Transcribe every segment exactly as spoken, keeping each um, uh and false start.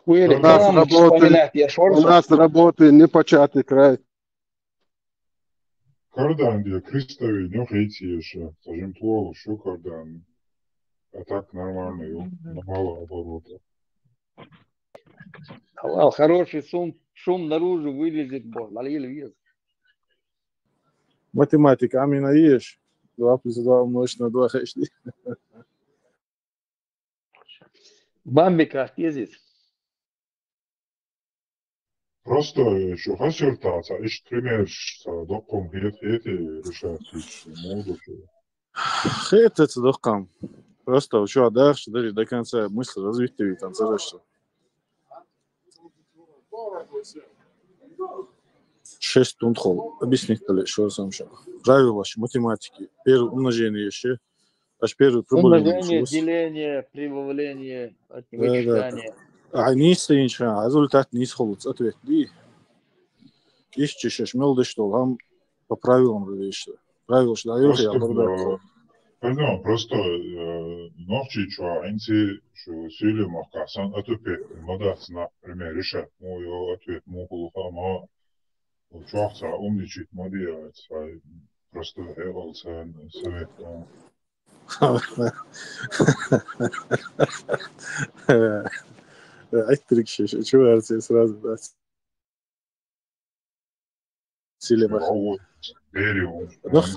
Уели, у нас работы, у нас работы непочатый край. Кардан де Кристови нёхейцеша, сажим туол шу кардан. А так нормально, ё, на мало оборота. Халал, хороший шум, шум наружу вылезет, бо, лалил вес. Математика, амина еш. Два плюс два умножить на два, хэшди. Бамби картезис. Просто ещё хасюртаца, иш пример, докком хет, хет, решать, муду. Хет, это докком. Просто ещё дальше, даже до конца мысль развить ты там, за что. Шесть тунт хол. Объяснить дали, что сам ещё. Правила ещё математики. Первое умножение ещё. Аж первый прибавление. Умножение, деление, прибавление, да, да, вычитание. А нис инша, результат нис холуц, ответ ди. Иш чешеш мел деш тол, хам по правилам рвешта. Правил шла, ё, я, просто, барда. Пардон, просто, э, нохчи чуа, инси, шу сюле махкасан, ответ, мадац на, пример, решат, ну, ё, ответ, ну, хулуха, ма, чуахца, умничать, мадиац, просто, э, совет, ну. Айттрик шеш, чуварцы сразу, да. Силема. Нах,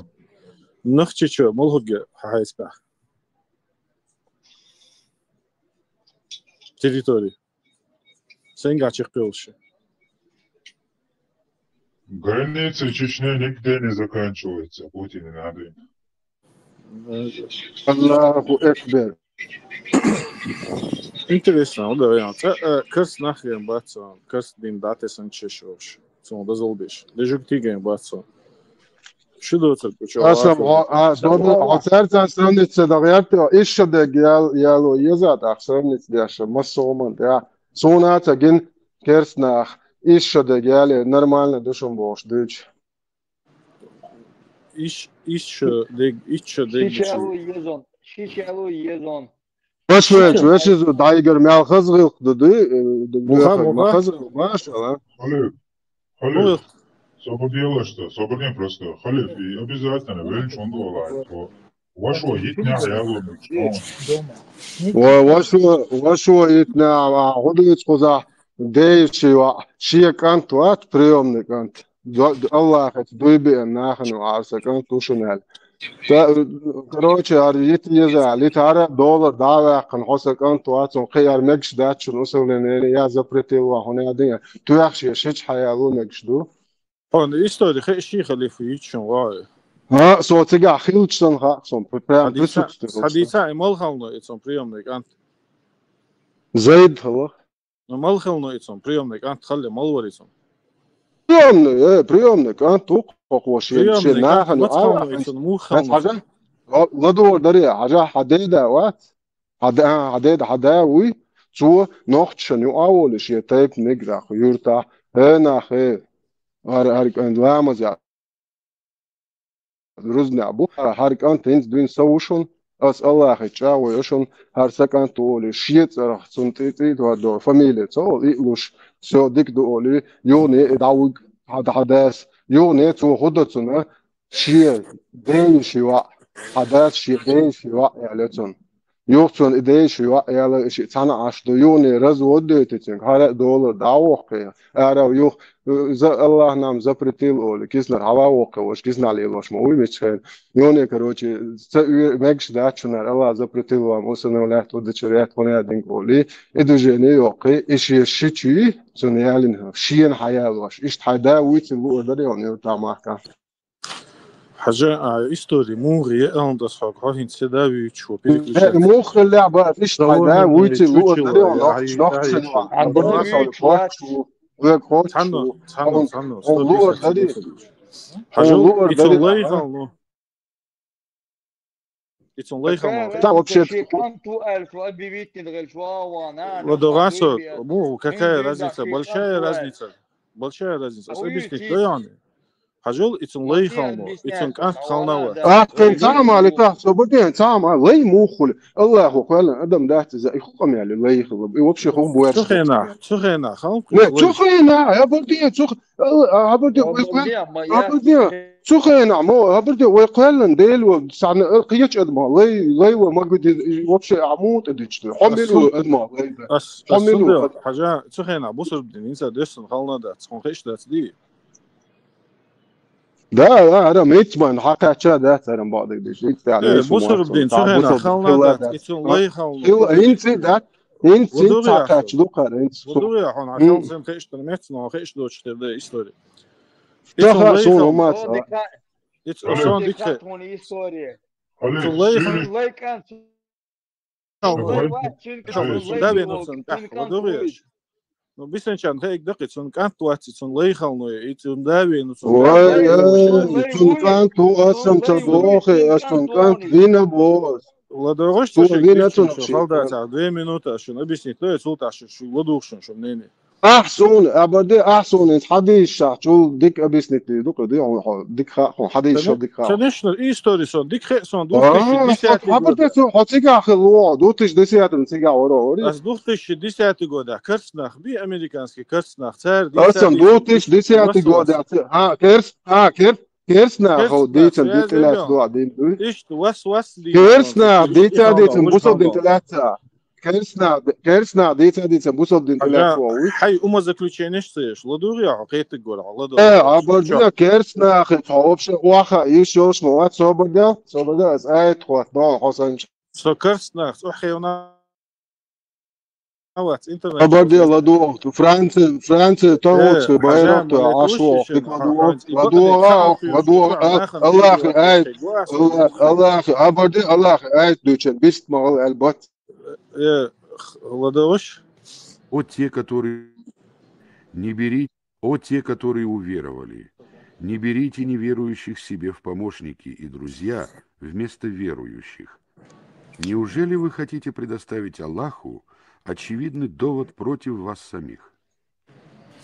нах чечо, молхурге, хайспа. Территории. Сенга чекпелши. Граница Чечни нигде не заканчивается, Путин не надо. Аллаху Экбер. Интересно, да, я. Ца, э, кырс нахрен бацо, кырс дин дате сан чешош. Сон да золбиш. Дежук тиген бацо. Шидо церкву чё. Асам, а, а, дома, а церца сравнится, да, я, ещё да, я, я, ло, еза, так, сравнится, да, что, массово, да. Суна цагин керснах, ишшо дег яле, нормально душум бош дыч. Иш, ишшо дег, ишшо дег. Шичалу езон, шичалу езон. Баш веч, веч из дайгер мял хазгылк дуду, э, Муха, муха. Хазгылк баш, ала. Халиф, халиф. Собор дело что, собор не просто. Халиф, и обязательно, велин чонду валай. Вашо итня яло мечтон. Ва-, вашо, вашо итня, а, гудуц куза дейши ва, шия кант ват, приёмный кант. Ду-, ду-, Аллах эт дуйби нахану арса кант тушунал. Та, короче, ар ит еза, лит ара доллар дава кан хоса кант ват, сон кияр мегш дачун усален я запретил ва хуна дин. Туяхши шич хаялу мегш ду. Он истори хе-, ши халифу ичун вай. А, со цига хилчсан ха, сон п-, прям хадиса, присутствует. Хадиса и мал хално ицон приёмный кант. Зайд хала. Но мал хално ицон приёмный кант, халле мал вар ицон. Приёмный, э, приёмный кант, тук, кокоши, приёмный кант, нахану, мал хално ицон, мух хално. Хажа, ладор дари, хажа, хадеда, ват? Хада, хадеда, хада, уй, цу, нохчан ю аволиш, е тайп неграх, юрта, э, нах, э. Ар, ар, ламаза. Рузна бу, ар, ар кан тенц дуин саушун, ас Аллахи ча вой ошун, ар сакан туоли, шиет царах, цун ти, ти, два до, фамилия, цо, и луш, всё, дик дуоли, юни, и дауг, хад, хадас, юни, цу худацуна, шие, дей шива, хадас, шие, дей шива, я лецун. Юхцун идей шива, я ле, ши, цана аш ду, юни, развод дуйте цин, хара доллар, да, охке, Арав юх, э, за, Аллах нам запретил оли, киснар хава вокка вош, киснал ил вош, ма уй мечхен. Ёне, короче, ца уй мегш дачунар, Аллах запретил вам, усана лят, удачу лят, хуна динг оли. И движение ёкы, и ши, ши чи, цун ялин, шиен хаял вош. Ишт хайда уйци лу одар ён, ё тамака. Хажа, а, истори, мугъи, е, ан дас хаг, ха хин седа вичу, переключать. Э, мугъи лаба, иш тайда, вичи, луа, дарион, нохч, нохч, арба, век, хоч, цанно, цанно, цанно, луа, дари. Хажа, луа, ицон дари, лай, а? Хално. Ицон лай, хално. Та вообще. Ладогасо, му, какая разница, большая разница. Большая разница. Объяснить, да, яни. Хьажал, и цун лай хално, и цун кӀант хална вац. А, тем самым, али, так, собарден, самым, а, лай мух хули. Аллаху кхоьллина адам дац иза, и хӀу къамел я лай хилла, и вообще хӀу буьрса. Цу хенахь, цу хенахь, халкъ. Не, цу хенахь, хабар де, цу х-, а, хабар де, вай кхоьл-, хабар де, цу хенахь, мо, хабар де, вай кхоьллина Дела ву, схьана, а, кхечу адамо, лай, лай ву, ма гу де, вообще, а, муха тӀе дича, хьо мила ву адамо, лай да. Ас, хьо ас мила ву, хьажа, цу хенахь бусурба дин, инса дешсан хална дац, хьуна хиш дац ди. Да, да, ара, митман, хьакхача дац, ара, бакъдерг деш. Итт тӀехь Э, деш бусурба вац, дин, цхьа цу хенахь бусурба хална хила дац, дац. И цун лай хална. Хила, хӀинца дац, хӀинца, хӀинца хьакхача ду кхара, хӀинца. Ву дугӀе хьуна, хьан халсен хиш дар меца, но хиш доцуш тера да истори. И цун лай хална. Ма ца. Ицу сон дика хе. Истори. Цун лай хална. Лай кӀант. Цун да веана цун тӀехь, ву дугӀе. Ну, бисенчан хег даккхи, цун кӀант вац, цун лай хално, и цун да веана цун. Вай, цун кӀант ву, ас сан ца бохи, ас цун кӀант вина боху. ЛадогӀуш цу вина цун ши. Халда ца, две минуты, ас шуна объяснить дой, цул тӀаьхьа шу ладугӀу шуна, шу мнение. Ахь суна, абарде, ахь суна, иза хьадийшахь, чул дика объяснить ду, кху ди, хьо, хьо, дика ха, хьо, хьадийшахь, дика ха. Конечно, истори сон, дика хе сон, две тысячи десятый год. Хьо цига хилла, две тысячи десятый цига вара, вара. Ас две тысячи десятый год, а, керст нах, би американский керст нах, цар. Ас сан две тысячи десятый год, а, керст, а, керст, керст нах, хьо, дийцан, дика лаьцна дуа, дин, дуй. Иштта, вас, вас, дийцан. Керст нах, дийца, дийцан, бусал дин лаьцна. Керст нах, керст нах дийца, дийца, бусал дин тӀе лаьцна ву. Хьай умозаключенеш ца еш, ладугӀе хьо, кхетарг вара хьо, ладугӀе. Э, абарде, керст нах, хьо вообще оха, йиш йолуш ма вац, собарде, собарде, ас аят хӀотта, но, хьо санча. Со керст нах, цу хевна вац, интернет. Абарде, ладугӀу, Франция, Франция, то вот, байракъ, аш ву, дика ладугӀу, ладугӀу, ладугӀу, Аллахи аят, Аллах, Аллахи, абарде, Аллахи аят дуьйцу, бист ма гӀала аьлла бац. Э, х-, ладогӀуш? О, те, которые не берите, о, те, которые уверовали, не берите неверующих себе в помощники и друзья вместо верующих. Неужели вы хотите предоставить Аллаху очевидный довод против вас самих?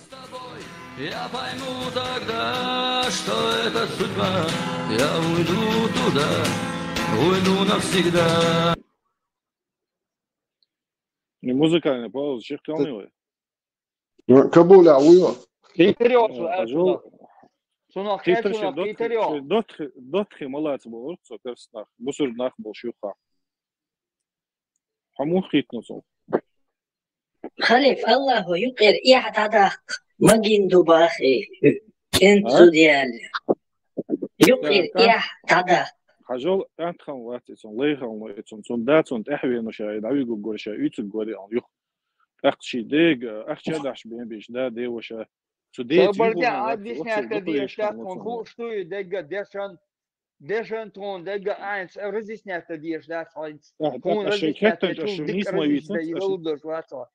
С тобой я пойму тогда, что это судьба. Я уйду туда, уйду навсегда. Не музыкальная пауза, чех калнивай. Ну, Кабуля, уйо. Хитарёс, э, хажу. Цунах хитар хетуна, ше дот-, хитарё. Ше дотхи, дотхи малаца бу урцо керст нах, бусурба нах бу шуха. Хьо муха хийтина цунах? Халиф, Аллахо юкъера эхь дӀадаккха, магийна ду бахе, кӀентан зуда яьлла. Юкъера эхь дӀадаккха. Хьажал, кӀант хам вац и цун, лай хам ву и цун, цун да цунна тӀаьхьавеана ша, и дӀавигург вара ша, уьйцург вара и, юха. ТӀаккха ши дега ахча дахьаш бен бийш, да, де ваша. Цу деца юхуна вац, объяснять деш дац, хууш дуй, дега дешан, дешан тхуна дега айнца разъяснять деш дац хьайнца. Хьуна разъяснять деш, дика разъяснять деш, йолу деш вац хьо.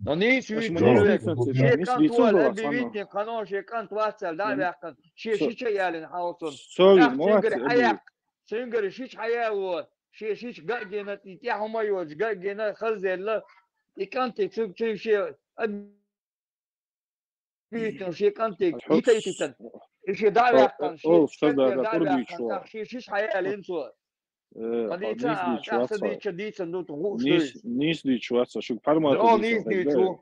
Но нийса вуьйцу, шен кӀант вала объявить дина, кхано шен кӀант вац аьлла дӀа а ваьккхина, шен шича ялина хьалсун. Цуьнгара хьаяккха, цуьнгара шича хьаяло, шен шича ган а гина, и тӀехь хӀума йоцуш ган а гина, хазделла, и кӀанте цуьнга, цуьнга шен объявить дина, шен кӀанте йита а йитина. И шен дӀа а ваьккхина, шен шича хьаяьллина цо. Э, ма дийца, нийса дийца, дийца, ну, ту гуш нийса, нийса дийца вац, шуьга пхьармата дийца.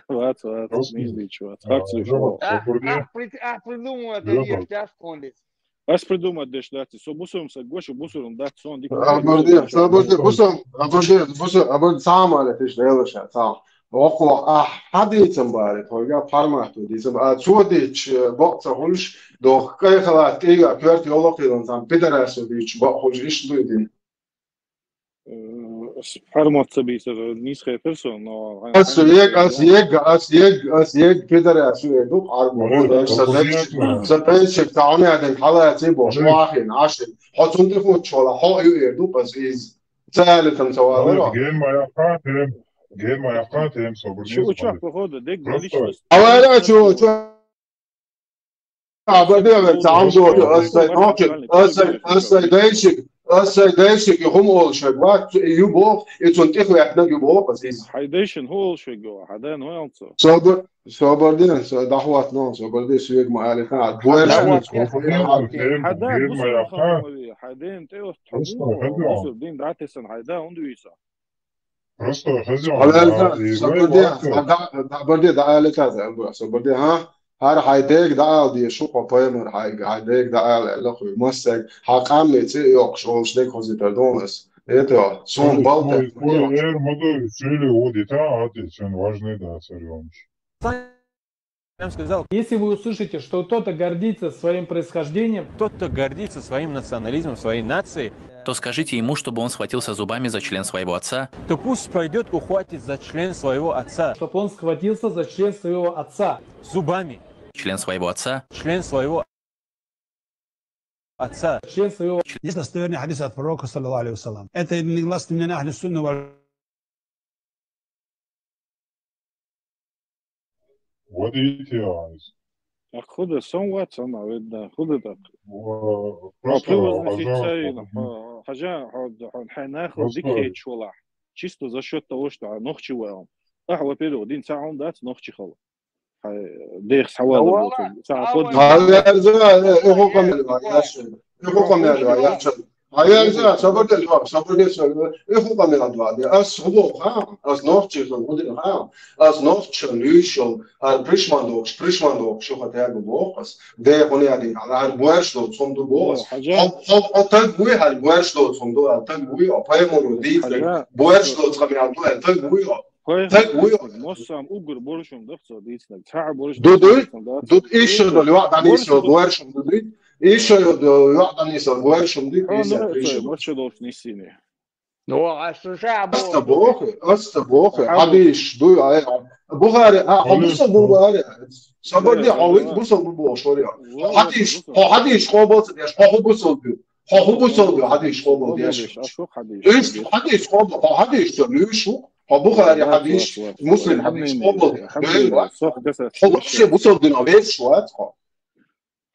Вац, вац, нийса дийца вац. Харц дийца вац. Ахь, ахь прид-, ахь придумать деш дац тхуна. Ас придумать деш дац, со бусурм са гоша, бусурм дац, сон дика. Абарде, абарде, бусурм, абарде, бусурм, абарде, цхьа а ма летиш, лелаша, цхьа. Вокхо ахь хьадийцам баре, тхойга пхьармата дийцам. А цо дийцча, бакъ ца хуьлуш, доху кӀай халат кӀийга коьрта йолу кхийран цхьана пидарасо дийцча, бакъ хуьлуш иштта дуй дин. Э, ас пхьармат ца бийцар, нийса хетар сон, но ас ег, ас ег, ас ег, ас ег, пидарас ю эр ду, пхьармат. Ой, сан дайшик, сан дайшик, цхьа хьуна ден хьалаций бо, шо ахин, ашин. Хьо цунна тӀе хӀуттуш вала, хьо ю эр ду, ас из. Ца аьлла, там ца вала. Ген ма яккха, тем, ген ма яккха, тем, собар. Шу учах, походу, дег личность. Авара, чу, чу. Абарде, ца хьуна ду, ас сай, ас сай, ас сай дайшик. Ас сай дайшиге хӀума олуш вац, и ю боху, и цунна тӀехваьхнарг ю боху ас иза. Хьайн дайшина хӀун олуш ву, хьан дайна хӀун аьлла цо? Собар, собар де, со дӀахӀоттано, собар де, соьга ма алита, а, хьан да, хьан да, бусурба ханна ма ве, хьайн дайна тӀе отту, хьан муха, бусурба дин дӀатесна, хьайн да хӀунда вийца? Просто хаза Хьалаьрца, а, и собар де, вай вац. ДӀа-, дӀа-, собар де, дӀаалита, собар де, хӀа? ХӀара хьайн дега дӀаала дезаш ву хьо, пайхамар хьайга, хьайн дега дӀаала аьлла хьуна, массаьрга, хьан къам меца йоккхуш волуш дерг хозуьйтур ду ас. Это, суна балда. Ой, ой, эр ма ду, цуьйле ву дита, а, те, цуьнан важный дац эр йолуш. Прям сказал. Если вы услышите, что кто-то гордится своим происхождением, кто-то гордится своим национализмом, своей нацией, то скажите ему, чтобы он схватился зубами за член своего отца. То пусть пойдет, ухватит за член своего отца. Чтобы он схватился за член своего отца. Зубами. Член своего отца. Член своего отца. Член своего. Есть достоверный хадис от пророка, саллаллаху алейхи ва саллям. Это негласно мнение ахли сунны валь What do you think? А худа сон вац, ама ведда, худа так. Просто хожа, хожа, хьайна хо дикечу валахь. Чисто за счёт того, что нохчи ваал. Ах, во-первых, дин ца хьун дац нохчи хала. Хьай, дехас хьавала. Ава, доцу, ца ава, ход. Хьаверза, э, э, хӀу къамел вай, яши. Э, хӀу къамел вай, яши. Хьаверза, собар де, собар де, собар де. Э, хӀу къамел вай. Ас хӀу боху, ха? Ас нохчи сан, хӀу дина, ха? Ас нохчи сан, луьйш йолу, ар пришман дохуш, пришман дохуш, шу хатаьрга боху ас. Де хӀун яди, ар боьрш доцу хӀума ду боху ас. Хьо, хьо, хьо таг вуй, ар боьрш доцу хӀума ду, ар таг вуй, а пайхамаро дийцира, боьрш доцу къамел ду, ар таг вуй, а. Хой, таг вуй. Моссам уггар боршум дахца дийцинарг. Цхьа борш ду дуй? Ду ишшо долу йоӀ дӀанийсо боршум ду дуй? Ишшо долу йоӀ дӀанийсо боршум ду? Хьо нур а цой, мачча долуш ниссийне. Ну, а шу ша боху. Аста боху, аста боху. Хьадийш дуй, ай, Бухари, а, хьо бусал бу Бухари. Собар де, хьо вит бусал бу боху шоря. Хьо хьадийш, хьо хьадийш къобал ца деш, хьо хӀу бусал бу. Хьо хӀу бусал ду хьадийш къобал деш? Иш хьадийш къобал, хьо хьадийш ца луьйш ву? Хьо Бухари хьадийш, Муслим хьадийш къобал деш? Хьо вообще бусал дина везаш вац хьо.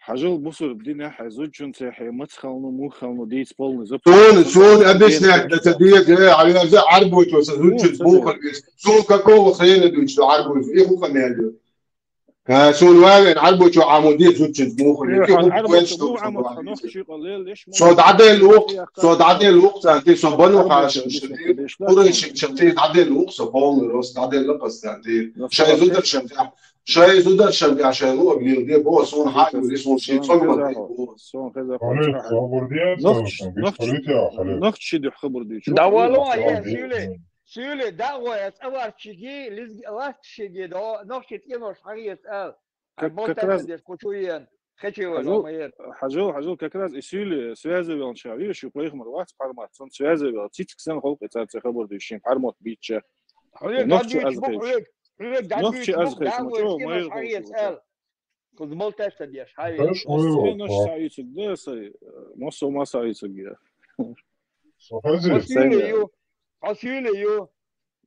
Хьажал бусурба динехь хьайн зудчун цехье, маца халну, муха халну дийца полный запрет. Суна, суна объяснять да ца деза, хьаверза Ӏарбойчо сан зудчуьнца муха веза. Суна какого хрена дуьйцу Ӏарбойчо? И хӀу къамел ю? Ха, суна вай вен Ӏарбойчо Ӏамо де зудчуьнца муха веза. И хӀу къамел ю? Со дӀаделла вукх, со дӀаделла вукх царна, ти со бану хьашим шан, ти Къурайшин шан, ти дӀаделла вукх со полный рост, дӀаделла къа царна, ти. Шайн зударшан тӀехь, шайн зударшан тӀехь шайн луъург леладе боху, суна хьан юри, суна шен цӀогман тӀехь боху. Нохчи, нохчи ши дуьхьа хабар дуьйцу. Да вало, я сюле, сюле, да, гой, я цӀа варчиги, лизги, ластшиги, да, нохчи тӀенош хьагӀ ала. Как, как раз деш кучуен, хечевал, хьажал, хьажал, хьажал, как раз и сюле связывал ша, видишь, у пайхамар вац пхьармат, сон связывал, цицик сан холкъе царца хабар дуьйцу, шен пхьармат бича. Хьуьг нохчи аз хеш. Хьуьг нохчи аз хеш, ма чо, ма еш хеш. Куз мол тесса деш, хьай. Ас хой наш саицуг, да, сай, мосо ма саицуг я. Со хазир. Хасиле ю, хасиле ю.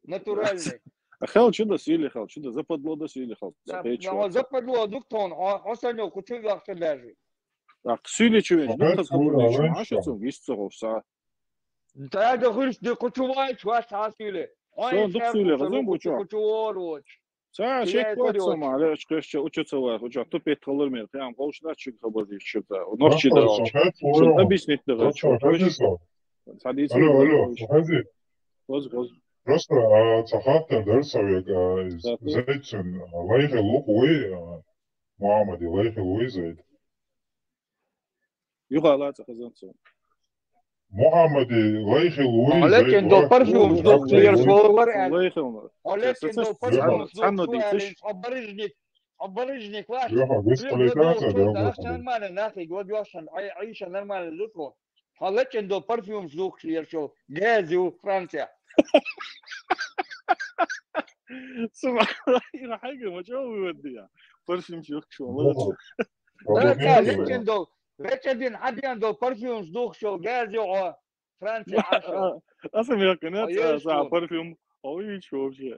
Натуральный. А хел чудо сили хел, чудо западло да сили хел. Да, западло дук тон, а, а санё кучу вахта даже. А сили чувен, да хас хабар деш, а что цун гис цо ховса. Да да хурш де кучу вай чвас а сили. Сон дук сили газон бучо. Кучу вор воч. Ца шек вац сама, леш кешча учу ца вай, учу ту пет халар мер, прям ховш да чуг хабар деш чуг да. Нохчи да. Объяснить да. Алло, алло, хазир. Хоз, хоз. Просто, а, ца хаттар дар ца вега, а, из, зайд цун, а, лайхи лух вуй, а, Мухаммади лайхи луй зайд. Юха ла ца хазан цун. Мухаммади лайхи луй зайд. Олекин до парфюм, до клиер словар, а. Лайхи луй. Олекин до парфюм, до клиер, оборижник, оборижник ваш. Юха, без квалитета, да, нормально, нахи, год йошан, ай, Айша нормально луко. Хьо лечен до парфюм жлух шиер шо, гази у Франция. Субханаллах, ира хьайга ма чо выводия. Парфюм жлух шо, молодец. Да, да, лечен до, лечен дин хьадиан до парфюм жлух шо, гази у Франция ашо. Аса мягко, нет, а, парфюм. Ой, чё вообще?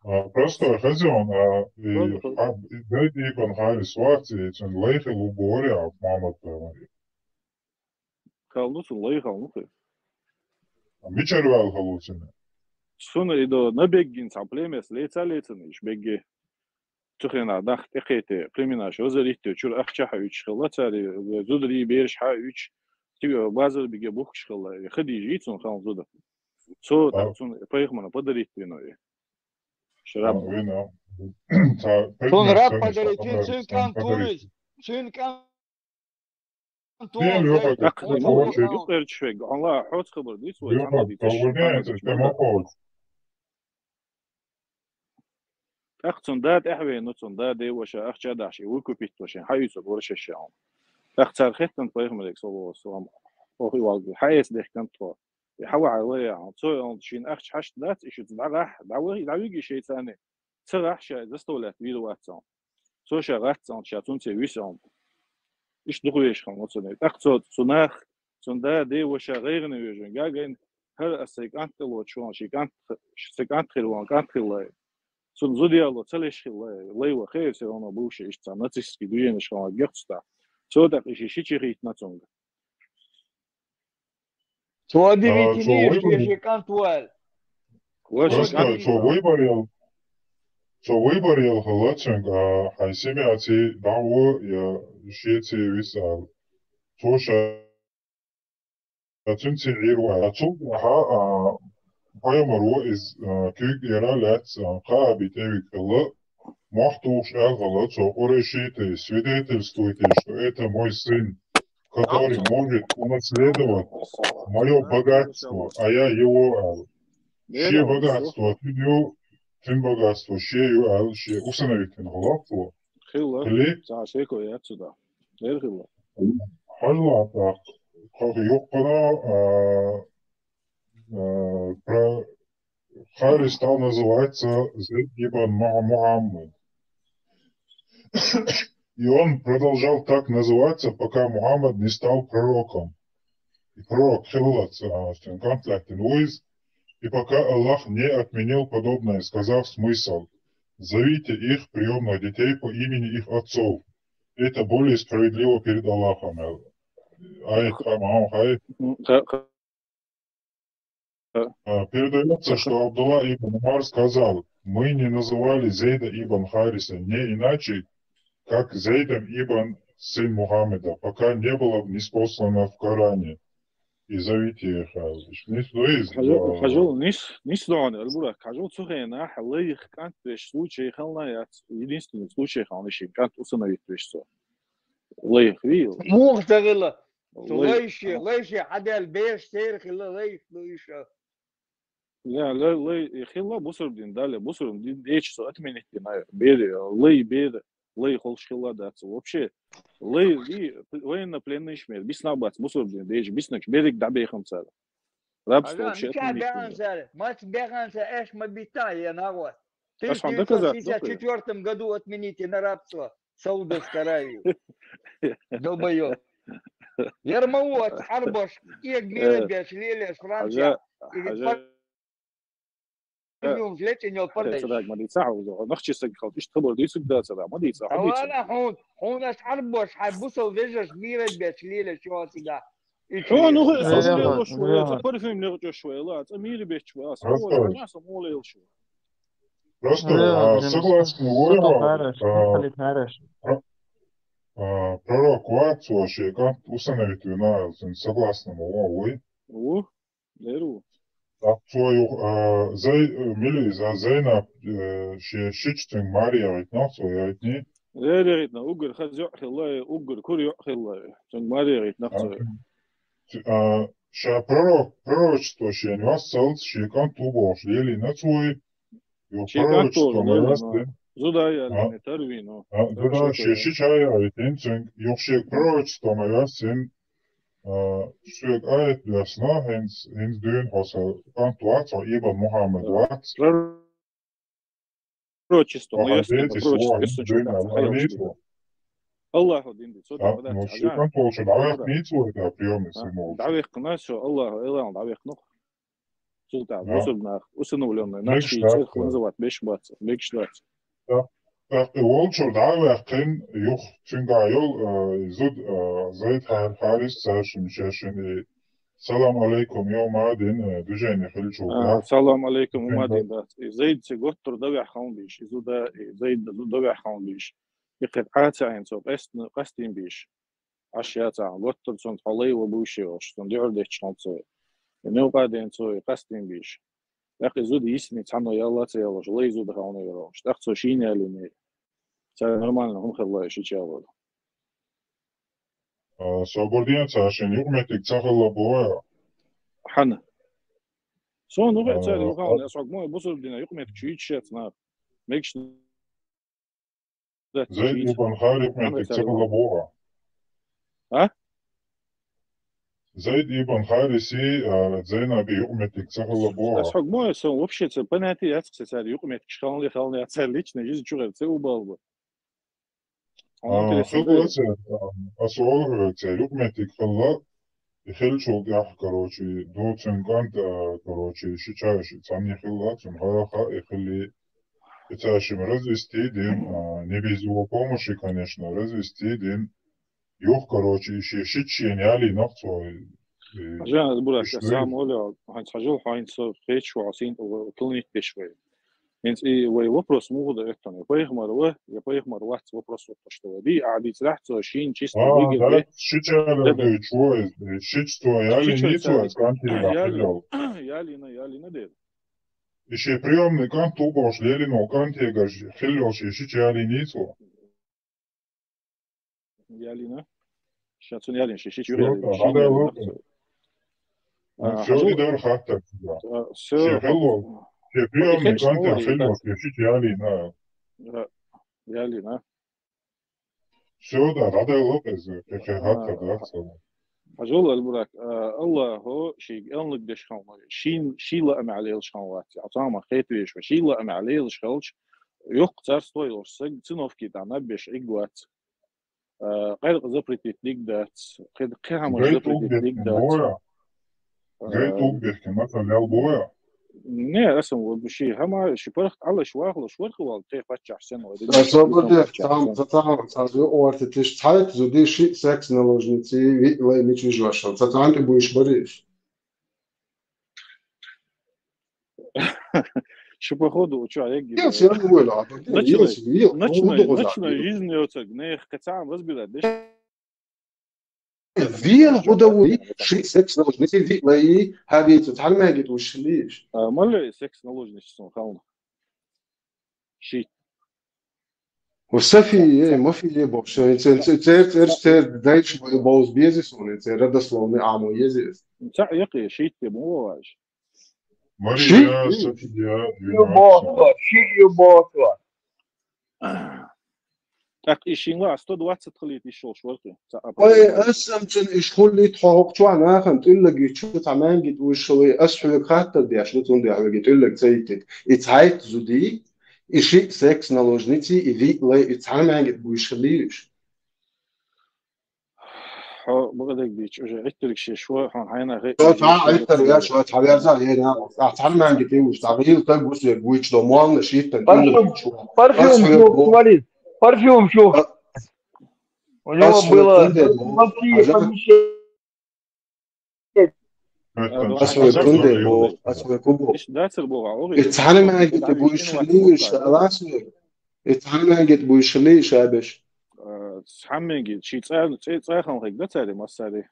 А, просто хазион, а, и, а, и, дай ди пан харис вахти, и цун лайхи лу бори, а, мамат, а, хала ду цунна, лай хала ду хӀара. Мичара ваьлла хала ду цунна? Цунна и до набеггин цхьа племяс леца лецана иш бегге. Цу хенахь нах тӀекхетий, племенаш вазаритта, чуьра ахча хьаьвсича хилла цара, зударий, бераш хьаьвсича, цига базар биге бухкуш хилла, и хадийжий цунна хала зуда. Цо тӀаккха цунна пайхамарна подарить вина и. Шраб. Цунна раб подарить вина, цуьнан кӀант вуьйцу, цуьнан кӀант вуьйцу. Юкъерчу шега, хьан ла хьоца хабар дийца вай, цхьана дийца. ТӀаккха цунна да тӀаьхьавеана, цунна да деваша ахча дахьаш, и выкупить вешан, хьаьвсича вара шаьш аьлла. ТӀаккха цара хеттина пайхамарга, саллаллаху алейхи ва саллям, охьа и валга, хьаэца дехкан тхо. И хьаваьлла яхьан. Цо аьлла, шена ахча хьашт дац, и шуьца дӀагӀахь, дӀавиги шайца цхьана. Ца гӀахь ша заставлять вийр вац аьлла. Цо ша гӀац аьлла, ша цунца виса аьлла. Иштта дукха вешан хала ду цунна. ТӀаккха цо, цу нах, цунна да деваша гӀайгӀане вежан, гагайн, хӀара ас сайн кӀант тӀе лоцуш ван, ши кӀант, сайн кӀант хир ван, кӀант хилла. Цунна зуда яло ца леш хилла, лай ва хӀара, всё равно бывший иштта нацистский движенеш хала гехцу тӀа. Цо тӀаккха и ши шичи хийтина цунга. Цо объявить йина, шен кӀант ву аьлла. Просто цо выбор ял, цо выбор ял хала цуьнга, а, хьайн семьяций дӀагӀо я шеца виса аьлла. Цо ша цуьнца Ӏийр ву аьлла. Цул тӀаьхьа, а, пайхамар ву иза, а, куьйга эр лаьцна, а, кхаа битӀе вигна хилла, мохь тухуш аьлла хала, цо къурайшитий, свидетельствуйте, что это мой сын, который может унаследовать моё богатство, а я его, аьлла. Шен богатство цуьнан ю, цуьнан богатство шен ю аьлла, шен усыновить вина хала цо. Хилла. Хили? Цхьа шеко яц цу тӀа. Эр хилла. Хьажал тӀаккха, кху юккъана, а, а, про Хари стал называться Зейд ибн Муха-, Мухаммад. И он продолжал так называться, пока Мухаммад не стал пророком. И пророк хилла, а, цуьнан кӀант лаьттина ву иза, и пока Аллах не отменил подобное, сказав смысл: «Зовите их, приёмных детей, по имени их отцов. Это более справедливо перед Аллахом». Аят Амам Хай. М, ха-, ха-, А, передаётся, что Абдулла ибн Умар сказал: «Мы не называли Зейда ибн Хариса не иначе, как Зейдом ибн, сын Мухаммеда, пока не было ниспослано в Коране». И зовите их, а, низ, то есть, хьажал, а, хьажал, низ, низ догӀана, Аль-Бурак, хьажал цу хенахь лайх кӀант веш случай хилла яц, единственный случай хилла шен кӀант усыновить веш цо. Лайх вийла. Муха ца хилла? Цу лай-, лайше, лайше хьадаьлла бераш церан хилла лайх ду иша. Я, лай, лай, и хилла бусурба дин, дале, бусурба дин дечу со отменить дина, бери, лай, бери, лай холуш хилла дац. Вообще, лай, и военнопленныйш мер, биснаг бац, бусурба дин дечу, биснагаш берриг дӀабехам цара. Рабство вообще отменить дина. Мац беханца, эш ма бита, я нагот. Ас хьан доказать ду? В тысяча девятьсот шестьдесят четвёртом году отмените на рабство Саудовскую Аравию. Долбоёб. Яр ма ву оцу Ӏарбош, эг мира беш лелеш Франция. Хьажа, и хьажа. Парфюм лечинёл парфюм. Цараг ма дийца хьо, нахчи саг халт, иштта хабар дийцуг да цараг, ма дийца, хьо дийца. Ладно, хьун, хьун ас Ӏарбош, хьай бусал вежаш мира беш лелеш чё цига. Хьо, ну, хӀу, со муьле луш вай, цу парфюм легӀчӀош вай, ла, цу мийра бечча вай, ас хӀо вай, хьажа, со муьле луш вай. Просто, а, согласны вай, а, про-, а, пророк вац вай, шен кӀант усыновить вина, цун согласны ма вай. Ву, леру. Так, цо юха, а, Зай-, э, мили иза, Зайнаб, э, шен шича цуьнга маре яхийтинах цо, яхийтиний? Лер яхийтина, уггар хаза йоӀ хилла, уггар кура йоӀ хилла. Цуьнга маре яхийтинах цо. А, ша пророк, пророчество шен йоссалц, шен кӀант ву бохуш лелийна цо, юха пророчество ма йоссина. Зуда яьллина, тарвийна. А, зуда, шен шича яхийтина цуьнга, юха шен пророчество ма йоссина. А, соьга аят доьссина, хӀинца, хӀинца дуьйна хьо сан кӀант вац, хьо Ибн Мухьаммад вац. Пророчество, ну, ясно, пророчество, ясно, дуьйна, хьо Аллахо дин ди, цо а, ну, шен кӀант волчу дӀаваьккхина ца вай, да, приёмный сын волчу. ДӀаваьккхина, со Аллахо, Аллахо дӀаваьккхина. Цул тӀаьхьа бусурба нах, усыновлённый нах, ши цӀерах называть беш бац, бегаш дац. Да. ТӀаккха волчуьра дӀа а ваьккхина, юха цуьнгахь йолу, а, и зуда, а, Зайд Хьа-, Харис цаьршимма шаьшшинна и салам алейкум йо ма а дина, а, движение хилчул А, тӀаьхьа. Салам алейкум, ма а дина дац. И Зайд цига готтур дан ваьхьа хьалха бийш. И зуда, и Зайд зуда дан ваьхьа хьалха бийш. И кхин Ӏа ца Ӏийна цо къаьстина, къастийна бийш. Ӏаш яцахьа, готтур цунна тхьо лай ва буьйш йолуш, цунна дуьхьал детташ хьалха цо. И мел къа а дина цо, и къастийна бийш. ТӀаккха и зуда йисина цхьанна ялла а ца ялош, лай зуда хьалха яра уьш. ТӀаккха цо шийна ялийна. Цара нормально хӀума хилла и шича ялор. А, собар де, цара шайна юкъаметтиг ца хилла боху. Хьанна? Суна ву хье цара А, юха а, ас хьога ма бусург дина, юкъаметтиг чуьйчу шец нах. Мегаш дац Зайд чуьйца. Ибн Хари юкъаметтиг ца хилла боху. А? Зайд ибн Хариси, а, Зайнаби юкъаметтиг ца хилла боху. Ас хьога ма аса вообще ца понятие яц, ца цара юкъаметтигаш хилла, хилла яц, цара личная жизнь чу гӀерта, ца убалба. А, интересно хилла да. Ца, а, аса олу хьоьга, ца юкъаметтиг хилла, и хилчул тӀаьхьа, короче, ду цуьнан кӀант, а, короче, шича ши цхьанне хилла, цуьнан хьалха и хилли, и цара шимма развести дина, а, не без его помощи, конечно, развести дина. Юха, короче, и шен шича шена ялийнарг цо, и, и Хьажа, ас бурак, ас самолё, хьайна хьажал, хьайна со хечу, хьо син тӀе уклонить деш вай. ХӀинца и вай вопрос муха дан оьтту, я пайхамар ва, я пайхамар вац вопрос оьттуш ду вай. Ди, а дицарахь цо шийна чисто А, выгодно. Да, шича Да, да. Дуьйцу вай, шича цо ялийна, шича цо цара кӀанте ялийна, ялийна, ялийна дера. И шен приёмный кӀант ву бохуш лелийна кӀантегара хилла йолу шен шича ялийна цо. Ялийна. Ша цунна ялийна, ши, ши чуьра ялийна, ши ялийна. Ну, всё, и дара хаттар. А, всё. Шен хилла, шен приёмный кӀанте хилла, шен шича ялийна. А, ялийна. Всё, да, дӀаделла иза, кхин хаттар дац. Хьажал, Албурак, а, Аллахо шийга элнаг деш хьалха, шийла, шийла амехь лелаш хьалха вац, я цхьа хӀума хетавеш вай, шийла амехь лелаш хилча, йоккха царство йолуш саг, циновки тӀехь наб беш Ӏиг вац. А, къаьркъа запретить диг дац, кхин, кхин хӀамаш запретить диг дац. Гай тӀулг бехкина, масал ял боху? Не, аса ву ши хӀама, ши паргӀат Ӏалаш вахалуш вархӀ вал, тхе паччахь сен вай. Аса ву де, там, ца цхьа, ца зу орта тиш, цхьайтта зуди ши секс наложници, виъ лай мича вижошал, ца цхьаьна тӀе буьйш бариш. Шу, походу, у чё, я Нет, я говорю, а потом Начинай, есть, нет, начинай, ну, ну, начинай жизнь йоцург, нех, кхин цхьа хӀама разбирать деш. Вен хӀу дан ву, ши секс наложница виъ лай, хьан вийца, цхьаьна маьнгит вуьш лийш. А, ма ле секс наложница сон хьална. Ши. Ву София, Мафия боху, шо, цер, цер, цер, цер, дайш бовз беза суна, цер родословный Ӏамо еза. Цхьаъ яккхий, шийтта бу важ. Мария, София, Юбота, ши Юбота. ТӀаккха и шин ла сто двадцать хилийта йиш йолуш вара кхин. Ой, ас санчун иш хуллийта хьо хӀокху чохь нахана тӀуьллаг йичу цхьа маьнгит вуьш хилий, ас хьоьга хаттар деш ду, цундела хьоьга тӀуьллаг ца йиттит. И цхьайтта зуди, и шиъ секс наложници, и виъ лай, и цхьаьна маьнгит буьйш хилийш. Хьо бакъдерг дийцча, уже Ӏиттарг шеш ву, хьуна хьайна хи-, Цо цхьа Ӏиттар веш ву, цхьа верза а вена, а цхьа маьнги тӀе вуьш, цхьа гӀийла стаг ву соьга вуьйчу до молла шийтта Парфюм, тӀуьллугичу. Парфюм Ас хьоьга шу, бу- смотри, парфюм шу. А, У него Ас хьоьга было тун де бу. Вообще помещение. Ас хьоьга тун де бу, ас хьоьга бу. Иш дацар бу, а, И цхьана маьнги тӀе буьйш лийш, алас ве. И цхьана маьнги тӀе буьйш лийш, а беш. Э, цхьаммеги, ши цӀа-, цӀе-, цӀа хан хӀайг да цари, массари?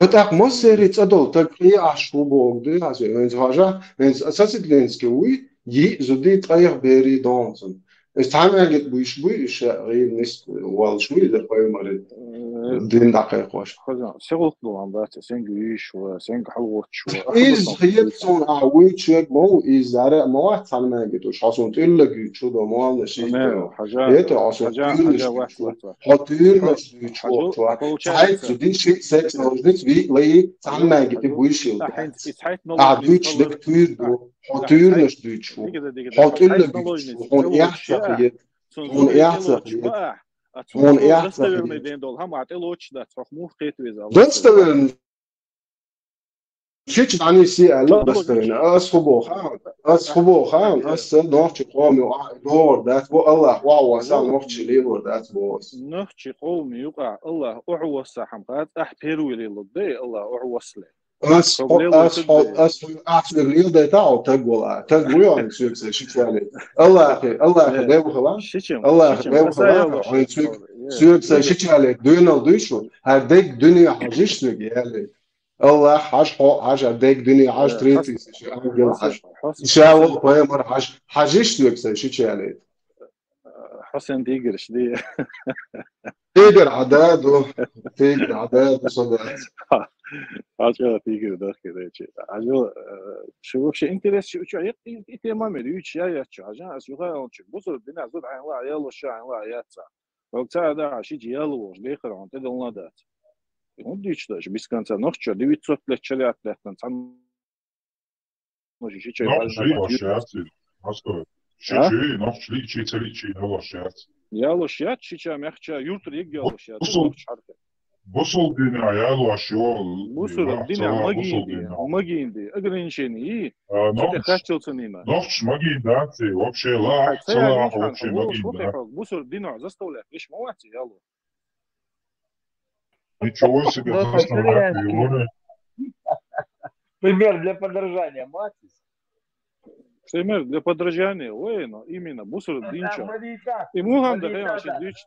ХӀа тӀаккха массерий цӀа долу таг къе Ӏаш ву боху дуй хьан соьга? Вайнца хьажа, вайнца сацитленский вуй, йиъ зуди ткъайх берий донцун. Иза цхьана маьнгит буьйш буй, иша гӀийла ниск волуш вуй, иза пайхамари Э, дин дӀакхайкхош. Хаза, се гӀуллакх ду ам бац, сенга вуьйш ву, сенга хьалгӀоттуш ву. Иза хет суна а вуьйчуьг ма ву, иза зара а ма вац цхьана маьнгит уьш, хьо суна тӀуьллаг юьйчу до молла шийтта. Хьажа, ХӀета, хьо суна хьажа, тӀуьрнаш хьажа, вац, дуьйчу вац, ву. Вац. Хьо тӀуьрнаш дуьйчу вац. Цхьайтта зуди ши секс наложниц виъ лайи цхьана маьнгити буьйш йилла. Ахь дуьйчу дика туьйр ду. Хьо туьйрнаш дуьйчу. Хьо тӀуьллаг юьйчу. Хьуна эхь ца хета. Хьуна эхь ца хета. Хьуна эхь ца хета. Хьуна достоверный ден долу хӀама тӀе лоцуш дац, хьох муха кхета веза? Достоверный. Шича дӀаниссе аьлла достойно. Ас хӀу боху, ас хӀу боху, ас сан нохчи къоме догӀур дац, бо Аллах вахь васа нохчи лелор дац, бо ас. Нохчи къоме юкъахь Аллах охьа васа хьама хац, ахь первый лелор дай, Аллах охьа васле. Ас хьо, ас хьо, ас хьо, ахь соьга леладайта хьо таг вала. Таг ву йоӀан соьга сан шича ле. Аллахе, Аллахе лев хала. Аллахе лев хала, хьо соьга, соьга сан шича ле, дуьйнал дуй шу, хьан дег дуьне хьажиш соьга яле. Аллах, хьажа хьо, хьажа дег дуьне, хьажа третий, ангел хьажа. Ша вол пайхамар хьажа, хьажиш соьга сан шича ле. Хьусен тиграш ди. Тигр хьан да ду, тигр хьан да ду, со дац. Хьажа тигр дахке дайчи. Хьажа, э, шу вообще интерес шу, шу, и, и, и тема мер, юч я, я, шу, хьажа, ас юха он чу. Бусур дина зуд айн ла, я ло ша, айн ла, я ца. Вокца да, шича ял вож, дехар он, те долна дац. И он дич даже, без конца, нохча, девятьсот лет чалят лет, там, Нохчи лийчи лош яц. Москва. Шичи, нохчи лийчи, ца лийчи лош яц. Ялош яц, шича мягча, юртар егг ялош яц. Бусул дина ялош ё. Бусул дина магинди, магинди, ограничение. Нохчи хаччалца нима. Нохчи магин дац, вообще ла, ца ла, вообще магин дац. Бусул дина заставляет, вещь мовати, яло. Ничего себе, заставляет, Юра. Пример для подражания, Матис. Пример для подражания, ой, но именно, бусур динча. И Мухаммад, конечно, дичь.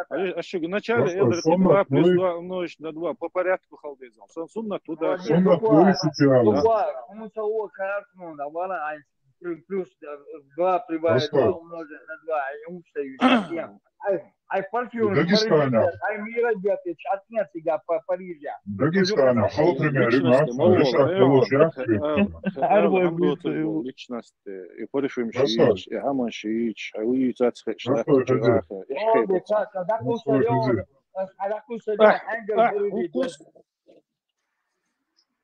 А что, вначале я говорю, два плюс два умножить на два, по порядку халдезал. Сон сунна туда. Сунна туда. Плюс два прибавить два умножить на два, и умножить на семь. Ай, ай, парфюм, Дагестана. Ай, мира, дядя, чатня сега по Парижа. Дагестана, хал пример, личность, личность, и парфюм шиич, и хаман шиич, а уйца цхе шнахта чуаха, и хе.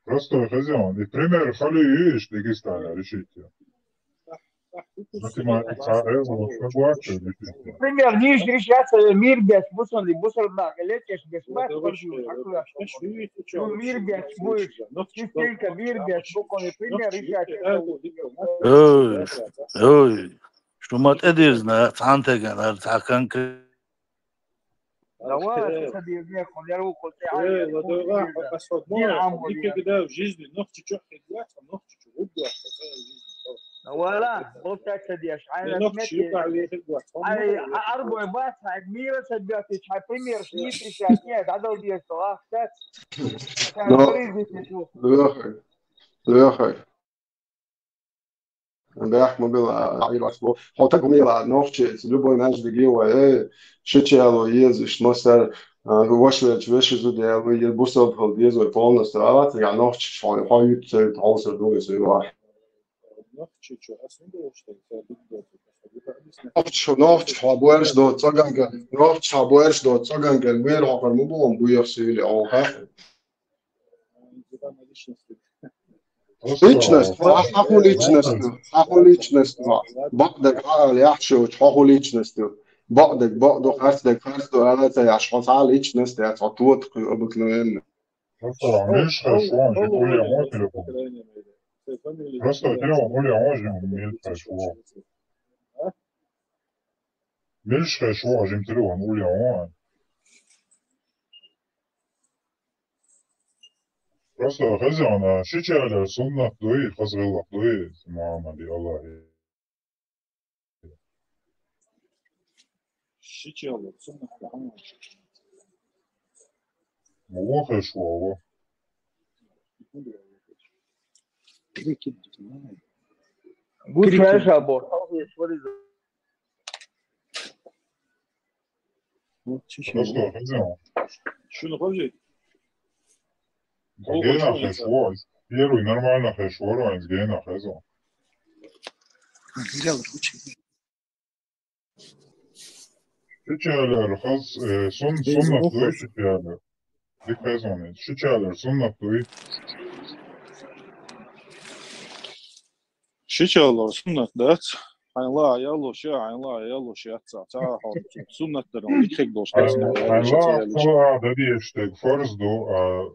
Просто хозяин. И пример хали юиш Дагестана решите. Пример, не решаться мир без, бусонли, бусонна, летишь без мат, мир без будешь. Чистенько, мир без, буквально пример решать. Ой, ой, шу ма тӀедирзина, цхьаьнатеган, ар цхьа конкрет. Давай, ца дирзина, хьо нерву кхо тӀе. Э, ладога, ас хьо дин амбо дин. Никогда в жизни нохчи чу хӀедвац, нохчи чу гӀудвац, ца жизни. Давай, хьо ца деш, ай, нохчи чу хӀедвац. Ай, арбой бац, ай, мира ца бяти, ай, пример, шни пришат, нет, дадал деш, то, а, кстати. Лёха, Лёха. Бехк ма била, Ӏийраш бу. Хьо таг хӀума ела, нохчи, любой наш дигила, э, шича яло еза, ишт масар, а, ваша велча веши зуда яло, е бусалба хила деза вай полностью. Ала тагахь нохчи, хьо, хьо ютта ца ютта, хьо сар ду вай со ювахь. Нохчи, нохчи, хьо боьрш до цогангар, нохчи, хьо боьрш до цогангар, мера хьо хар ма бу, ам буьйху сили, оха. Личность, хьо хӀу личность ду, хьо хӀу личность ду. Бакъ даг хьаала яхь шоч, хьо хӀу личность ду. Бакъ даг бакъ ду, харц даг харц ду, ала ца яхь, хьо цхьа личность яц, хьо тота кхуьй обыкновенно. Просто миш хаш вон, же хули хьо телефон. Просто телефон хули хьо же миш хаш вон. Миш хаш вон, же телефон хули хьо. Просто хазана, шича ялар суннат дуй, хазгӀаллакх дуй, Мухаммади Аллахи. Шича ялар суннат дуй. Муха шуава. Гуш хаш або. Просто хазана. Шуна хожи? Гена хешвор. Первый нормально хешвор, а из гена хезо. Шича ялар хаз, э, сун-, суннат дуй шича ялар. Дик хезо не. Шича ялар суннат дуй. Шича ялар суннат дац. Айн ла яло ша, айн ла яло ша, ца, ца, хьо, суннат дар, он дик хек долуш дац. Айн ла, ца, да, деш, тег фарз ду, а,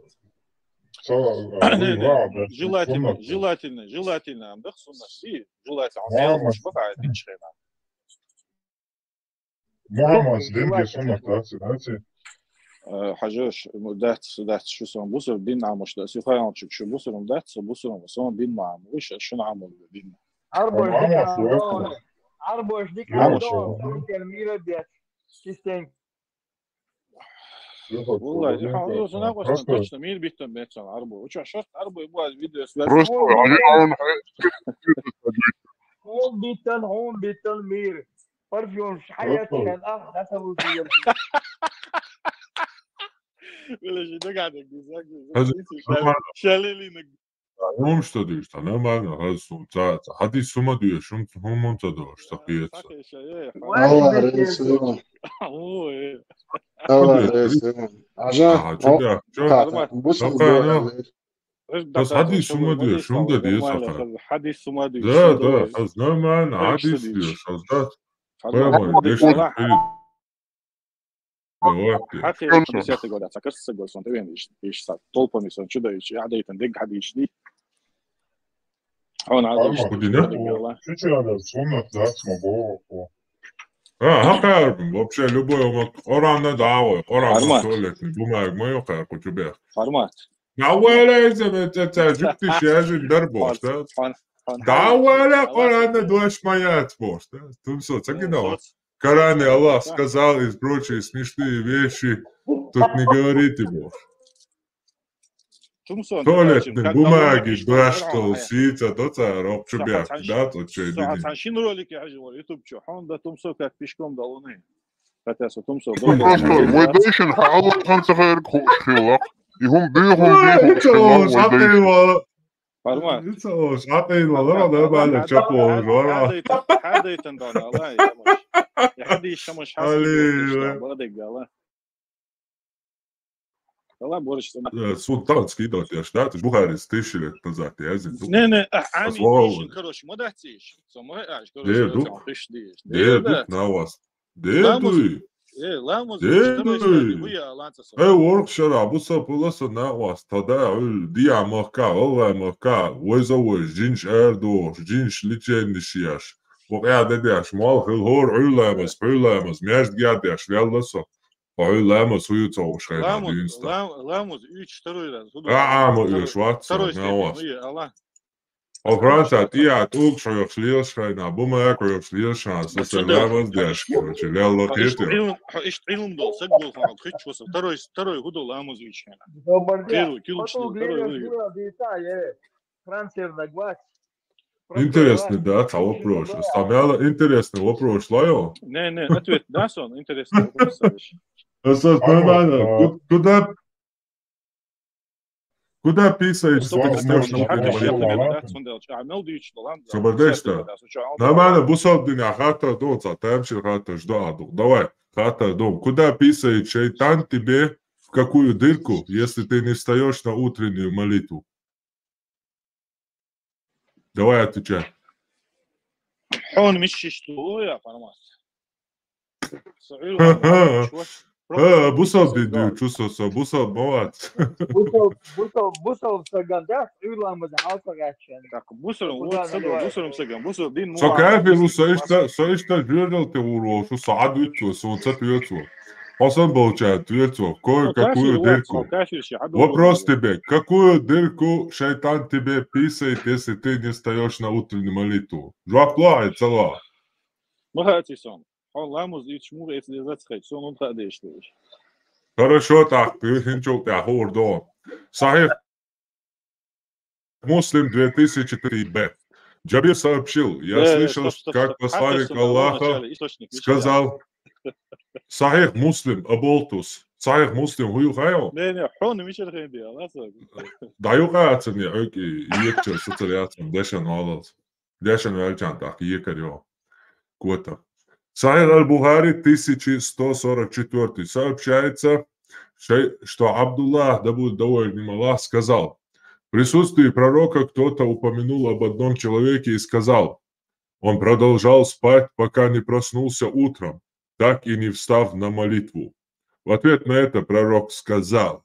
Не, не, желательно, желательно, желательно, да, суннат, и желательно, он делал уж бахает, ничего. Мухаммад, динге суннат дац, дац. Э, хьажаш, дац, дац, шу сон бусур дин амуш дац, ю хайан чук шу бусурум дац, бусурум сон дин ма амуш, шу на амуш дин. Арбош дик амуш, арбош дик амуш, мира бец. Систем. Валлай, ха, ну, зона гошта, точно, мир биттан бецан, арбо. Уча шорт арбо, бу видео связь. Просто, они, он, он биттан, он биттан мир. Парфюм, шхаят, шан, ах, да, сабу. Валлай, жи дагадак, гизак, гизак. Шалелинак. Умуш ца дуьйш, ца нормально, хӀара сум, ца, ца хьадис сума дуьйш, хӀум, хӀумма ца дуьйш, ца кхета. Аллах реза. Ой. Аллах реза. Ажа, аха, чу бя, чу. Бусурба дуьйш. Хас хьадис сума дуьйш, хӀум да деза хьа. Хьадис сума дуьйш. Да, да, хас нормально, хьадис дуьйш, хас да. Прямо, деш, Давай. Хьакъ, килсетаг вадац, ца касса гол сон, тевен иш, иш са толпами сон, чу да иш, я дейтан, дег хьадиш ди. Он а Арма, диш, худина? Чу чу ада, суннат дац ма бо. А, хакар, вообще любой, ма, Коран да, давай, Коран, Арма, туалетный бумага, ма, ё, кар, кучу бех. Формат. Давай, зе, ме, ца, ца, жиптиш, я жин дар бош, да? Давай, Коран да, дуаш маяц бош, да? Тумсо, ца кидала. Коране Аллах сказал и прочие смешные вещи, тут не говорите больше. Туалетные бумаги, да что, сица, доца, робчу бяк, да, тут чей дини. Сан шин ролики хьажи вар, YouTube чу, хьон да тумсо как пешком до луны. Хотя со тумсо. Просто, мой дойшин, ха, Аллах хан сахар кхуш хилак. И хум бихум бихум хилак, мой дойшин. Формат. Ицалош, хьатӀайла лара, нормально чапош, вара. Хьадайтан, хьадайтан дона, Аллах, ямаш. Я хьадиш, ямаш, хьадиш, Аллах. Аллах, борщ сама. Э, султанский дот, я ждать, Бухарис, тысячи лет назад, я зин. Не, не, а, ами, короче, ма дациш. Сама, а, короче, тысячи. Де, дук, на вас. Дедуй. Э, ламаз, дедуй. Э, ворхӀ шара, бусалба пуласа накъвас, тада гӀур, дия махка, гӀалгӀай махка, вайза вайш, жинш арадохуш, жинш лечениш еш. Вакъя дедеш, мал хил хӀор гӀур ламаз, хӀур ламаз, межд гядеш, велла со. ХӀур ламаз, хӀу ю ца уш хайна, ламаз, динста. Лам-, ламаз, уьч, второй раз. А, а, ма уьш вац, второй степень, накъвас. Алла. О, Франция, тӀия тӀулг шо йохуш лелаш хьайна, бумага йохуш лелаш хьайна, со сай ламаз деш, короче, лелла кхетира. Хьо иштта Ӏилм дол, саг дол хьо, хӀуьттуш васа, второй, второй хӀу дол ламаз вийчхьена. Первый, килуш, второй, второй. Интересный, да, ца вопрос. Самяла интересный вопрос, лайо? Не, не, ответ, да, сон, интересный вопрос. Нормально. Куда Куда писаете? Собар дешта. Нормально, бусалба дина хаттар дон, ца тамашийна хаттар ждал. Давай, хаттар дон. Куда писает шайтан тебе, в какую дырку, если ты не встаёшь на утреннюю молитву? Давай, отвечай. Хьона мишшиш ду, я формат. Ха, бусалба дин дуьйцу со, со бусалба ма вац. Бусалба, бусалба, бусалба саган, да, Ӏуьйламаза хьалса гӀаьччан. Так, бусалба, вот саган, бусалба саган, бусалба дин. Со кафир ву, со иштта, со иштта жоьжалте вур волуш ву, со Ӏадвуьту, со ца тоьцу. Хьо сан болча тоьцу, кой, какую дырку? Вопрос тебе, какую дырку шайтан тебе писает, если ты не встаёшь на утреннюю молитву? Жоп ло, ай, ца ло. Ма хаци сон. Хьо ламаз дийцаш муха эца деза ца хеташ, сон хӀума хаа дезаш дерш. Хорошо, так, ты хинчул тӀехь хуур до. Сахих Муслим две тысячи три б. Джабир сообщил: «Я слышал, как посланник Аллаха сказал». Сахих Муслим, Аболтус. Сахих Муслим, хӀу ю хайо? Не, не, хьона мичара хен де, Аллах саг. Да юкъа ацани, хьоьги, екча, сацар яцан, дешан валалц. Дешан ваьлчан тӀаккха екар йо. Кота. Сахих аль-Бухари, тысяча сто сорок четвёртый, сообщается, что, что Абдуллах, да будет доволен им Аллах, сказал: «В присутствии пророка кто-то упомянул об одном человеке и сказал: он продолжал спать, пока не проснулся утром, так и не встав на молитву». В ответ на это пророк сказал: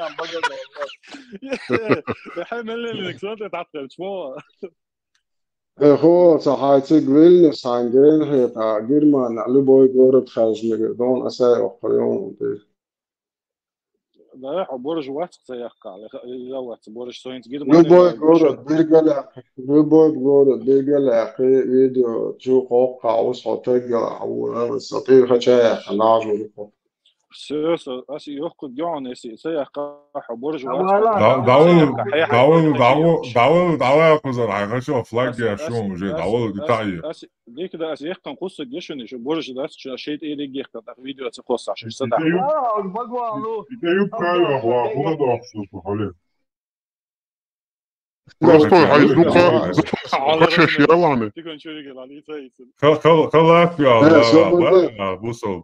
Сан багажник. Хье меллинг сонте тӀаккха чмо. Эхо, ца хьайцига Вильнюс, хьайн грейн хьекъа, Германия, любой город хьажа мегар, дон асай охха йон. Да, хьо борж вац ца яккха, я вац борж соинц Германия. Любой город, бергалякъи, любой город, бергалякъи, видео, чу хокка, ус хо тегга, ау, ау, са тир хача яккха, нажу хо. Всё, со, ас йохку гён, эси, са яккха, хьо борж вац. Давай, давай, давай, давай, давай, кузар, хай хачо флаг я шун уже, давай, детали. Дикда ас яхкан кусса гешуни шу боржи дас чу шейт эри гехкан так видео ца косса шу сада. Итею правило хва хва дохсу хвале. Просто хай зука зука шеш яланы. Тикон чуриге лали цайсин. Кал кал кал ат я. Бусол.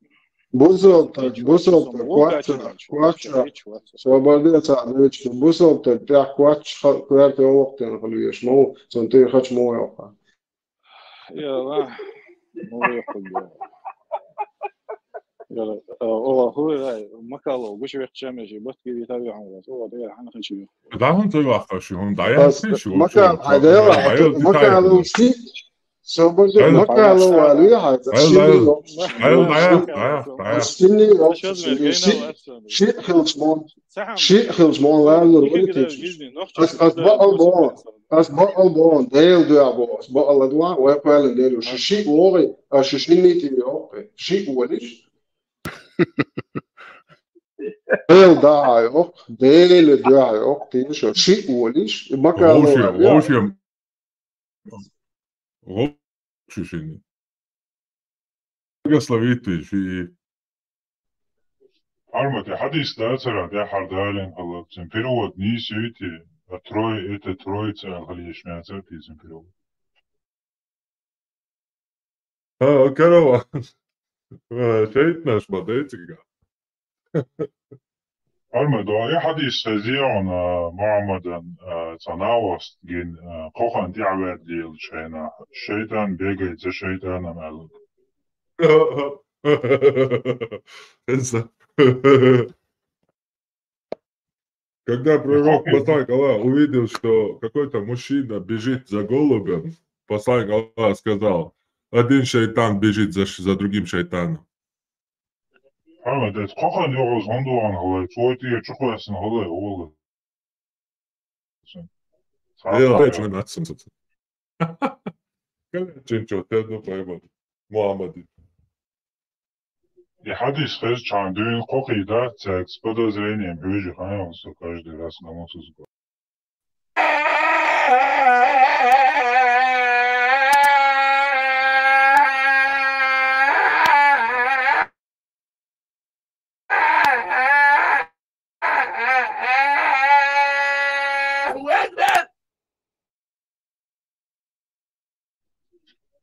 Бусол так, бусол так, квача, квача. Свободец, а дочки, бусол так, пя квач, кварте октен хлюеш, мол, сон ты хач мой оха. Яла. Ну, я худо. Ола хӀу, ай, Макалов гучавехча межи, батки витави гӀамрас. Ола дера хӀана хачи. Да, хӀун ца вахта ши, хӀун дая. Макал, хӀай дела, Макалов ши. Соболде Макалов валуя хӀай. Ай, ай, ай, ай. Ши хилчмон. Ши хилчмон ланнур валуя. Ас ас баъал бо. Ас баъал бо. Дел дуа бо. Ас баъал дуа. Вай къалин дел. Ши ши оги. Ас ши ши нити оги. Ши олиш. Дел да айок. Дел дуа айок. Тиша. Ши олиш. Макалов. В общем, в общем, в общем, благословит ты и Армати хадис да цара да хардалин халабцин перевод не сюйти, а трой это троица алхалиш мяцар тизин перевод. А, корова. Шейт наш бадайтига. Арма да и хадис хазиона Мухаммадан цанаваст гин коханти авад дил шайна. Шайтан бегает за шайтаном алук. Когда пророк посланник Аллаха увидел, что какой-то мужчина бежит за голубем, посланник Аллаха сказал: один шайтан бежит за, ш- за другим шайтаном. Арма да кохан йогоз хондуан халай. Цойти чукуясин халай ола. Я хочу на семьсот. Короче, ничего, ты одну поймал. Мухаммад. И хадис хез чан дюн кохи да цек с подозрением хюжи хаян, что каждый раз на мусус.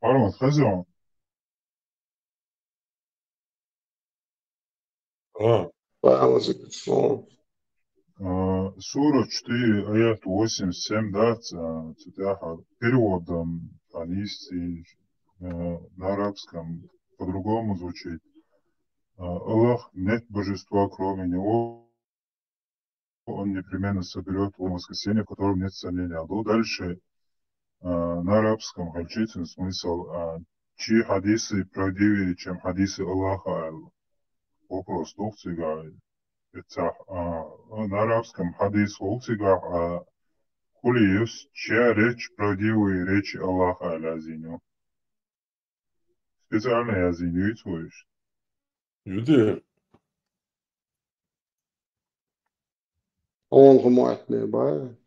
Арма хазион. А, Павлович, ну, А, Сура четыре, аят восемь, семь, да, ц- а, цитата, переводом анисти, э, на арабском по-другому звучит. А, Аллах, нет божества, кроме Него, Он непременно соберет в воскресенье, в котором нет сомнения. А дальше а, на арабском гальчицын смысл а, чи хадисы правдивее, чем хадисы Аллаха. Вопрос тухцига. А, на арабском хадис тухцига а, хули юс, чья речь правдивые речи Аллаха лязиню. Специально язиню и цойш. Юди. Он хумуатне бай.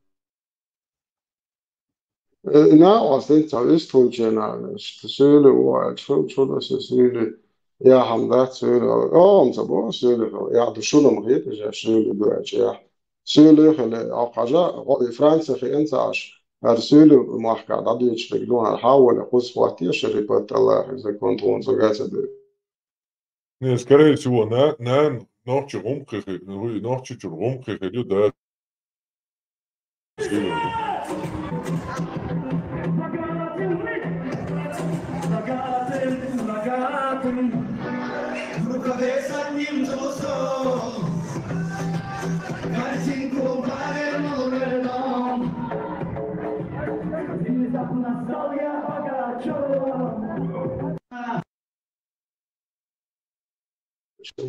Э, на остается выступчена, что сюли уа, что что да сюли. Я хамдат сюли. О, он забыл сюли. Я душуном хит, я сюли дуача. Сюли хеле, а кажа, и Франция хи энсаш. Ар сюли махка да дичрик дун ар хавале кус хватия шерипат Аллах закон тон загаса. Не, скорее всего, на на нохчи гумхи, нохчи чур гумхи, да.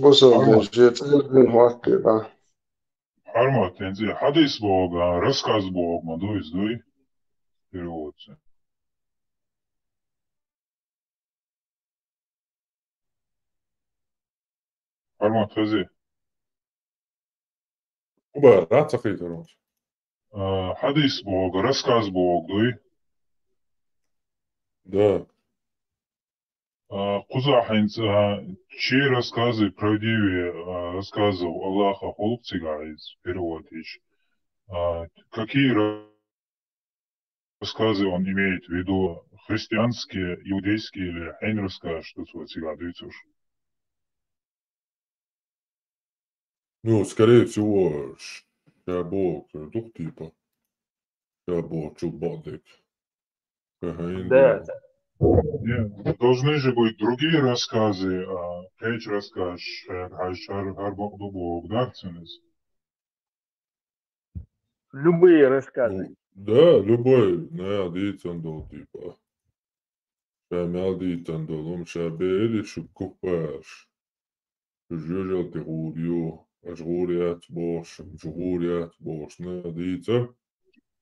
Бусалба же цербин хватки да. Арма тензи хадис бога, рассказ бога, дуй, дуй. Переводится. Арма тензи. Уба, да, цахи короче. А, хадис бога, рассказ бога, дуй. Да. А, куза хинца, а, чи рассказы правдивее а, рассказов Аллаха холкцига из переводич. А, какие ра- рассказы он имеет в виду? Христианские, иудейские или хейн рассказ, что цватига дыцуш? Ну, скорее всего, шабо, дух типа. Шабо, чубодик. Да, да. Не, должны же быть другие рассказы, а, кхечу рассказаш, хьажча, хӀара, хӀара бакъду бохург дац иза. Любые рассказы. Ну, да, любой, наьха дийцина долу, типа. Ша мел дийцина долу, ша бер ю шуьга куппараш. Шу жоьжалте гӀур ю, аша гӀур яц бохуш, шу гӀур яц бохуш, наьха дийцар.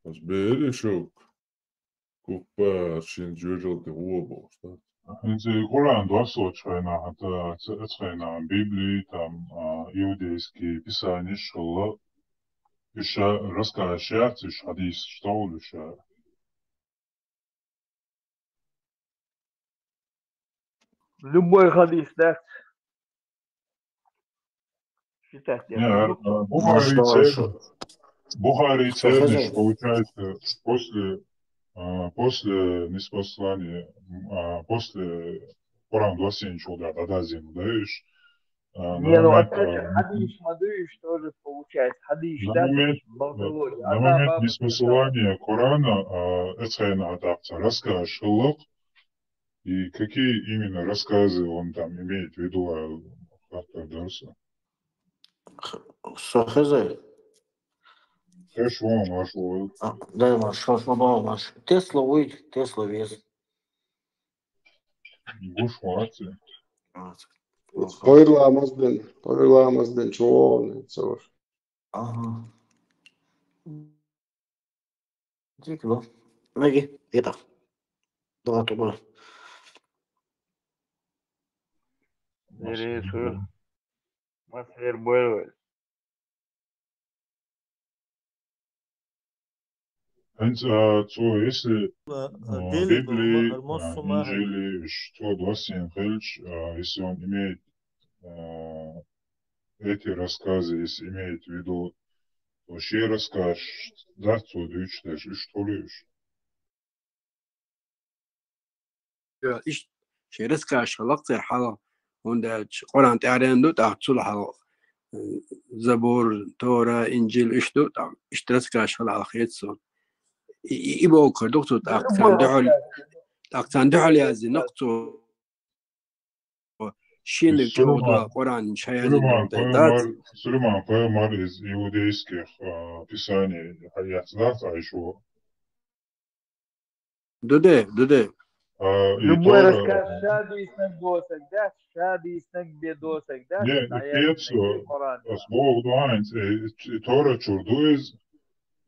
Аса бер ю шуьга куппараш, шуна жоьжалте гӀо бохуш, да? ХӀинца и Къуръан доссочу хенахь, ца, ца, оцу хенахь Библи, там, а, иудейский писанеш хилла, уьш ша рассказаш яц, уьш хьадисаш товлуш ша. Любой хьадис дац. Считать я. Не, а, Бухари, Бухари церниш, получается, после, а, после ниспослания, а, после Къуръан доссийначул дӀадазийна даьш. А, не, ну, опять же, хьадис ма дуьйш тоже получается. Хьадис, да, момент, на момент ниспослания Корана, а, эцхайна атакца рассказаш хилла-кх. И какие именно рассказы он там имеет в виду, а, хаттар дар сан? Со хезай? Хезаш ву, марш ву. А, дай марш, хезаш ву, марш. Тесла вуй, Тесла веза. Гуш вац. Вац. Хойр ламаз дина, хойр ламаз дина, чу вогӀу ца ваш. Ага. Дика ду. Меги, дика. Дала ту гула. Бере сур. Масер бойвал. ХӀинца, а, цо, если, а, Библи, а, Инжили, уьш цо доссийна хилча, а, если он имеет, а, эти рассказы, если имеет в виду, то шен рассказаш дац цо дуьйцуш дерш, уьш тхуьлуьйш. Иштта шен рассказаш хилла-кх церан хьалха, хӀунда аьлча Къуръан тӀаьхьаренна ду, тӀаккха цул хьалха, э, Забур, Тора, Инжил, уьш ду, тӀаккха иштта рассказаш хилла хета суна. И, и, и бохург ду-кх цо, тӀаккха царна дуьхьал, тӀаккха царна дуьхьал яздина-кх цо. Шена чӀогӀа Къуръан ша яздина дай дац. Сулайман пайхамар, Сулайман пайхамар из иудейских, а, писаний хьаяц дац Ӏайшо? Ду де, ду де. А, и Тора, любой рассказ ша дийцинарг доцург дац, ша дийцинарг бен доцург дац. Не, и кхета со, ас бохург ду хьайна, и, и Тора чуьра ду иза,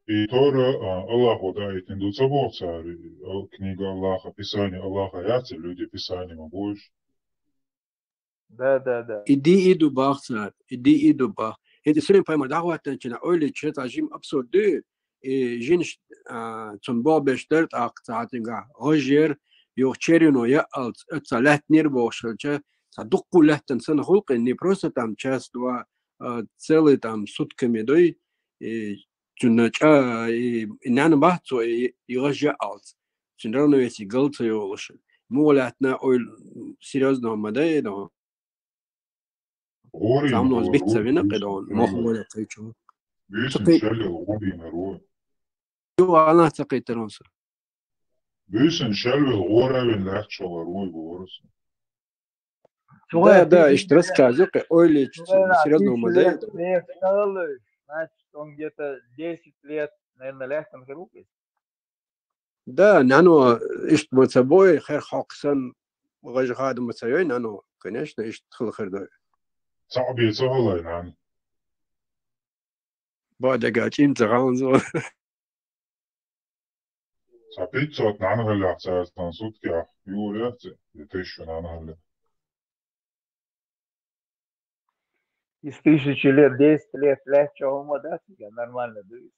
и Тора, а, Аллахо даийтина ду ца боху цара, и, а, книга Аллаха, писание Аллаха яц, и люди писание ма бу уьш. Да, да, да. И ди и ду бах цара, и ди и ду бах. ХӀинца Сулайман пайхамар дӀахӀоттанчу хенахь ойла йича цхьа жима абсурд ду, и жинаш, а, цунна болх беш дара, тӀаккха цхьа хьатингахь гӀаж яра, юха червено яалц, оццул лаьттинера бохуш хилча, цхьа дуккха лаьттина санна хуьлу-кх и, не просто там час-два, а, целый там сутками дуй, и цуьнан чӀа, и, и нана бац цо, и, и гӀаж яалц. Цуьнан равновесие гал ца йолуш. Муха лаьттина ойла серьёзно ма дай, дон. ГӀорийна Цамноз битца вина къедон, мохула кхечу. Буьйсанна шеллал гӀорийнар ву. Ю, ана ца кхийтар он са. Буьйсанна шеллал гӀора вина лаьтташ хилар ву, бохура со. Да, да, иштта рассказы кхе, ойла йича, серьёзно ма дай. Значит, он где-то десять лет, наверное, лаьттина хир ву. Да, нано, иштта ма ца бой, хер хьокху санна, гӀажа хада ма ца йой, нано, конечно, иштта хила хир ду. Цхьаъ бен ца хилай, нана. Бадага чӀим ца хаанзо. Цхьа пятьсот нана хилла цара цхьана суткех, юурехь ца, и тысяча нана хилла. Из тысячи лет, десять лет лаьттача хӀума дац, нормально ду иза.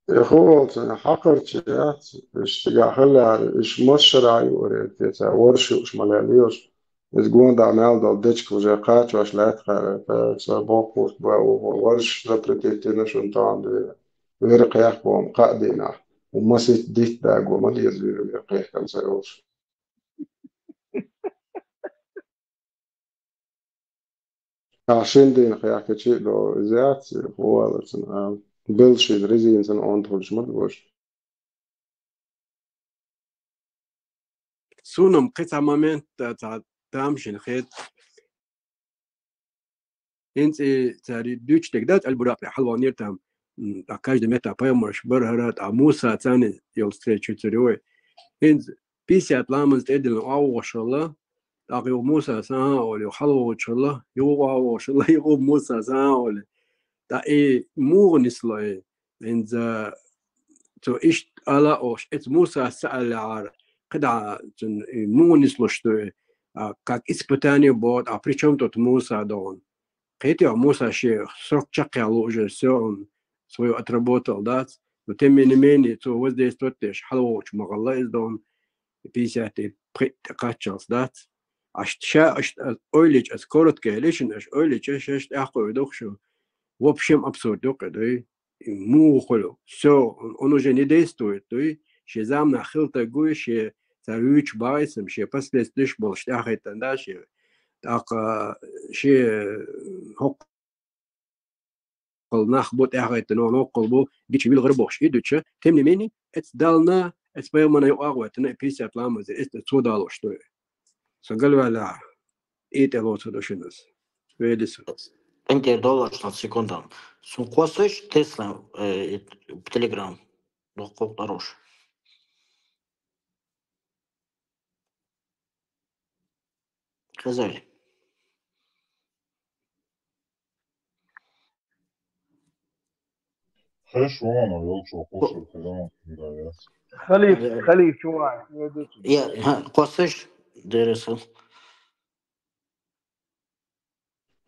Эхо волчун хьакхарча яц, уьш цигахь хилла, уьш масшара а юурехь те, цара ворш юуш ма леллаш. Иза гонда мел долу дечка уже кхачош лаьтта хаьара, ца боккхуш бан ву, ворш запретить дина шуна тахана дуьйна. Вера кхехбо-м кхаа дийнахь, хӀумма сиц дитта даго ма деза вера, вера кхехкам ца йолуш. Ахьа шина дийнахь яхкачи а до, иза яц, хӀун валарцун ала. Белшин резинацун онда хуьлуш ма ду ваша. Цунам кхин цхьа момент, цхьа тамашийна хет. ХӀинца и цари дуьйцуш дерг дац, Аль-Буракъ тӀе хьалвалнера там, м, а каждый метта пайхамарш бара хӀара, тӀаккха Муса царна йолу встреча цуьра вай. ХӀинца пятьдесят ламаз тӀедиллина охьавогӀуш хилла, тӀаккха юха Муса сахьа олу, юха хьалвогӀуш хилла, юха охьавогӀуш хилла, юха Муса сахьа олу. ТӀаккха и муха нисло и? ХӀинца цо иштта ала а олуш, эца Мусас ца аьллехьара, кхидӀа цунна и муха нислуш ду и? А, как испытание боху, а при чём тут Муса догӀун? Кхетий хьо, Муса шен срок чекхъяьлла уже, всё, он своё отработал, дац? Но тем не менее, цо воздействовать деш, хьалавогӀучу ма-гӀалла иза догӀун, пятьдесят и пхиъ тӀе кхаччалц, дац? Аша ша, аша ойла йича, аса коротко елира шуна, аша ойла йича, шаьш тӀаьхьакхуьур ду-кх шу. Вообще абсурд ю-кх и, дуй? Муха хуьлу? Всё, он, он уже не действует, дуй? Шен заманахь хилла стаг вуй, шен цара вуьйцуш бахьийсам, шен последствиеш болуш тӀаьхьахӀиттина, да, шен. ТӀаккха шен хӀокхул нах бу тӀаьхьахӀиттина, он хӀокхул бу, гича вилгӀира бохуш и дуьтуша, тем не менее, эца Далла, эца пайхамарна юкъа а гӀоьттина, и пятьдесят ламаз, эца цо далош ду. Со галваьлла, и тӀе лоцу ду шуна аса. Вели со. КӀентӀера долларш на секунду. Сун кхоссаш, Тесла, э, Telegram. Доккха къаруш. Хезали. Хеш вон, а йолчо кхоссар хезан, да, я. Халиф, э, халиф, чувак, я, ха, кхоссаш, дересал.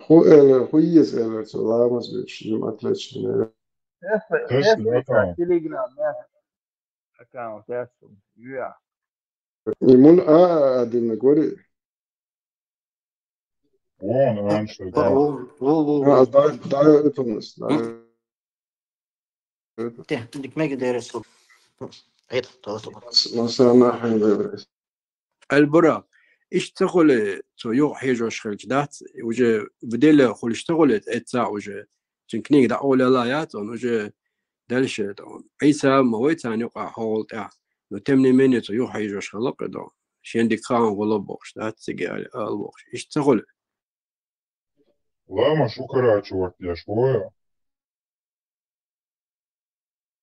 Ху эле, ху еза эле, цо ламаз веш, жим отлично. Эс, Эс, эс, аккаунт. Telegram, эс. Аккаунт, эс, я. И мун а, а, дина гори. Вон, а, что, да. Во, во, во, во. А, да, да, это у нас, да. Те, дик мега дересал. Это, то, то. С-, ну, всё равно, хай, выбрать. Аль-Буракъ, иштта ца хуьлу, цо юха хьежош хилча дац, уже в деле хуьлуш ца хуьлу, эцца уже. Цуьнан книга дӀакъовлаелла яц, он уже дальше, Ӏийса ма вай царна юкъахь хьолахь тӀехь. Но тем не менее, цо юха хьежош хилла-кх и догӀу. Шен дика хаам хуьлу бохуш дац, цига ала, ала бохуш. Иштта ца хуьлу. Ламаз шу карачу вакъ деш вой?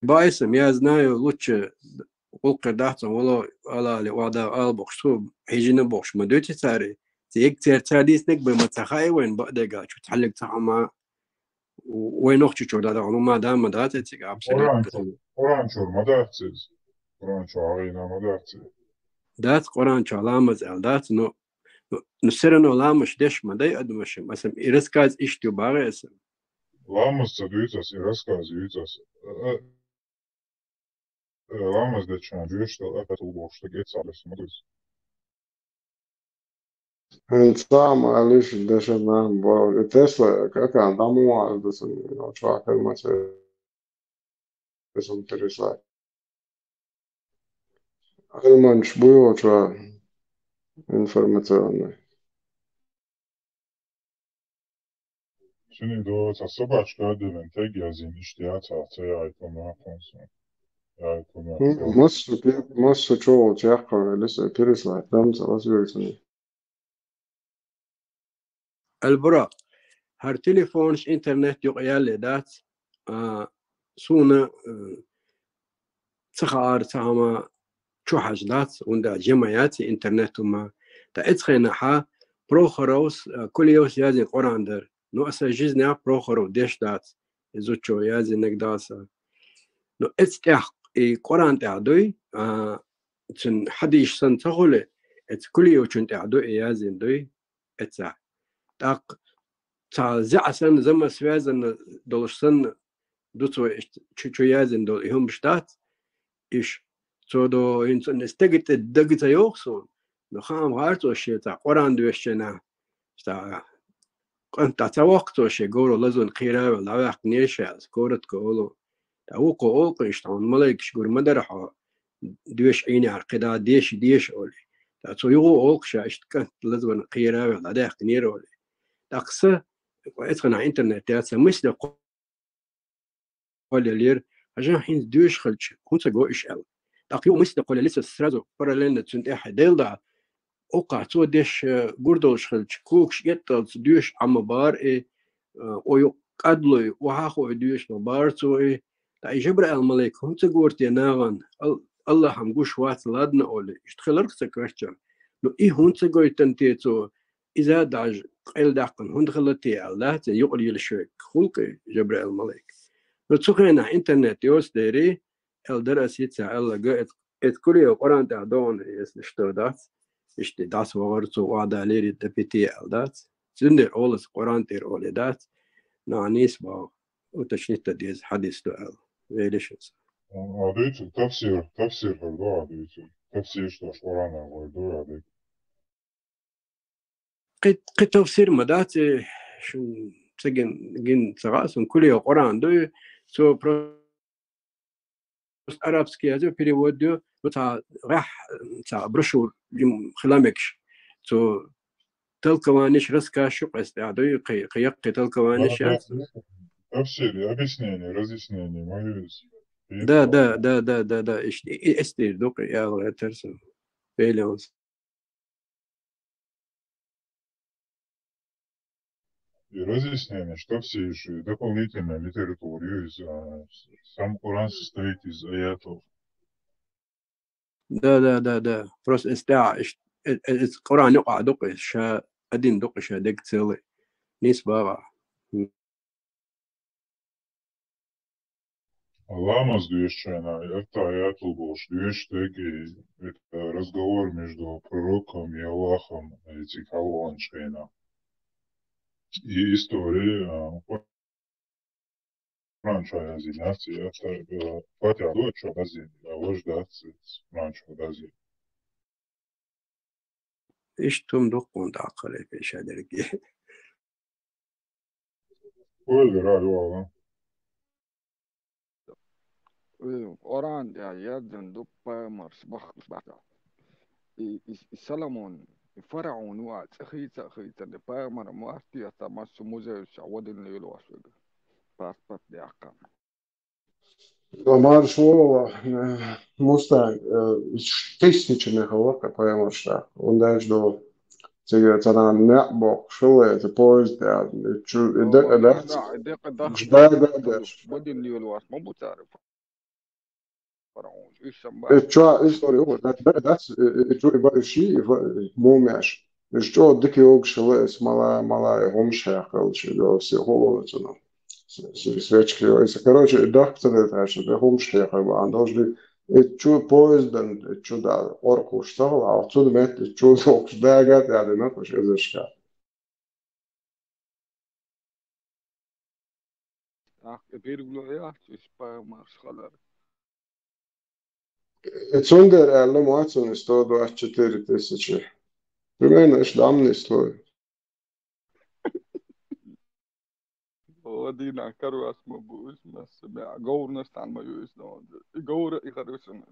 Баисам, я знаю, лучше гӀуллакх хир дац, вало, ала, ала, вада, ала бохуш, цо хьежина бохуш ма дуьйцу цара. Цигахь цара, цара дийцинарг бен ма ца хаьа вайна бакъдерг, чу цхьаьллиг ца хьама, вай нохчичуьра дӀадахана ма да, ма дац цигахь абсолютно. Къуръан чу, Къуръан чуьра ма дац иза. Къуръан чу хьагӀийна ма дац иза. Дац Къуръан чохь ламаз аьлла, дац, но, но, но всё равно ламаз деш ма дай адамаш, аса и рассказ иштта ю бахьа аса. Ламаз ца дуьйцу аса, и рассказ юьйцу аса. Э, э, э, ламаз дечунна жоьжахатал а хӀетахь бохуш стаг эццахь бесса ма ду иза. ХӀинца ма алиш дешан нах боху. И Тесла какан дӀа муха ду сан, чохь хир ма ца интересует. Альманчаш буй волчо информационный. Цуьнан доца собачка а девлла, тег язйина, иштта яцахь, ца яйта нахана сан. Яйта нахана. Массо пе-, массо чогӀу чекхвелла, переслать, там ца лазбевцани. Аль-Буракъ, хӀара телефонаш интернет юкъа ялле дац, а, суна, э, ца хаара ца хӀама чу хьажа дац, хӀунда аьлча жима яц и интернет хӀума. Ткъа эцу хенахьа Прохоровс, а, Кулиевс язйина Къуръан дара. Ну, аса жизнях Прохоров деш дац, и зудчо язйинарг дацахь. Ну, эцу тӀехь, и Къуръан тӀехь дуй, а, цуьнан хьадисаш санна ца хуьлу, эцу Кулиевчун тӀехь ду и язйина дуй, эцахь. ТӀаккха цхьа зӀе санна, взаимосвязанна долуш санна, ду цо иштта чу, чу язйина долу и хӀумаш дац, иш. Цо до хӀинца стеган тӀе дага ца йогӀу суна, но хаам гӀар цо шен цхьа Къуръан доьшучу хенахь, цхьа кӀант дӀа ца воккху цо шен говро лазорна кхера а велла, дӀаваьккхинера ша, аса коротко олу. ТӀаккха вукхо олу-кх иштта, хьуна малайкаш гур ма дара хьо, доьшуш Ӏийнехьара кхидӀа деша, деша олий. ТӀаккха цо юха олу-кх ша, иштта кӀант лазорна кхера а велла, дӀадаьккхинера олий. ТӀаккха сан, эцу хенахь интернет яц, сан мысли кхоллаелира, хьажахь хӀинца доьшуш хилча, хӀун ца го уьш аьлла. ТӀаккха юха мысли кхоллаелира сан сразу параллельно цуьнан тӀехь, Дела да, Оккхахь цо деш, э, гур долуш хилча, когаш этталц доьшуш Ӏа ма бара и, э, о юкъ кӀадлой, охьа а хой доьшуш ма бара цо и. Ткъа и Жабраил малайк хӀунда ца гора те нахана, Ал-, Аллахьам гуш вац, ладна олий, иштта хиларх ца кхаччалц. Ну, и хӀунда ца гойтина те цо, иза даже къайладаьккхина хӀунда хилла те аьлла дац, юкъара йилла шоьга хулкъи Жабраил малайк. Ну, цу хенахь интернет йоцу дерий, аьлла дара ас йицахь аьлла га, эт-, эт куле Къуръан тӀехь догӀу, если что, дац, иштта дӀасавахара цо, охьадалийра и дан пите аьлла дац. Цундела олу аса Къуръан тӀера олий дац, нахана нийса боху, уточнить дан деза хьадис ду аьлла. Велиш иза. А дуьйцу, тафсир, тафсир хир ду а дуьйцу. Тафсир, что ж Къуръана гӀой ду а дуьйцу. Кхи, кхи тафсир ма дац, э, шун ца гин, гин ца гӀа, сан куле Къуръан ду, цо просто арабский язык перевод ду, ну, ца гӀехь, ца брошюр, им хила мегаш. Цо толкованиш, рассказ шу къаьста а ду, кхи, кхи яккхи толкованиш яц. Тафсир, объяснение, разъяснение, ма ю иза. Да, да, да, да, да, да, иш-, и, и, эстир ду, кхи, ял гӀертар сан. Пелеонс. И разъяснение, что все ещё, и дополнительная литература, из, а, сам Коран состоит из аятов. Да, да, да, да. Просто эстаьа, иш-, э, э, эс Коран юкъа дукъ, ша один дукъ, ша дег целый. Нис бага. Ламаз доьшучу хенахь, и аттахьиятул болуш доьшуш дерг, и это разговор между пророком и Аллахом, и цига хьалаваханчу хенахь. И история, а, Коран чохь язйина яц, и атта, а, Фатихьа ду чохь язйина, а важа дац, Коран чохь язйина. Иштта хӀума ду-кх хьуна тӀаккха, Лепей, ша дерриге. Ойла ра ю ала. Э, Къуръан тӀехь яздина ду пайхамарш бахкаш бац. И, и, и Соломон, и фараон ву а цӀе хийца а хийцина, и пайхамар ма вац те, аса массо музейш чохь вадина лелош верг. Паспорт яьккхина. Марш вала, э, Мустан, э, тысячами хала пайхамарш, он дальше до. Цига царна неӀ боккхуш хилла, это поезд, я, и чу, и декъа дац. Да, и декъа дац. Да, да, да. Бадин лелош ма бу цара. Фараон. Уьш сам бац. Э, чу история, да, да, дац, э, э, чу и ба-, и ши, и ва-, и мумеш. Уьш чӀогӀа дика йогуш хилла, эс мала, мала, и хӀумаш хьекхалча, да, все хуло цунах. С-, с-, свечки, если, короче, и дахка ца дайташ, да, хӀумаш хьекхар бахьана долуш ди. И чу поездан, и чу да, къоркхуш ца хилла, а цу метте чу зохуш дагат, я, да, нахуш эзаршка. ТӀаккха гергало яц, уьш пайхамарш хилар. Э, цундела аьлла ма цунна сто двадцать четыре тысячи. Примерно иш дам нислой. О, дина карвас ма бу, уьш масса, мя, говрнаш тан ма ю, уьш но. И говра, и харвас ма.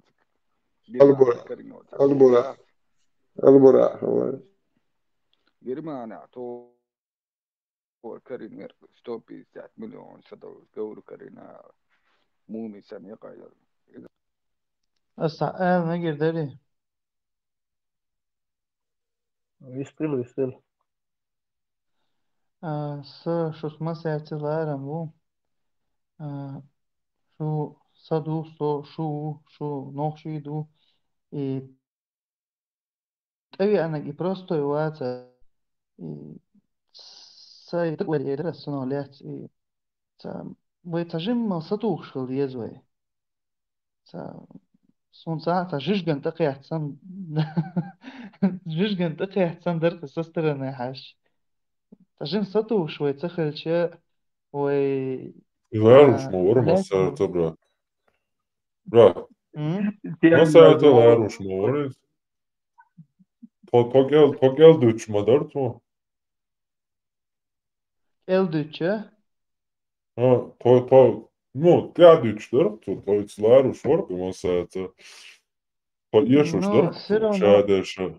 Албура. Карино. Албура. Албура, ва. Германия, то Карина сто пятьдесят миллион садовлу, говру Карина муми сами къайдал. Аса, а, мегер дали? Вистил, вистил. А, са шу смасяци ларам ву. А, шу са ду, со шу, шу нохши ду. И тӀевеанарг и простой ваца, и са и дакъа вер елира, со нах лец, и ца, вай ца жимма сатухуш хила деза вай. Ца, сун ца, ца жижган тӀакхетта сан, жижган тӀакхетта сан дара со стороны хьаьжча. Ца жим сатухуш вай ца хилча, вай, и ларуш а, ма вара лаьцна масса ца, брат. Бра. М? Масса ца ларуш ма вара. Тхо, тхо кӀел, тхо кӀел дуьтуш ма дара тхо. КӀел дуьтуш, а? А, тхо, тхо, ну, тӀаьхьа дуьтуш дара тхо, тхо ца ларуш вара, масса ца. Тхо эшуш дара тхо, шадерша.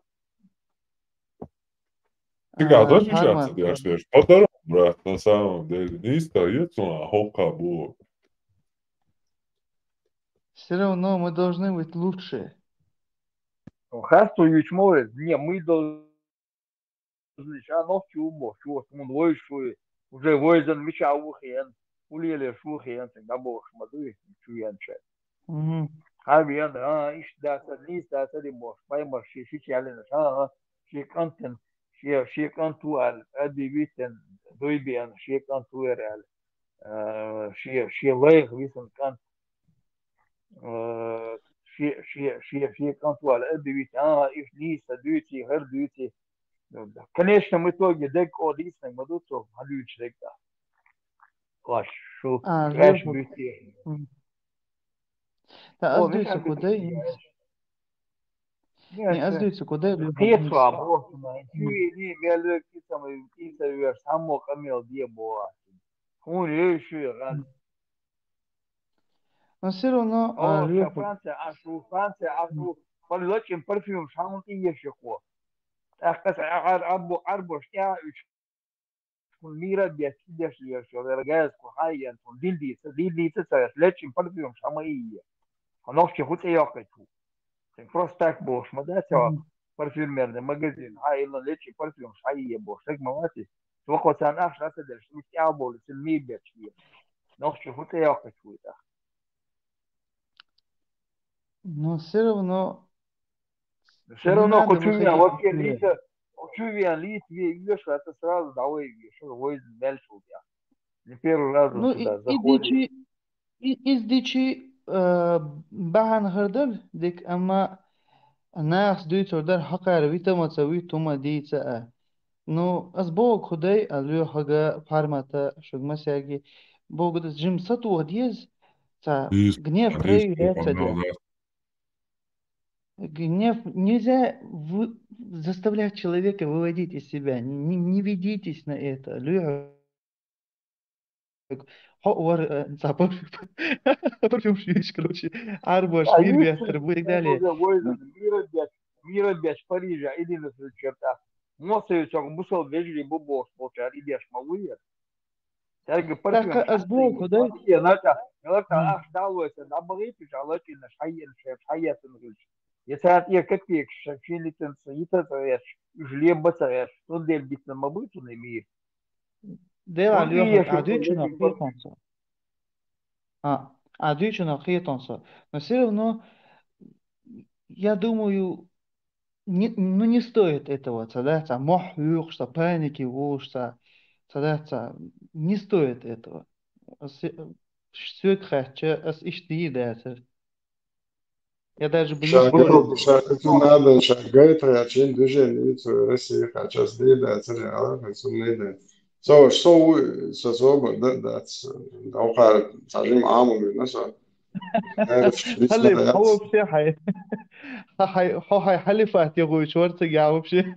Цигахь а, дажича ца деш деш. Тхо дара, брат, на самом деле. Нийса ю цунах хӀокху боху. Всё равно мы должны быть лучше. Хасто юч морез, не, мы должны, ша нохчи у бо, шу, он вой шу, уже войзан мича у хен, улеле шу хен, цен габо шмадуй, чуянча. Мгм. Хавиан, а, иш да са, лис да са, ди бо, паймар ши, ши чалина, а, а, ши контент, ши, ши контуал, а, дивитен, дуйбиан, ши контуал, а, ши, ши лайх, висан конт, а, ши, ши, ши, ши контуал, а, дивит, а, иш лис, а, дуйти, хер дуйти. Ну, да. В конечном итоге, дег о лис, не буду, то, а, дуйти, дег, да. Класс, шу, А, класс жопа. Бюти. Мгм. Та О, аз дивися, куди? Ні, аз дивися, куди, Люба, Хієцо, або, не, не, мелю, кисами, кисами, само камел, діє була. Хун, є, що я, раз. Но все равно, а, О, Люба, Франция, а шу, Франция, а шу, палочим парфюм, шамон і є ще ко. Ах, кас, а, а, або, або, я, Мира беш, беш, беш, беш, гайс, ку хайен, тун дилдица, дилдица, царас, лечим парфюм, шама ие. А нохчи хуце йокачу. Тен просто так бош, ма да, ця Мгм. Парфюмерный магазин, а, илла лечим парфюм, ша ие бош, так мавати. Цоко цан ах, ша цадер, шу тя бол, цен ми беш, ие. Нохчи хуце йокачу, да. Но все равно Все равно, надо хочу я, выходить вообще, на лиса, хочу я, лис, ве, ве, что это сразу давай, ве, что войн дальше у тебя. Не первый раз он Ну, и, сюда и заходит. Дичи, и, из дичи, э, бахан хардал, дик, ама нахс дуйцур дар хакар витамаца витума дийца а. Ну, аз бог худай, а лю хага пармата, шуг масяги. Бог да жим сатух диез, ца Из гнев Алис проявляется, да. Пуханова. Гнев нельзя вы-, заставлять человека выводить из себя. Не, не ведитесь на это. Лю-, хо-, вар-, э, ца парфюм, парфюм шьюсь, короче, арбаш, А мир есть вяхтер, и так далее. Уже война, Ну, мира бяч, мира бяч, Парижа, или на черта. Моцею цог бусал вежли бубош, получар, и бяч мавуя. Тяги Так, парфюм а, а шахты, сбоку, да? Вообще, лака, лака, Мгм. Ах, далуется, да, богы, пиш, а лаки на шайен, шайен, шайен, шайен. Если от их копеек, шахили тенца, и тенца, уж леба царяш, то дель бит на мабыту на мир. Дела, Он и Лёха, ещё а дючно тоже хитонсо. А, а дючно хитонсо. Но все равно, я думаю, не, ну, не стоит этого, ца, да, ца, мох юхса, паники вушса, ца, да, ца, не стоит этого. С-, свек хача, ас ишти, да, ца. Я даже бы не Ша спорил. Гу-, ша гу-, надо, ша гайтра, чин движение, это Россия, ха, час дыда, цари, а, ха, сумныда. Со, со, у-, со, со, ба, да, да, ц-, да, уха, сажим аму, на, со. Э, ш-, Халиф, да, хо вообще хай. Ха-, хай, хо хай халифат, я говорю, чёрт, я вообще.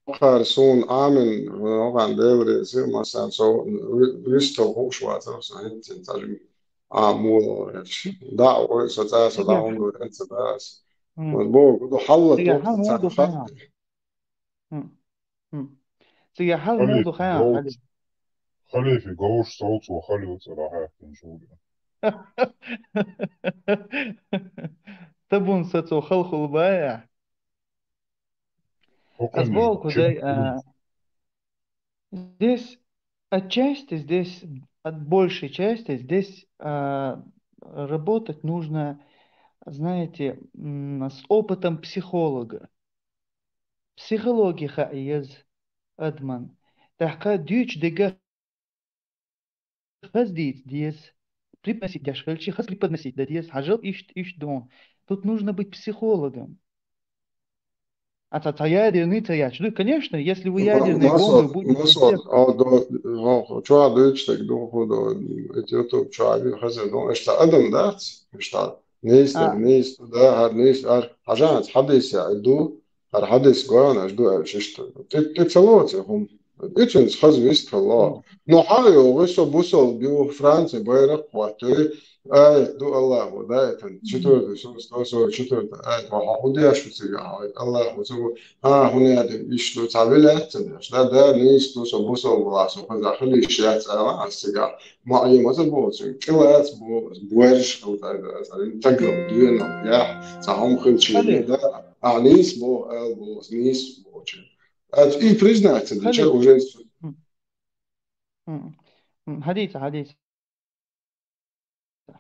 Хар сун амин, оған делри, сир, масан, со, ви-, висто хуш ватыр, со, хитин, сажим аму, да, ой, со, ца, со, да, Нет. Он, ой, это, да, с-, М. Вот, бо, гу-, халла, Сиге тот, хал ца, муду ха-, хана. М. М. Сиге хал Халиф, муду хана, гол-, Халиф. Халифи гош соуцу хали уцара хакин шуга. Табун сацу хал хулбая. Окей, Азбол кудай, а, здесь отчасти, здесь, от большей части, здесь, а, работать нужно, знаете, м, с опытом психолога. Психологи ха иез адман. Тахка дюч дега хаз диц диез. Преподносить дяш хальчи, хаз преподносить да диез. Хажал ишт, ишт дон. Тут нужно быть психологом. А та, та ядерный, та яч. Ну, конечно, если вы ядерные бомбы будете... Масот, масот, а, до, ну, чуа дыч, так, до, до, эти YouTube чуа, ви, хаза, до, эшта адам, да? Эшта, нейста, нейста, да, хар, нейста, хар, хажанс, хадис, я, иду, хар, хадис, гоян, аш, ду, аш, эшта. Ты, ты целого, ты, хум. Итин, хаз, вист, хало. Но, ха, йо, вы со, бусол, бю, Франция, байрак, хватит, Аят ду Аллахо, да, это четвёртый сура, сто сорок четвёртый аят. Ва хьо хӀун деш ву цигахь? Аллахо цо, а, хӀун яде, иштта цхьа велаьццадеш, да, да, нийса ду со, бусалба вала со, хаза хила йиш яц ала ас цигахь. Ма е ма ца боху цуьнга, кӀелаца боху ас, боьрша хила тӀаьда аса, тагал, доьналла, яхь, цхьа хӀума хилча, да, а, нийса боху, ала боху ас, нийса бохучу. А и признаться дича уже. Хьадийца, хьадийца.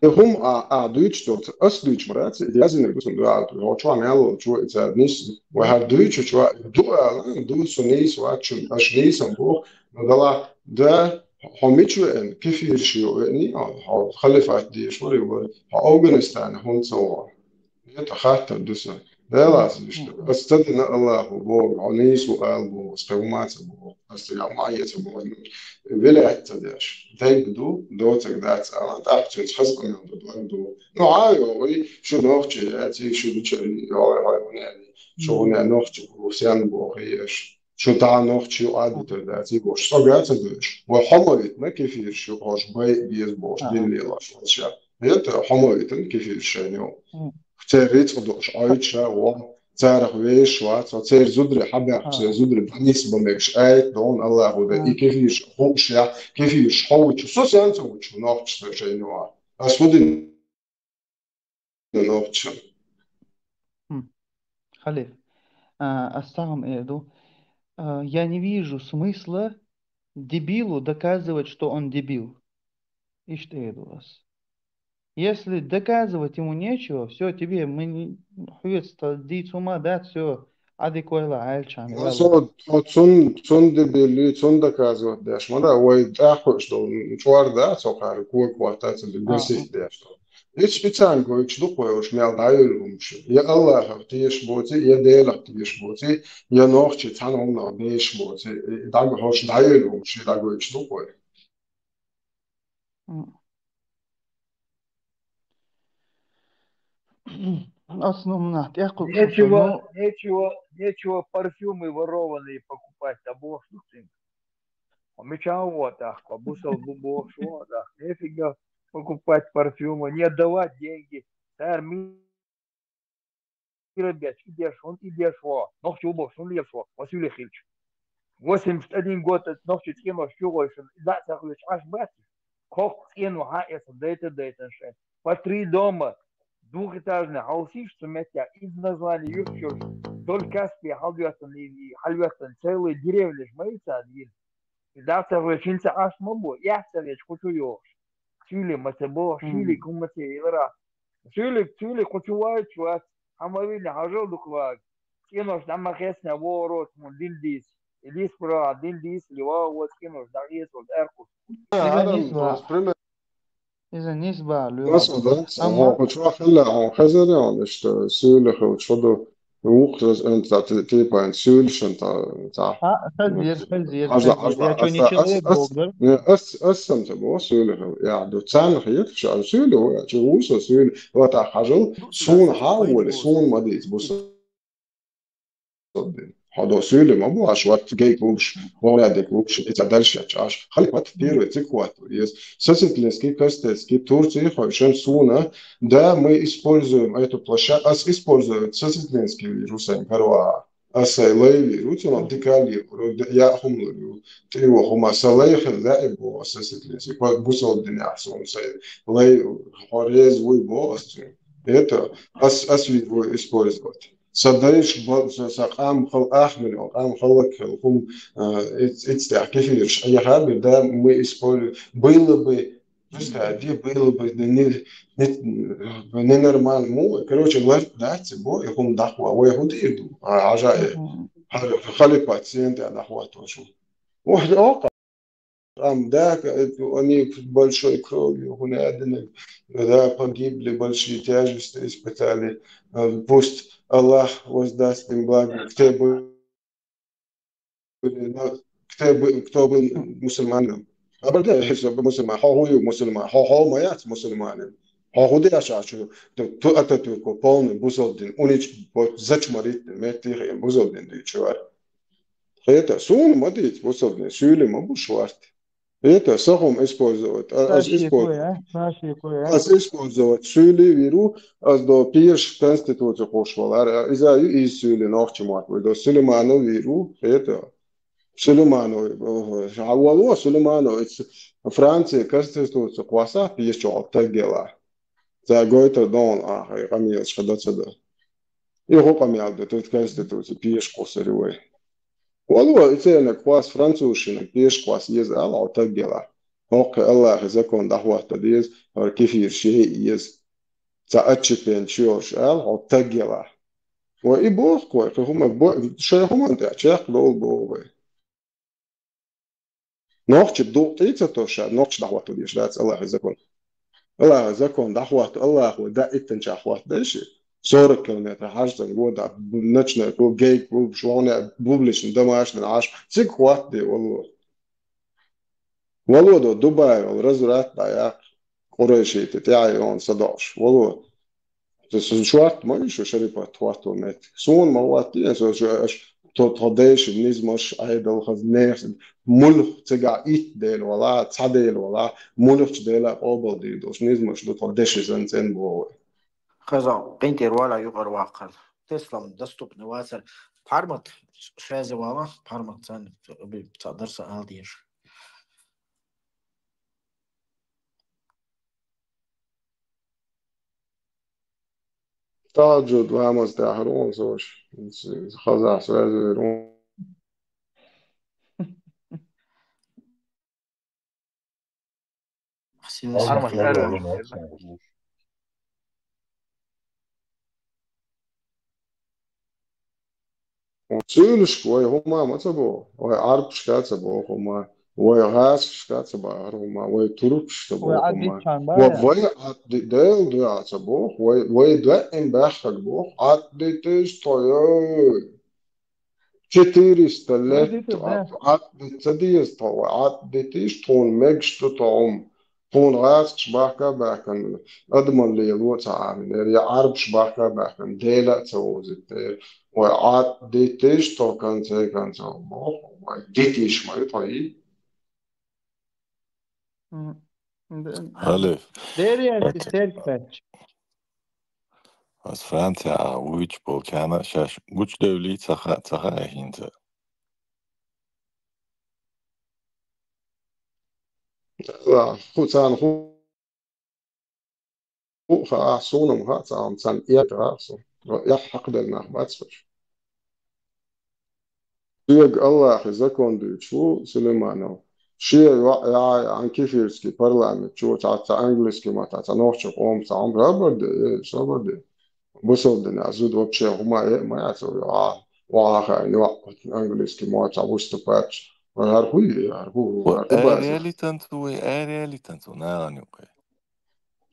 И хӀума а, а дуьйцу доцу, ас дуьйцу ма дац, и язйинарг ду сан дуьхьал, хьо чохь мел волчо, и цара нис, вай хьара дуьйцучо, ду ала, ду со нийса вац шуна, аша нийса боху, но далахь, да, хьо мича веана, кефираш йо веана, хьо халифат дезаш вара, вара, хьо Афганистане хӀунда ца вахана? ХӀета хаттар ду сан. Делахь ас иштта. Ас ца дина Аллахо боху, хьо нийса ву ала боху, ас кхин хӀума ца боху, ас цигахь ма а ца боху. Велаьццадеш. Дайга ду, доцург дац ала, тӀаккха цуьнца хаза къамел ду, дог ду. Ну, хьан а йогӀий, шу нохчий яций, шу дучарий, йогӀий, хьо хӀун яьллий, шу хӀун яьллий, нохчий бу, сен боху, еш. Шу дӀа нохчий ю, Ӏадатар даций бохуш, цӀога а ца доьшуш. Вай хьо ма витина кефираш ю, хьош бай а беза бохуш, дин лелош вац ша. ХӀета хьо ма витина кефираш шайна йолу. Церан рицкъ дууш Ӏойчу ша вон, царах вешаш вац, церан зударий хьабаьхча, церан зударий бан нийса бан мегаш аят догӀун Аллахо дан. И кефираш хууш яхь, кефираш хьо вучу, со сен ца вучу, нохча со шайна йогӀа. Ас хӀун дина нохча? Халиф, а, ас цхьа хӀума эр ду. А, я не вижу смысла дебилу доказывать, что он дебил. Иштта эр ду ас. Если доказывать ему нечего, всё, тебе мы не, хьоьца дийца хӀума дац, всё, Ӏадика вайла, Ӏаьллачхьана ваьлла. Со, со цун, цун дебилли, цун доказывать деш ма дац, вай тӀаьхьа хууш долу чӀор дац, цо кхара кога хӀоттац, гасить деш долу. Ицу пицан гойтуш ду кхойуш мел дӀайолу хӀумаш. Я Аллахах тешаш боций, я Делах тешаш боций, я нохчий цхьана хӀуманах дешаш боций, и дӀагахьош дӀайолу хӀумаш, и дӀагойтуш ду кхой. М. Ас, ну, нах тӀекхуьлуш Нечего, ну, нечего, нечего парфюмы ворованные покупать, а бохуш ду цуьнга. Хьо мичахь вон тӀаккха, бусалба ву бохуш вон тӀаккха. Нефига покупать парфюмы, не отдавать деньги. Цара ми- мира беш, и деш хӀун, и деш хӀун, нохчо бохуш хӀун лелаш хӀун, ма суьйле хилча. Восемьдесят один год нохчо цӀенош чу гӀойшина, и дӀа а ца хилча, Ӏаш бац. Кхоккха цӀено хьан эцна, дайта дайтина шайн. По три дома, двухэтажный хьовсийша цу меттехь, иза название юьхкачуьра, Доль Каспий хьалдоьттина, хьалветтина, целые деревни ма ю царна йина. И дӀа ца хилча, хӀинца Ӏаш ма бу, эхь ца хилча, кху чу йогӀуш. Суьйле ма ца боху, шийле хӀума ца елара. Суьйле, суьйле кху чу ваьлча вац, хьан ма вилли хьажал дукха вага. ЦӀенош дӀа ма хецна вогӀур вац хьуна дин дийца. И дийца пара дин дийца ли вогӀу вац цӀенош дӀа гӀезалла аьркхуш. Иза нисбахь. Иза нисбахь лоьху. Масал, да? Амма хьо чохь хилла, хьо хезара, хьо иштта суьйле хилча, хӀу ду, вукху раз эн ца ти-, типа эн суьйле шун ца, ца. А, хазир, хазир, хаза, хазир. Хаза, я чё, не ас, человек, ас, Бог, да? Не, ас, ас сам ца бо, суьйле хил. Я, ду царна хьекхча, суьйле, я, чу ву со суьйле. Вот а хьажал, суна хьал воле, суна ма дийца, бу со. Хьо до суьйле ма бу, аш вот гей клубш, вогӀу де клубш, и ца дальше аш. Халипат первый цик хвату. Ес Сосетлинский, Костецкий, Турции, хой, шен суна, да, мы используем эту площадку, ас используем Сосетлинский вирус, эн карва. Ас сай лай вирус, он дикали, я хумлу, тиво хума, са лай хил, да, и бо, Сосетлинский, бусал дня, сон сай лай, хорез, вуй бо, ас, это, ас, ас вирус использовать. Сан дайша бал-, сан, сан къам хала ахмело, къам хала кхел, хӀума, а, иц-, иццехь кефирш, я хабир, да, мы используем, было бы, пускай, где было бы, не, не, не, ненормально, ну, короче, ларт дац, бо, и хӀума дахва, вай хӀу дийр ду, а, ажа, э, хали пациент, а, дахва тоже. Ох, ох, Там, да, к-, они большой кровью, гуна адинаг, да, погибли, большие тяжести испытали. Э, пусть Аллах воздаст им благо, кто бы, кто бы, кто был мусульманином. А бада, если бы мусульман, хо, хо, мусульман, хо, хо, моя мусульманин. Хо, хо, да, я чачу, то, то, это только полный бусалдин, унич, вот, зачмарит, метти, бусалдин, да, чувак. Хета, суна ма дийца, бусалдин, суьйле ма бу шварт. Это сахум использовать. А, аз использовать. Аз использовать суьйли виру, аз до пирш конституция кхош валар. Иза ю из суьйли нохчи мат. До Сулейманов виру. Это Сулейманов. Авало Сулейманов. Франция конституция кхоса пирш чо таггела. За гойтар дон а, къамиялш хадацада. И ху къамиял да, тут конституция пирш кхосари вай. Вало, и цена кхос французшина пирш кхос ез ала, о таггела. Окка Аллахи закон дахватта дез, ар кефир шей ез. Ца отчепен чёрш ал, о таггела. Ва и бохкой, ки хума бо-, шей хуман да, чек дол бо вай. Нохчи дукъ тӀе ца тоша, нохчи дахватта деш дац Аллахи закон. Аллахи закон дахватта, Аллаху да иттан ча хватта деши. Сорок километр хаждан года, ночной клуб, гей клуб, шлоне, публичный, домашний, аш, цик хватта де, вало. Вало до Дубай, вал разврат да, я, Къурайши, те, те, ай, он садош. Вало. То есть шварт ма шу шарипат хватта мет. Сон ма хватта, я, со, аш, то, то деши, низмаш, айдал, хаз, нес, мулх, цега ит дел вала, ца дел вала, мулх ч дела обал ди, дош, низмаш, до, то деши зан цен бо. Хаза, къинтер вала югар вахар. Теслам доступный вацар. Пармат, шазе вала, пармат цан, би, ца дарса алдеш. Таджуд ламаз тахрун сош. Хаза сразу рун. Цуьнашка вай хӀума ма ца боху, вай Ӏарбашка ца боху хӀума, вай гӀазкхашка ца бахара хӀума, вай туркашка ца боху хӀума. Ва вай Ӏадди-, Дела дуьхьа ца боху, вай, вай даим баьхкаг боху, Ӏаддиташ тхо йой. Четыреста лет Ӏаддита ца деза тхо, вай Ӏаддиташ тхуна мегаш ду тхо хӀума. Тхуна гӀазкхаш бахка а баьхкина, адаман лело а ца Ӏаминера, я Ӏарбаш бахка а баьхкина, Дела а ца вовзийтинера. Вай Ӏаддиташ тхо конце концов боху, вай дитиш ма ю тхо и. М, д-, Халиф. Деррига Окей. Церквач. Аз Франция а вуьйчу болчарна шаьш гучудевлий ца ха-, ца хаьа хӀинца. Ла, хӀу царна хӀу-, хӀу хаьа, суна-м хаьа царна, царна эхь хаьа суна. Эхь хьакхаделла нах бац уьш. Соьга Аллахьи закон дуьйцуш ву Сулейманов. Шен йоӀ яхьа, кефирский парламент чу, цхьа, цхьа английский маттахь, цхьа нохчийн къоман, цхьа хӀума, собар де, э, собар де. Бусалба динехь зуда вообще хӀума э ма яц, а, вахьа хьайн йоӀ английский маттахь выступать. Вай хӀара хӀу, хӀара хӀу, хӀара хӀу база. Аьрралийтанца вай, аьрралийтанца вай, нагӀана юкъе.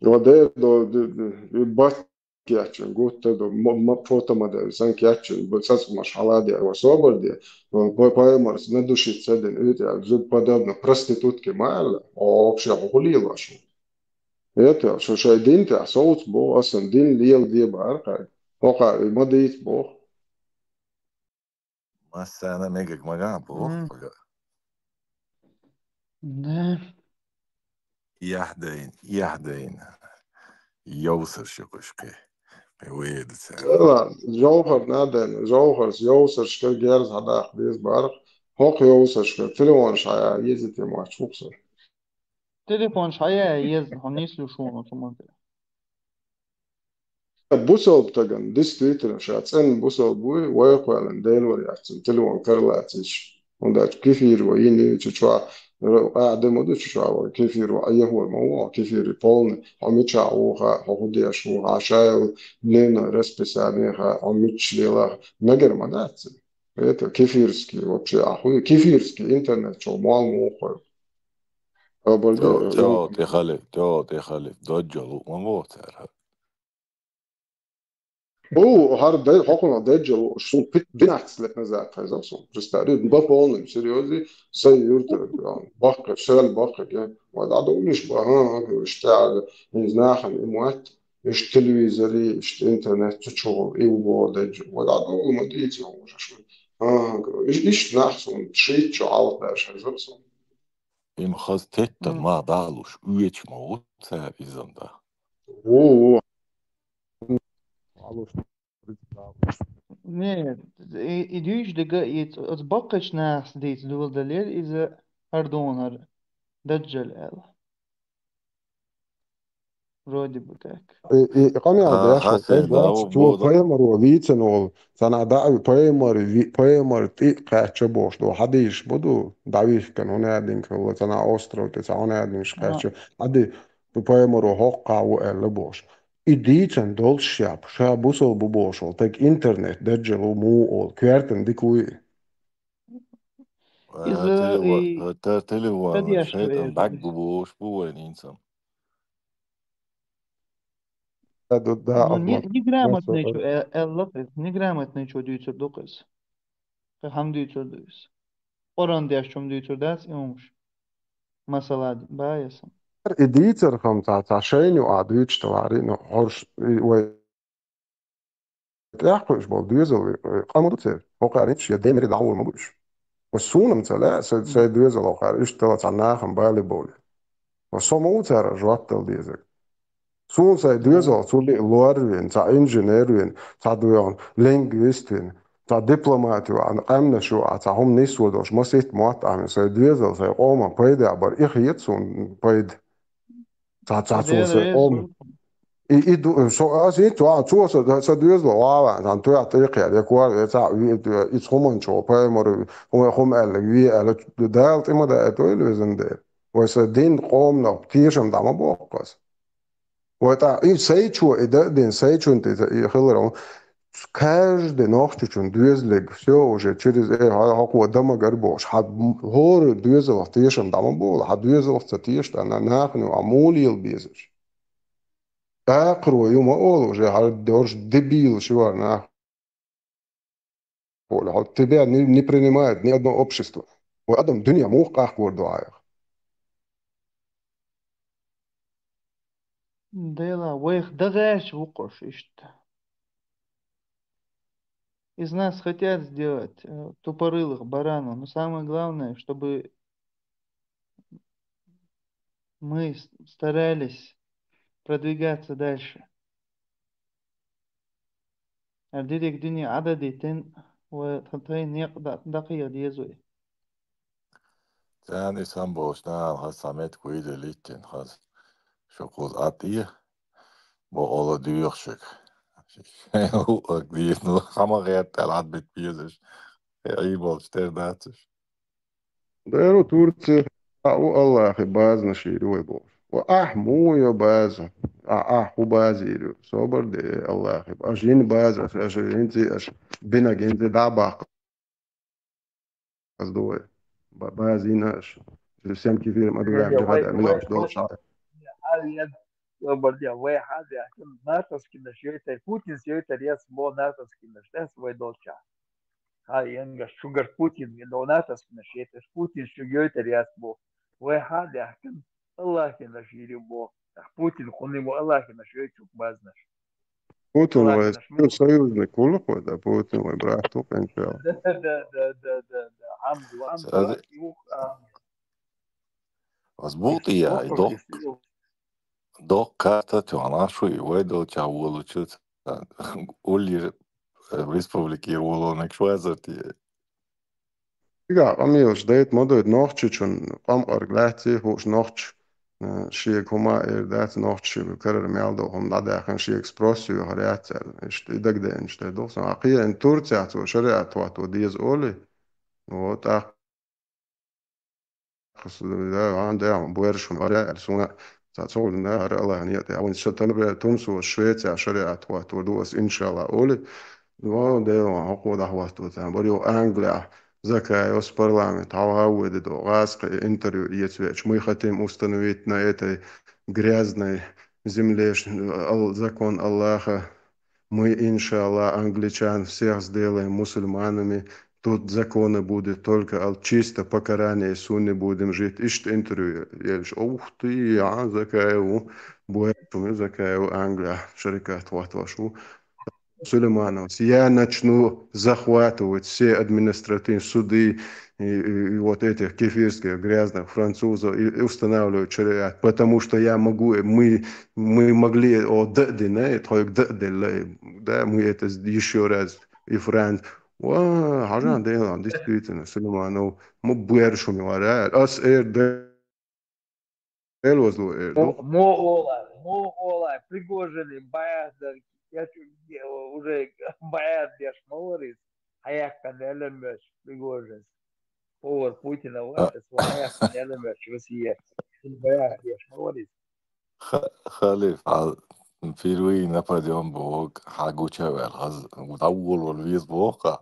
Вай де, до, д-, д-, д-, бат кечйина, гуттар а ду, м-, м-, фото ма ду, сан кечйина, бу цацмаш хьаладе, ва собар де, ва по-, паймарс на души ца дина, уьйтӀа, зуд подобно проститутки ма аьлла, о, вообще хӀу лелош ву. Это, шо шайн дин тӀехь совца боху, асан дин леладе бара кхай. ХӀокху и ма дийца боху. Массарна мегаг магахь боху М. хьуна. Да. Яхь дайна, яхь дайна. Йовсар шу кхуьш кхе. Кхе веда цара. Ла, Жовхар надайна, Жовхарс йовсаршка герз хьадаккха деза барх. ХӀокху йовсаршка телефонаш хьая, еза те мач вукху со. Телефонаш хьая, еза, хьо нийслуш ву, хӀума. Бусалба тагана, действительно, ша цӀена бусалба вуй, вай кхоьллина Делора яц цуьнан телефон кара лацийча. ХӀунда аьлча кефир вай йина чу чохь, а, де ма ду чу чохь вай, кефир вай, а, яхӀор ма ву, кефир полный, хьо мичахь ву хаьа, хьо хӀун деш ву хаьа, ша йолу дневной расписание хаьа, хьо мичахь лелахь, мегар ма дац цуьнан. Это кефирский вообще, а хӀун, кефирский интернет чохь мол муха вай. Абар де, Тё-, тё-, тӀе халиф, тё-, тӀе халиф, доджа луъма боху цара. О, хӀара дай-, хӀокхунах даьджал, шун пит-, двенадцать лет назад хезар сон. Представляю, по полным серьёзе, сайн юртара, баккхи, шел баккхи, ва дӀадовлуш ба, ха, ха, ха, иштта, из нахана и мотт, иштта телевизоре, иштта интернет, цу чухула, и у боху даьджал. Ва дӀадовла, ма дийца, ха, ха, ха, иш-, иштта нах сон, шийтта чу хьалха даш хезар сон. Им хаза теттан ма дӀа а луш, оьча ма ву цара иза-м да. О, о. Не, и дуьйцу дага, и оцу баккхачу нахаца дийца доладалера иза хӀара донара даджал аьлла. Вроде бы как. И, и къамел А, деш хасен, да, вац, вот чо бо-, да. Пайхамаро вийцина волу, цхьана дӀа а, пайхамар ви-, пайхамар тӀе а кхаьчча бохуш ду, хьадийсаш бу ду, дӀавихкина, хӀунда аьлла хилла, цхьана остров тӀе, цхьа хӀунда аьлла кхаьчча, хьади, пайхамаро хӀокхахь ву аьлла бохуш. И дийцина долуш шаьп, ша бусал бу бохуш волу, таг интернет даджал ву муха олу, коьртана дика вуй и. Иза Э, телефон, и э, те-, телефон, хадеш шайтан вер бӀаьг иза. бу бохуш бу вайн инсан. Да, да, да, Ну, не-, обман. неграмотный Да, чо, э, аьлла иза, неграмотный чо дуьйцур ду-кх иза. Кхин хӀама дуьйцур ду иза. Къуръан деш чу-м дуьйцур дац и хӀумаш. Масала, баьса. И дийцар хӀума цхьа, цхьа шайна ю а дуьйцуш талари, ну, хӀорш, и вай тӀехь кхуьуш болу доьзал, э, къа ма ду церан, хӀокхара иш я демира дӀагӀур ма бу уьш. Ва суна-м ца лаьа, са, сайн доьзал хӀокхара, иштта цхьа нахана бали бовлу. Ва со ма ву цара жоп дала дезарг. Суна сайн доьзал цу лиъ лор вина, цхьа инженер вина, цхьа доьгӀна лингвист вина, цхьа дипломат ю а, къаьмнаш ю а, цхьа хӀума нисводуш, маситта мотт а вина, сайн доьзал, сайн къоман пайда а бара, и хета суна пайда. Цхьа, цхьа цо Дела сайн реза къоман. ву. И, и ду, со, ас и цо, цо са, са доьзал вала, сан тоьхна тӀекхер, я кор, я цхьа, и, и, и хӀуманчо, пайхамар, хӀума, хӀума аьлла, ве аьлла, Дала тӀе ма даьа, тойла везан дер. Вай сан дин къоманах тешам дӀа ма боккху ас. Вай тӀа, и сайчо, и да дин, сайчун тӀе, и хилар, каждый нохчичун доьзалиг, всё, уже через, э, хьо-, хьо-, хьо дамагар бохуш, хьа, хӀора доьзалах тешам дӀа ма болу, хьа доьзалах ца теша, тӀа на-, нахана а мула ела безаш. Акхаро ю ма олу уже, хьара дорж дебилаш ю хьара нах. Оля, хьо, тебя не, не принимает ни одно общество. Вай адам дуьне муха къахкор ду Ӏайх? Дела, вайх дагӀаьрча ву-кх уьш иштта. Из нас хотят сделать, э, тупорылых баранов. Но самое главное, чтобы мы с-, старались продвигаться дальше. Ар дерриг дуьне Ӏададитина ва тха-, тхайн некъ да-, дакхийха деза вай. Царна и самболчу нахана хаза цхьа меттиг вуй де литтина хаза. Шо кхуза атӀе, бо ола доьху шуьга. Шайн хӀуъаг дийр, ну, хьама гӀерта аьлла Ӏадбита безаш. Э, Ӏийболчу тера дац уьш. Дера Турция а у Аллахи базанаш йийр ю вай бохуш. Ва ахь муха йо база? Ахь, ахь хӀун база йийр ю? Собар де, Аллахи. Аша йина база, аша, аша йинзи, аша бинаг йинзи дӀа а баккха. Аз ду вай. Ба-, база йина аша. Сем кефирим а дуьрам, Вай, жахада, вай, милаш вай, долча. Вай, вай, вай, вай, вай, натовскинаш йойтар, Путинс йойтар яц бо натовскинаш, дас вай долча. Хьа, янгаш, шугар Путин, но натовскинаш йойтар, Путин шуьга йойтар яц бо. Вай хьа даьхкан, Аллахинаш йийр ю бо. Путин хуни мо Аллахинаш йойтук базнаш. Путин вай Аллахинаш союзник ву-кх вай, да, Путин вай брат ву-кх, иншалла. Да, да, да, да, да, да. Хьамду, хьамду, Сади. Юх, а. Аз бутӀа яй, Воккхуш доккха. Доккха карта тоьхна шу и вай долча волучу ца-, уллера, э, республикера волониг швазар те. Цигахь къамелаш дайта ма дайта, нохчичун къамкъарг лаьцций хууш нохча, э, шега хӀума эр дац, нохча шега карара мел долу хӀума дӀадаьккхина, шега спрос йохар яц аьлла. Иштта и дагадеанаш тӀе духу сан. Кхин Турцехь цо шариат хӀотто деза олий. Вот, тӀаккха Хас, да, гьан, да, гьан, буьрса хӀума, ара, ара, суна, ца, ца, да, ара, Аллахьан ният, я, вайн ша, тана, бе, тумсо, Швеция, шариат, хӀотто ду ас, иншалла, олий. Ва, да, ва, хӀокхо дӀахӀотто, ца, бар ю Англия, Закаевс парламент, хьал хьа вуй де до, гӀазкхи интервью эца веча. Мы хотим установить на этой грязной земле, э, ал-, закон Аллаха. Мы, иншалла, англичан всех сделаем мусульманами. Тут законы будет только ал-, чисто по Коране и Сунне будем жить. Иштта интервью елаш. Ух ты, я, Закаев, буьрса хӀума, Закаев, Англия, шариат хӀоттош ву. Сулеймановс: «Я начну захватывать все административные суды, и, и, и вот этих кефирских грязных французов и, и устанавливать шариат, потому что я могу, мы, мы могли о дадине, только дадиле, да, мы это еще раз и Франц. Ва, хажан дела, действительно, Сулейманов, мы бэршуми вара, ас эр делвазлу эр, Мо ола, мо ола, Пригожин баягъ да, я чу- уже баягъ деш ма варис, хьаяккха нелемеш Пригожин. Повар Путина варис, хьаяккха нелемеш Россия. Баягъ деш ма варис. Халиф, а впервые нападём бог, хьагуча вел, хаз, давул вал виз бог ха.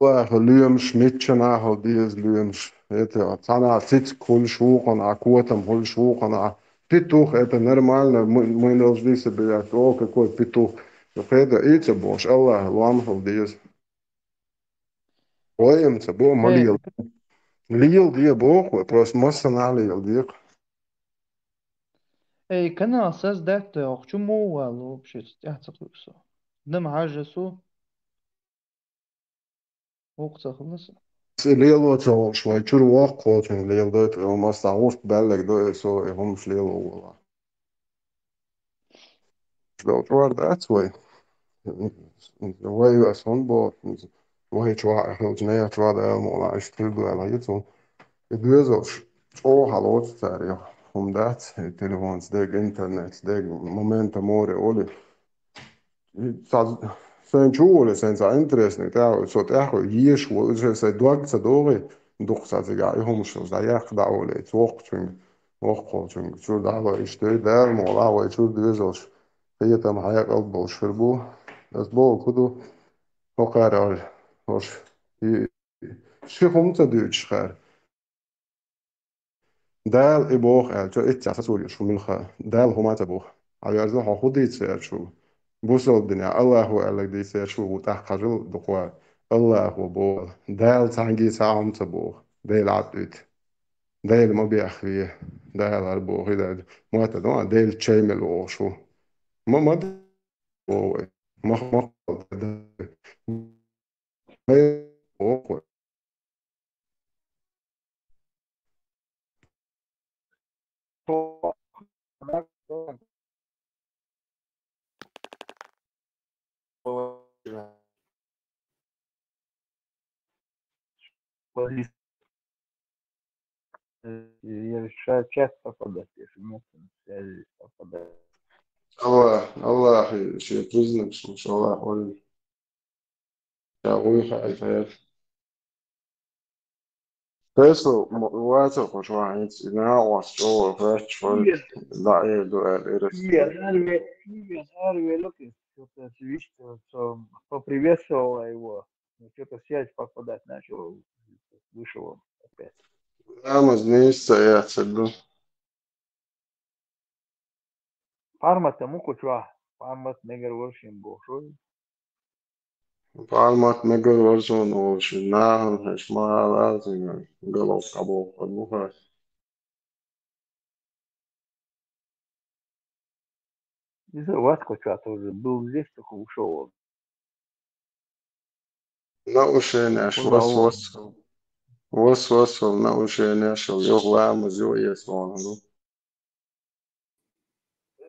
Ва луьмаш, мичча нахал деза луьмаш. Это, цхьана сицк хулаш вукхана, котам хулаш вукхана. Петух, это нормально, мы, мы должны собирать. О, какой петух. Ну, хеда, и ца бош, Аллах, луам хал деза. Ой, им ца бо, ма лел. Лел де бо, просто масса на лел де. Эй, канал создать-то, ох, чему вал вообще, стяхца кусо. Дам хажа су. Ох, ца хласа. Се лело ца волш, вай чур вокхочун лел дойт, масса уст баллаг дой, со, и хумш лело вала. Дол чуар дац вай. Вай ас хун бо, вай чуа хилч не чуа да эл мола, аш тил дуэла йицу. И дуэзош, о халоц цар, я, хум дац, и телефон сдег, интернет сдег, момента море оли. И са, сен чули, сен са интересный, та, со тяху, еш, во, уже сай дуаг са догы, дух са зига, и хумш, да, ях, да, оли, цвох чунг, вох чунг, чур дало, иште, да, мола, вай чур дуэзош. Хиятам хьаякъал болуш хир бу. Ас боху ду, хӀокхара хӀорш, и ши хӀума ца дуьйцуш хар. Дала и боху аьлла, цо итт цхьа сацо еш хӀума хилла. Дала хӀума ца боху. Хьаверза хьо хӀун дийца еш ву? Бусалба динехь Аллахо аьлларг дийца еш ву, тӀаккха хьажал дукха. Аллахо боху. Дала цхьаьнгге цхьа хӀума ца боху. Дела Ӏад уьйту. Дела ма бехве, Дала ар боху, и Дала. Мотта ду, Дела чай мел вогӀуш ву. Ма, ма д-, вогӀу. Мах, мах, вогӀу. Я решаю чат попадать, если нет, то связи попадать. Аллах, Аллах, шен признакаш, иншаллах, он. Я уйха, это. Тесла, вацал, хош ваанец, и на вас, что, врач, он, да, я иду, э, э, Ия, арве, ия, арве, локи, что-то свист, что поприветствовала его. Ну, что-то связь попадать начала, вышел он опять. Рамаз не состоится, да. Пармата муку чуа, пармат мегар варшин бошой. Пармат мегар варшин бошой, нахан хеш махал алтин, головка бохот бухаш. Иза ватко чуа тоже был здесь, только ушел он. Наушенеш, вас, вас. Вас, вас, наушенеш, йох ламаз, йо, ес, вон, ну.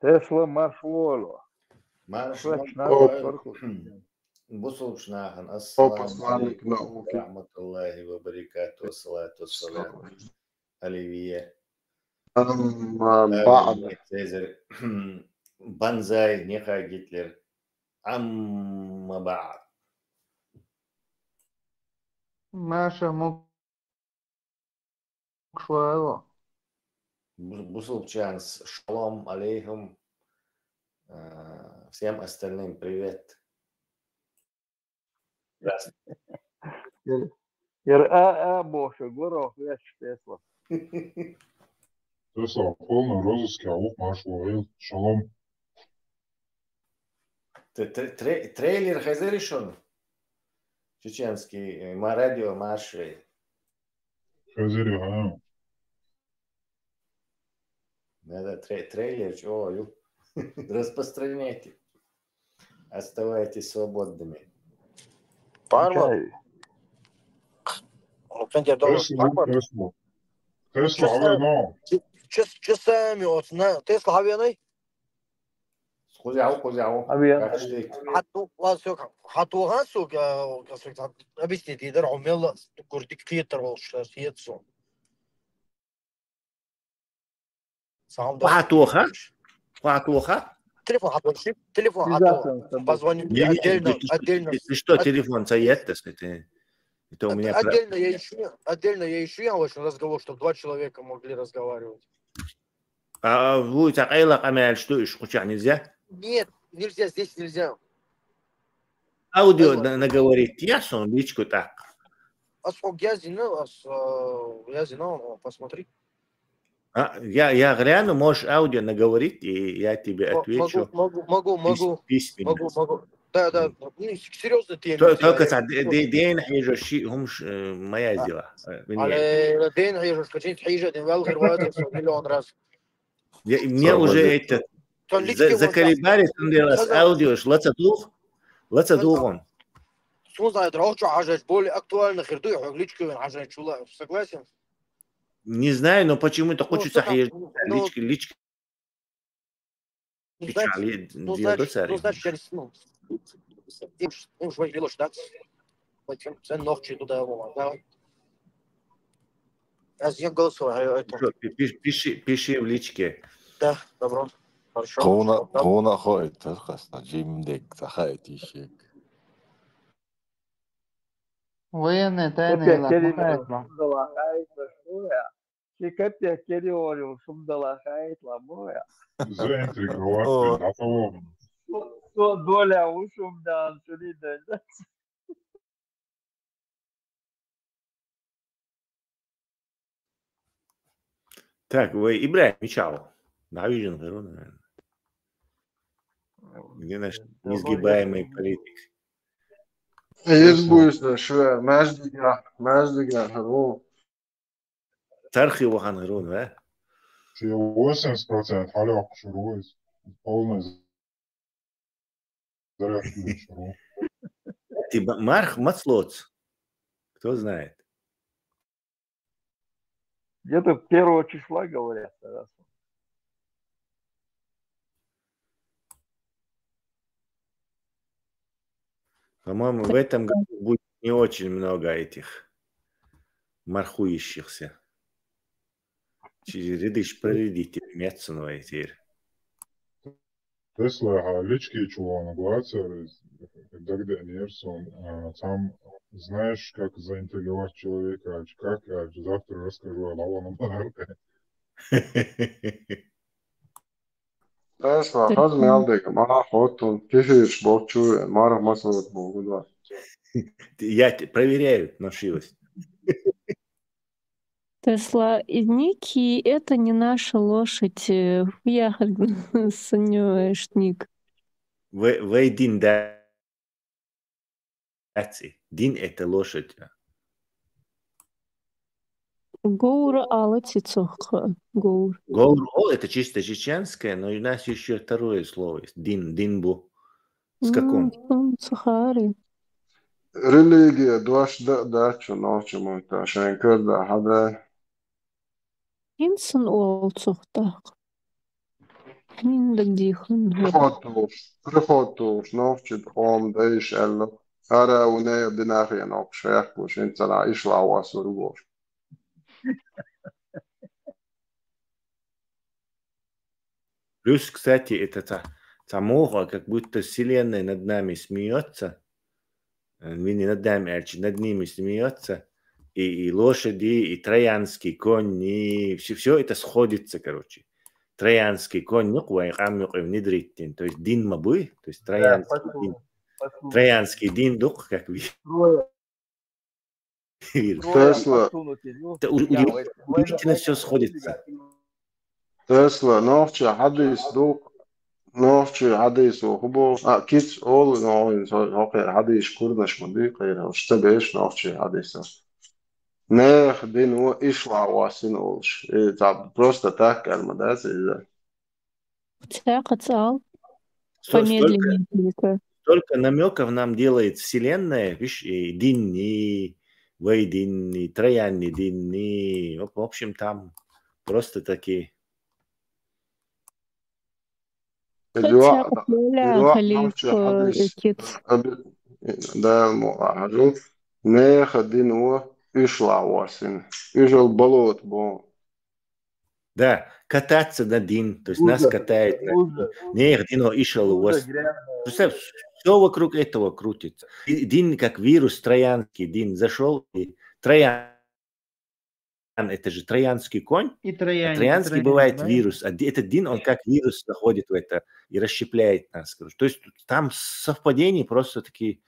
Тесла марш волу. Марш Швеч на народ Оп. корку. Бусулб нахан, О, ассаламу посланник алейкум науки. ва рахматуллахи ва баракатуху, салату салам алейвия. Амма баъд. Цезарь, банзай, неха Гитлер. Амма баъд. Маша Мукшваева. Бу- Бусулбчанс, шалом алейхум. А, всем остальным привет. Здравствуйте. Яр, яр а, а, боху, горох, веш, Тесла. Тесла в полном розыске, а вот марш вогӀийла. Шалом. Т- т- тре- Трейлер хезарий шуна? Чеченский, э, ма радио маршей. Хезарий, а? Надо тре- трейлер, чё, ю. Распространяйте. Оставайтесь свободными. Парма, Чай. Центр Тесла, Тесла. Тесла, Часа- Авено. Час, часами от на Тесла авианой? Кхузяв, кхузяв. Авиа. Бахштейк. Хату, ладно, всё, хату гасу, объяснить, идар умела, курдик киетер волш, сиет су. Сам да. Хатуха? Хатуха? Телефон хату, телефон Связаться хату. С тобой. Позвоню Не, не, отдельно, ты что, отдельно. Ты что, телефон саетта, что ты? Это у меня про- Отдельно я ищу, отдельно я ищу, я очень разговор, чтобы два человека могли разговаривать. А вы так айла камел, что иш куча нельзя? Нет, нельзя, здесь нельзя. Аудио Позвоню. На- наговорить, я сон, личку так. А сколько я знаю, а с- э, я знаю, посмотри. А, я, я гляну, можешь аудио наговорить, и я тебе Мо- отвечу Могу, могу, могу, пис- могу. Письменно. Могу, могу. Да, да, ну, серьезно ты То- Только это день хижу ши, хумш, э, моя дела. Э, мне. Але день хижу, скажите, хижа, день вал хирватер, миллион раз. Я- Мне Всё, уже молодец. Это Тон за- личке вон заколебали, тон делас Сразу- аудио, ш- лаца дух, лаца Сразу- дух он. Сун знает, рох чё хажач, более актуально хирду, я личке вон хажач чула. Согласен? Не знаю, но почему-то Ну, хочется что там, хижу. Ну, Лички, лички. Ну, значит, Печали, ну, дело значит, царь. Ну, значит, через, ну, им ж, им ж вай велош, да? Пойдём, цен ногчи туда, Вова, давай. Аз я голосовал, а, это. Что, пи- пи- пиши, пиши в личке. Да, добро. Хорошо. Куна, Добро. Куна хойтар, хасна, жимдек, сахай тишек. Военная тайна Опять или Кирилл. Лохайтла. Ши капец, Кирилл, шум дала хайтла, моя. Заинтриговать, О. Готово. Со доля ушум дан, шули дан. Так, вы Ибрагим Мичал. Навижен Гарун, наверное. Где наш несгибаемый политик? Есть будет, что, Маждига, Маждига, Гарун. Тархи вахан гырун, а? Все восемьдесят процентов халёк шуруз. Полный заряд шуру. Ты ба- марх мацлоц. Кто знает? Где-то первого числа, говорят, да. По-моему, в этом году будет не очень много этих мархующихся. Чи ридиш проредите мецнуй тир. Тесла, а, лички чулана глацер, дагде нерсон, а, там, знаешь, как заинтриговать человека, а, как, а, завтра расскажу, а лава на барке. Тесла, хаз мялдек, ма хотун, кишиш бокчу, мара масалат богуда. Я те- проверяю, нашилась. Тесла, Ники, это не наша лошадь, э, я сомневаюсь, Ник. Вай дин да. That's it. Дин это лошадь. Гоур алати цохка. Гоур. Гоур, о, это чисто чеченское, но у нас еще второе слово есть. Дин, дин бу. Скакун. М, м, сухари. Религия, дуаш да, да, чё, но, чё, мой, та, шен, кёр, да, хада. Инсан ол цухтак. Миндагдихан. Приход туш, приход туш, нохчид ом, дэйш, элло. Ара, уне, динахи, нохш, эх, куш, инсана, ишла, вас, ургош. Плюс, кстати, это та, та муха, как будто вселенная над нами смеется. Э, не над нами, а над ними смеется. И, и лошади, и троянский конь, и все, все это сходится, короче. Троянский конь, ну, квай, кам, ну, квай, внедрить, то есть дин мабуй, то есть Да, троянский дин. Троянский дин, дух, как ви-, Троя. Тесла. Это у- удив- удивительно все сходится. Тесла, нохчи хадис дух, нохчи хадис хубо, а, киц ол, но, хокер хадис курнаш муди, кайра, что беш, нохчи хадис. Нех, дин, о, ишла, васин олш. И та просто так, как мы, да, это. Хотя, хотя, Сто- столько, помедленнее только. Столько намеков нам делает вселенная, видишь, и дин, и Вай дин, и Троянны дин, и, в общем, там просто таки. Хотя Поля Халиф кит. Да, мо, ажу. Неха дин во, ишла ворсин. Ишел болот бо. Да, кататься на дин, то есть нас катает. Нех дино ишел у вас. Представь, все вокруг этого крутится. И дин как вирус троянский, дин зашел, и троян, это же троянский конь. И трояне, а троянский бывает вирус, а этот дин, он как вирус заходит в это и расщепляет нас. Короче. То есть там совпадений просто такие,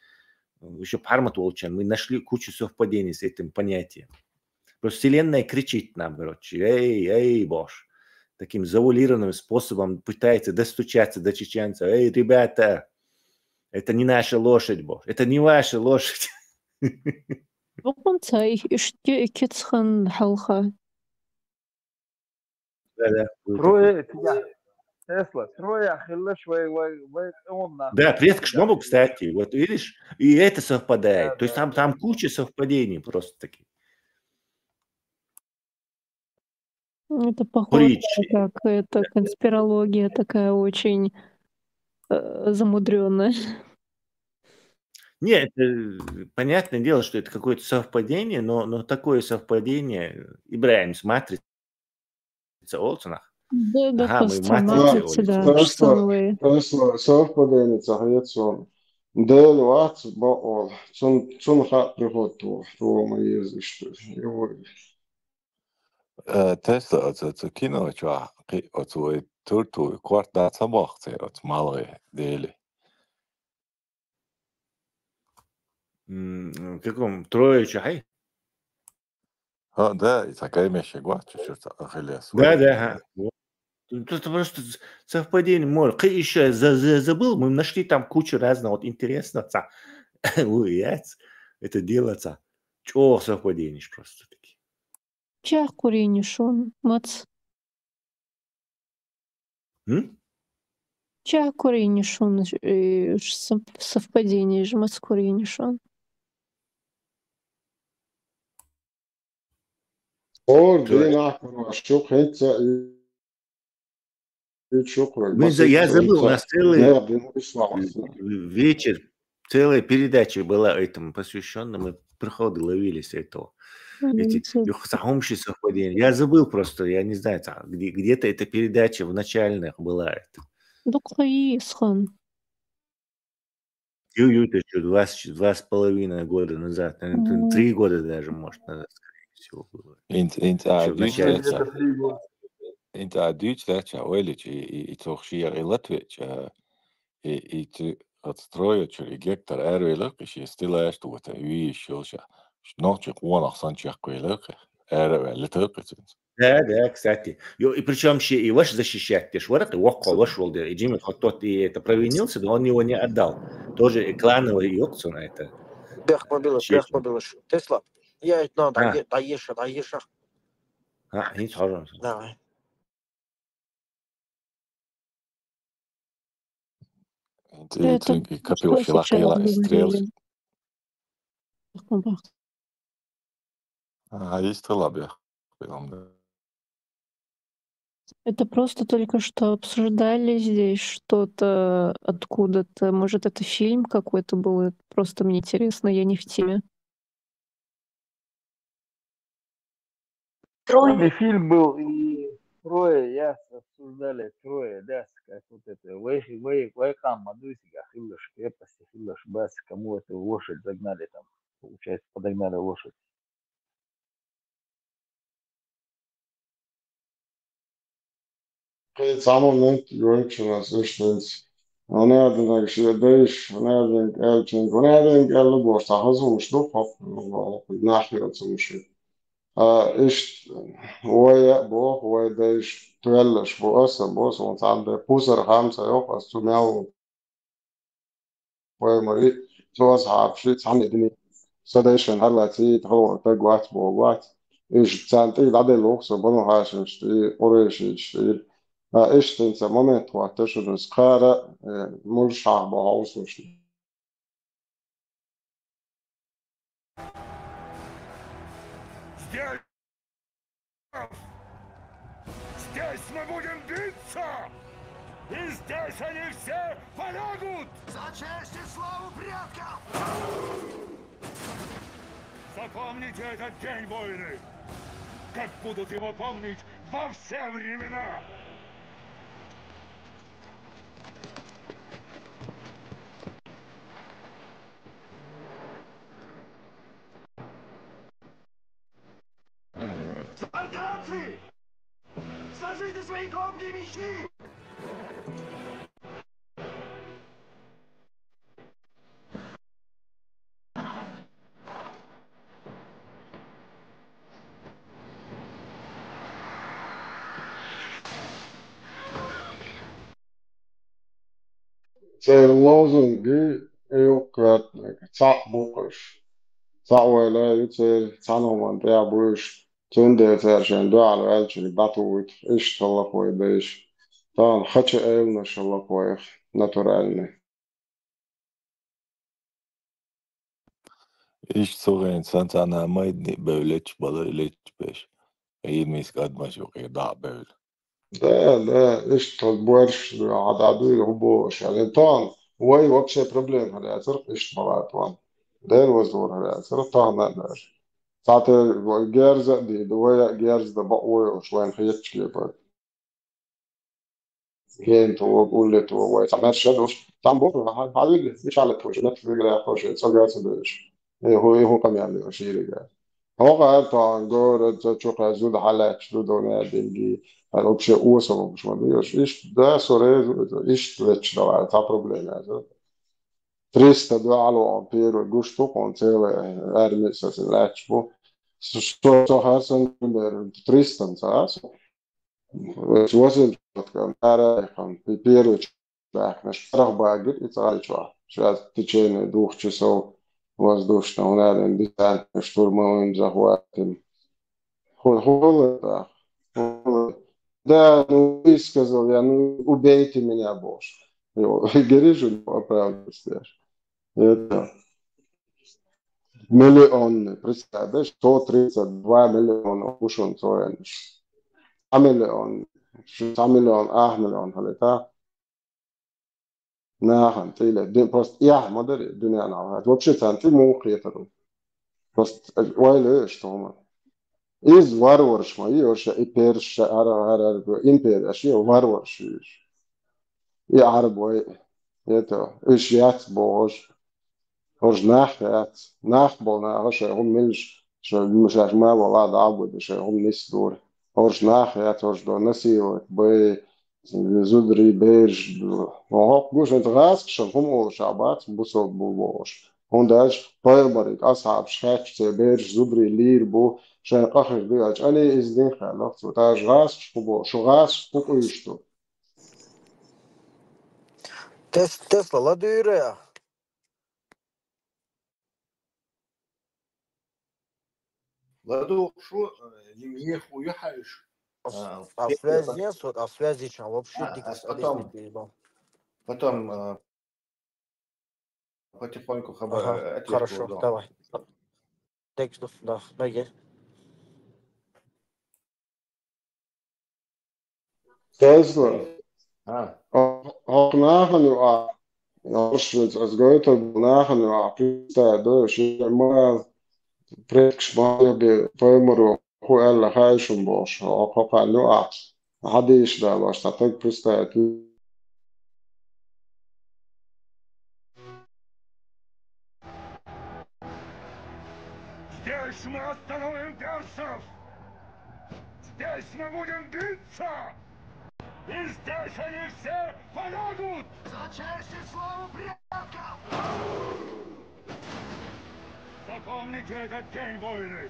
еще пармат волчан, мы нашли кучу совпадений с этим понятием. Просто вселенная кричит нам, короче, эй, эй, Бош. Таким завуалированным способом пытается достучаться до чеченцев. Эй, ребята, это не наша лошадь, Бош. Это не ваша лошадь. Буквально цай, ишти кицхан халха. Да, да. Трое, Тесла, трое хиллаш вай, вай, вай, он на. Да, предкаш мобу, кстати. Вот видишь, и это совпадает. То есть там, там куча совпадений просто таких. Это похоже на какая-то конспирология такая очень э, замудренная. Нет, это, понятное дело, что это какое-то совпадение, но, но такое совпадение, Ибраимс, матрица Олсонах. Да, да, Ага, мы просто матрица матрица, Олсонах. Да, что новое. Просто совпадение цахецон. Дэл вац баол. Цун, цун ха приход ту, Рома Иисус. Э, Тесла, оцу, оцу кино чу, оцу вай турту, кварт да цабахцер, оцу малгай, дели. М, в каком? Трое чу, хай? А, да, и такая мешек, вот, чуть-чуть, ахиллес. Да, да, ага. Вот. Тут это просто с- совпадение, может. Кы еще за, за- забыл, мы нашли там кучу разного вот интересного. Ца. Ой, яц. Это дело ца. Чё совпадение ж просто таки. Чах курени шон, мац. М? Чах курени шон, э, сов- совпадение же мац курени шон. Ор, дин ахмар, шук, хенца, и, и шук, Мы за- я забыл, у нас целый вечер, целая передача была этому посвящена, мы приходы ловили с этого. Эти юхсахумши совпадения. Я забыл просто, я не знаю, там, где, где-то эта передача в начальных была. Это. Дукхаи исхан. Ю, ю, ты что, два, с- два с половиной года назад, наверное, т- три года даже, может, назад, скорее всего, было. Инт, инт, а, Ещё в дюч начале. леча. Инт, а, дюч леча, ойлич, и, и, и цох шиер, и латвич, а, и, и ты отстроил, чё, и гектар, эр, велик, и ши стила, что вот, и ещё ща. Ночи куанах сан чак, велик, эр, велик, цинц. Да, да, кстати. Ё, и причем ще и ваш защищать, ты ж варак, и вокко ваш волдер, и Джимми Хоттот, и это провинился, но он его не отдал. Тоже и клановый, и Оксу на это. Бех мобилаш, бех мобилаш. Тесла. Я это надо, А. Е- да, Еша, да, Еша. А, не схожу. Давай. Инт, и, и капил, Что шилак, сейчас и стрел. говорили? А, есть лабия. Прям, да. Это просто только что обсуждали здесь что-то откуда-то. Может, это фильм какой-то был? Это просто мне интересно, я не в теме. Там и фильм был, и трое, я с- обсуждали трое, да, с- как вот это, вейхи, вей, вейхам, мадуйсига, хиллаш, крепости, хиллаш, бас, кому эту лошадь загнали там, получается, подогнали лошадь. Самолнет юнчунас иштинс. Анадынаг шедеш, анадынаг элчинг, анадынаг эллугор сахазумш ду хоп, нахилцумш. А ишт вая бо, вая деш, туэллаш бо, аса бо, сон самде пусар хамса ёх, ас тумял Поймари, цо асхьабши цхьана идини. Са дайшан хьаллаци, тхо таг вац, бо вац. Иш цан тӀе ладе лохса, бану хьашимшти, къурейшишти. А иш тенца момент хватта шуна скара, э, муж шахба хаусушни. Здесь мы будем биться! И здесь они все полягут! За честь и славу предков! Запомните этот день, воины! Как будут его помнить во все времена! Спартанцы! Сложите свои копья и мечи! Церан лозунг ю, юккъехь цхьаъ бу-кх уьш. Цхьаъ вайла ю церан, цхьана хӀуманна тӀехь бу уьш. Цундела цара шайн дуьхьал ваьллачуьнга дӀатухуьйту, иштта хӀаллаквой дайша. Тахана хача айланаш хӀаллаквойх, натуральный. Иштта цу хенахь сан цхьана майдане а бевллачу бала леччу беш. Иймис кадмаш юкъе дӀа а бевлла. Да, да, иштта тхо борш хьан дӀадуьйла хӀун бохуш аьлла. Тахана вай вообще проблема хӀара яцара, иштта ма вац ван. Дела вазор хӀара яцара, тахана а даже. Цхьаьна вай герза а дийна, вай а герза дан бакъо йолуш, вайна хеташ кепара. Гена тӀе вогу, улле тӀе вогу, вай цхьа маьрша а долуш, там боху, хьан, хьан вилли, мичахь летта вай, меттах вигара яххо шайн, цӀога а ца бевлаш. Э, хӀу, э, хӀун къамел ю ширага? ХӀокху ара тахана город, цо чу кхаьа зуда хьалаьтташ ду, дона динги, хьан вообще осал лобуш ма ду, иштта, да, со реза ву, иштта летча давай, цхьа проблема яц. Триста дуьхьал вахана первый гуш ду, кхунна целая армия сацина лаьтташ бу. Со, со, со хьарсан, например, тристан ца а со. Восемьдесят ара яхана, и первый чу баьхкинарш, карах багира и цӀа чохь. Шаьш в течение двух часов воздушного, наверное, десантный штурмовым захватом. Ху-, хула, да. Хула. Да, ну, ты сказал, я, ну, убейте меня, боже. Йо, гери же оправдывайся. Это миллионный, представь, да, сто тридцать два миллиона гушун цоянаш. А миллион, ша миллион, а миллион хьалита. Нахана тӀе, ди-, просто яхь ма дари дуьненахь. Вообще царна тӀе муха кхетар ву? Просто ойла еш тома. Иза варварш ма ю, ша и перш, ша ара, ара, ара, империя, ша варварш ю. И Ӏарбой, это, уьш яц бохуш. Хьожа нах яц. Нах болу наха шайн хӀума милш, шайн, шаьш ма вала дӀа а бу, шайн хӀума нисдора. Хьожа нах яц, хьожа до насиловать бай, зударий, бераш. ХӀокху гушанца гӀазкхашна хӀума олуш а бац, бусалба бу бохуш. ХӀунда аьлча пайхамариг асхьабаш хаьттича, церан бераш, зударий лийр бу, шайн къа хир ду аьлча, али иза дин хаьллакх цо. Таж гӀазкхаш хӀун боху, шу гӀазкхаш хӀун къуьйсуш ду? Тес-, Тесла ладуьйра я? ЛадугӀуш ву, э, еху ю хьаьжа. А, а связь нет, вот, а связь ещё вообще а, дикий, а потом, дикий, да. Потом, э, потихоньку хабар, ага, э, ответ хорошо, буду. Давай. Текст, да, ноги. Тезла. А. Хьо-, хьо нахана ю а, хьо шу ас гойтур бу нахана ю а, пристай ду, ши ма, предкаш ма бе, паймаро, хӀу аьлла хай шун бохуш, хьо, хьо кхана ю а, хьадийша далош, цхьа таг пристай ду. Здесь мы остановим персов! Здесь мы будем биться! И здесь они все полягут! За честь и славу предков! Запомните этот день, воины!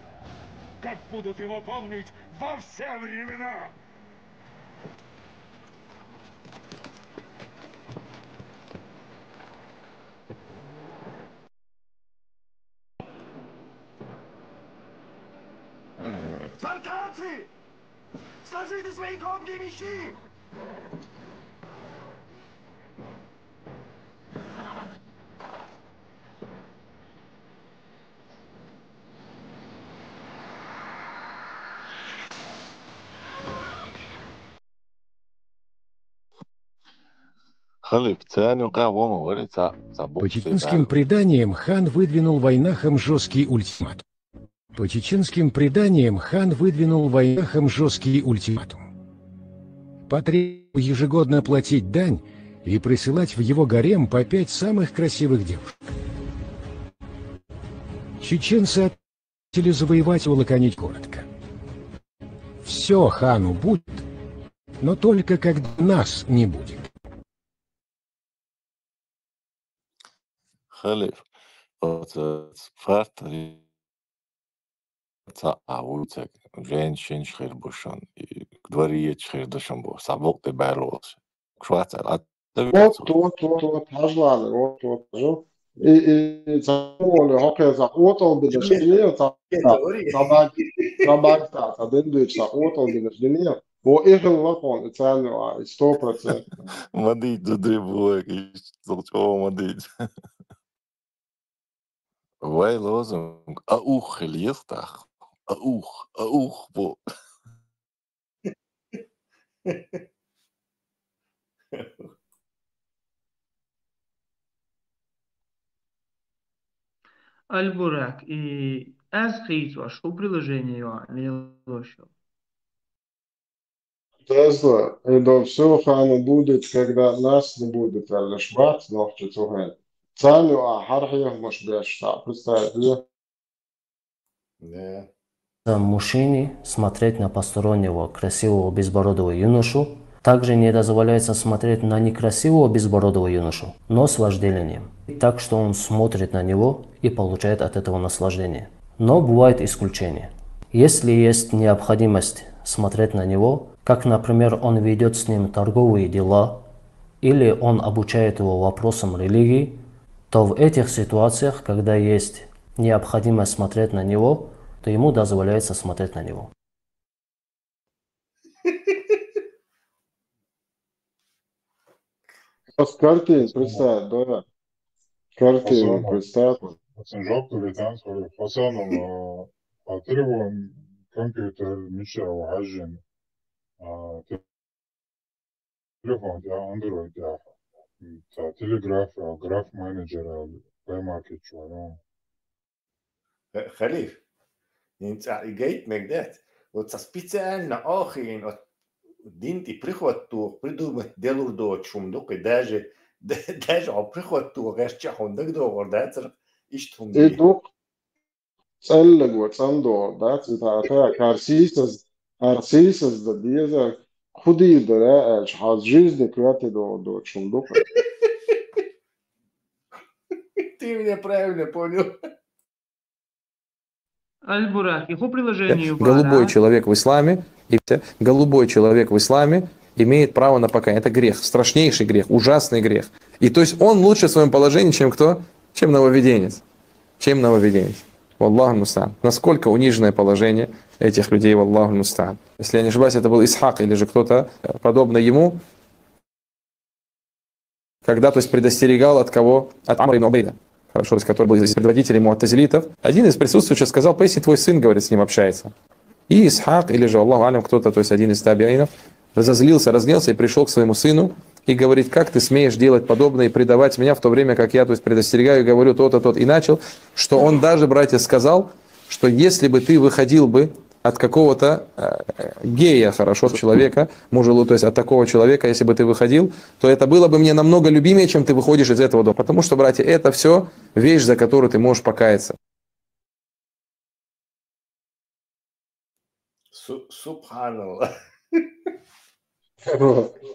Как будут его помнить во все времена! Спартанцы! Сложите свои копья и мечи! Халиф, царна юкъа вон вари ца, ца По букве чеченским баьлла. Преданиям, хан выдвинул вайнахам жёсткий ультиматум. По чеченским преданиям, хан выдвинул вайнахам жёсткий ультиматум. Потребовал ежегодно платить дань и присылать в его гарем по пять самых красивых девушек. Чеченцы ответили завоевать и лаконить коротко: «Всё хану будет, но только когда нас не будет». Халиф, оцу фарт ца а вуйцаг, жен шинш хир бу шун, и дворец хир ду шун бу, са букъ тӀе баьлла волуш. Швац а, а, Вот, вот, вот, вот, хьажлана, вот, вот, хьажу. И, и, и, ца воле, хьо кхе ца къотӀал бинаш динера, ца, ца, ца баг, ца баг, ца, ца ден дуьйцу, ца къотӀал бинаш динера. Во и хилла кхуна, и царна а, и сто процент. Ма дийца, зударий, бу вай, иштта чӀогӀа ма дийца. Вай лозунг: «А ух» хила еза тӀаккха. А ух, а ух бу. Аль-Бурак, и аз хийцош хӀун приложение ю лелош йолу? Тесла, это всё хану будет, когда нас не будет, аьлла, бац нохча цу хенахь. Царна а хьархьехамаш беш, цхьаъ представить де. Да. Мужчине смотреть на постороннего красивого безбородого юношу. Также не дозволяется смотреть на некрасивого безбородого юношу, но с вожделением, так что он смотрит на него и получает от этого наслаждение. Но бывают исключения. Если есть необходимость смотреть на него, как, например, он ведёт с ним торговые дела, или он обучает его вопросам религии, то в этих ситуациях, когда есть необходимость смотреть на него, то ему дозволяется смотреть на него. Просто картина представь, да. Картина представь. Асан жоп беритан, сори. Асан, а, а, телефон, компьютер, мича, а, хьажжин. А, телефон тӀехь, Android тӀехь. Ца Telegraph, а, Graph Manager, а, Play Market чу, а. Ха-, Халиф, хӀинца и гайта мега дац. Вот ца специально ахийна, вот дин тӀе приход тоха, придумать делур доцуш хӀума ду-кх и, даже, даже хьо приход тохаршча хьуна дагадогӀур дацара, иштта хӀума И де. Ду-кх, цӀеллиго цӀандогӀур дац, и тӀаккха кхара сийсаз, кхара сийсаз дан деза, кху дийр дара аьлча, хьан жизни коьрте догӀур доцуш хӀума ду-кх. Ты меня правильно понял. Аль-Бурак, и хӀун приложение ю бара? Голубой человек в исламе, и всё, голубой человек в исламе имеет право на покаяние. Это грех, страшнейший грех, ужасный грех. И то есть он лучше в своём положении, чем кто? Чем нововведенец. Чем нововведенец. Валлаху мустаан. Насколько униженное положение этих людей, валлаху мустаан. Если я не ошибаюсь, это был Исхак или же кто-то, э, подобный ему. Когда, то есть, предостерегал от кого? От Амра ибн Убейда, хорошо, то есть, который был из предводителей муътазилитов. Один из присутствующих сказал: «Поистине твой сын, говорит, с ним общается». И Исхак, или же, Аллаху алям, кто-то, то есть, один из табиинов, разозлился, разгневался и пришёл к своему сыну и говорит: «Как ты смеешь делать подобное и предавать меня, в то время как я, то есть, предостерегаю, говорю то-то, то-то». И начал, что он даже, братья, сказал, что если бы ты выходил бы от какого-то, э, гея, хорошо, человека, мужа, то есть от такого человека, если бы ты выходил, то это было бы мне намного любимее, чем ты выходишь из этого дома. Потому что, братья, это всё вещь, за которую ты можешь покаяться. Су-, субханаллах.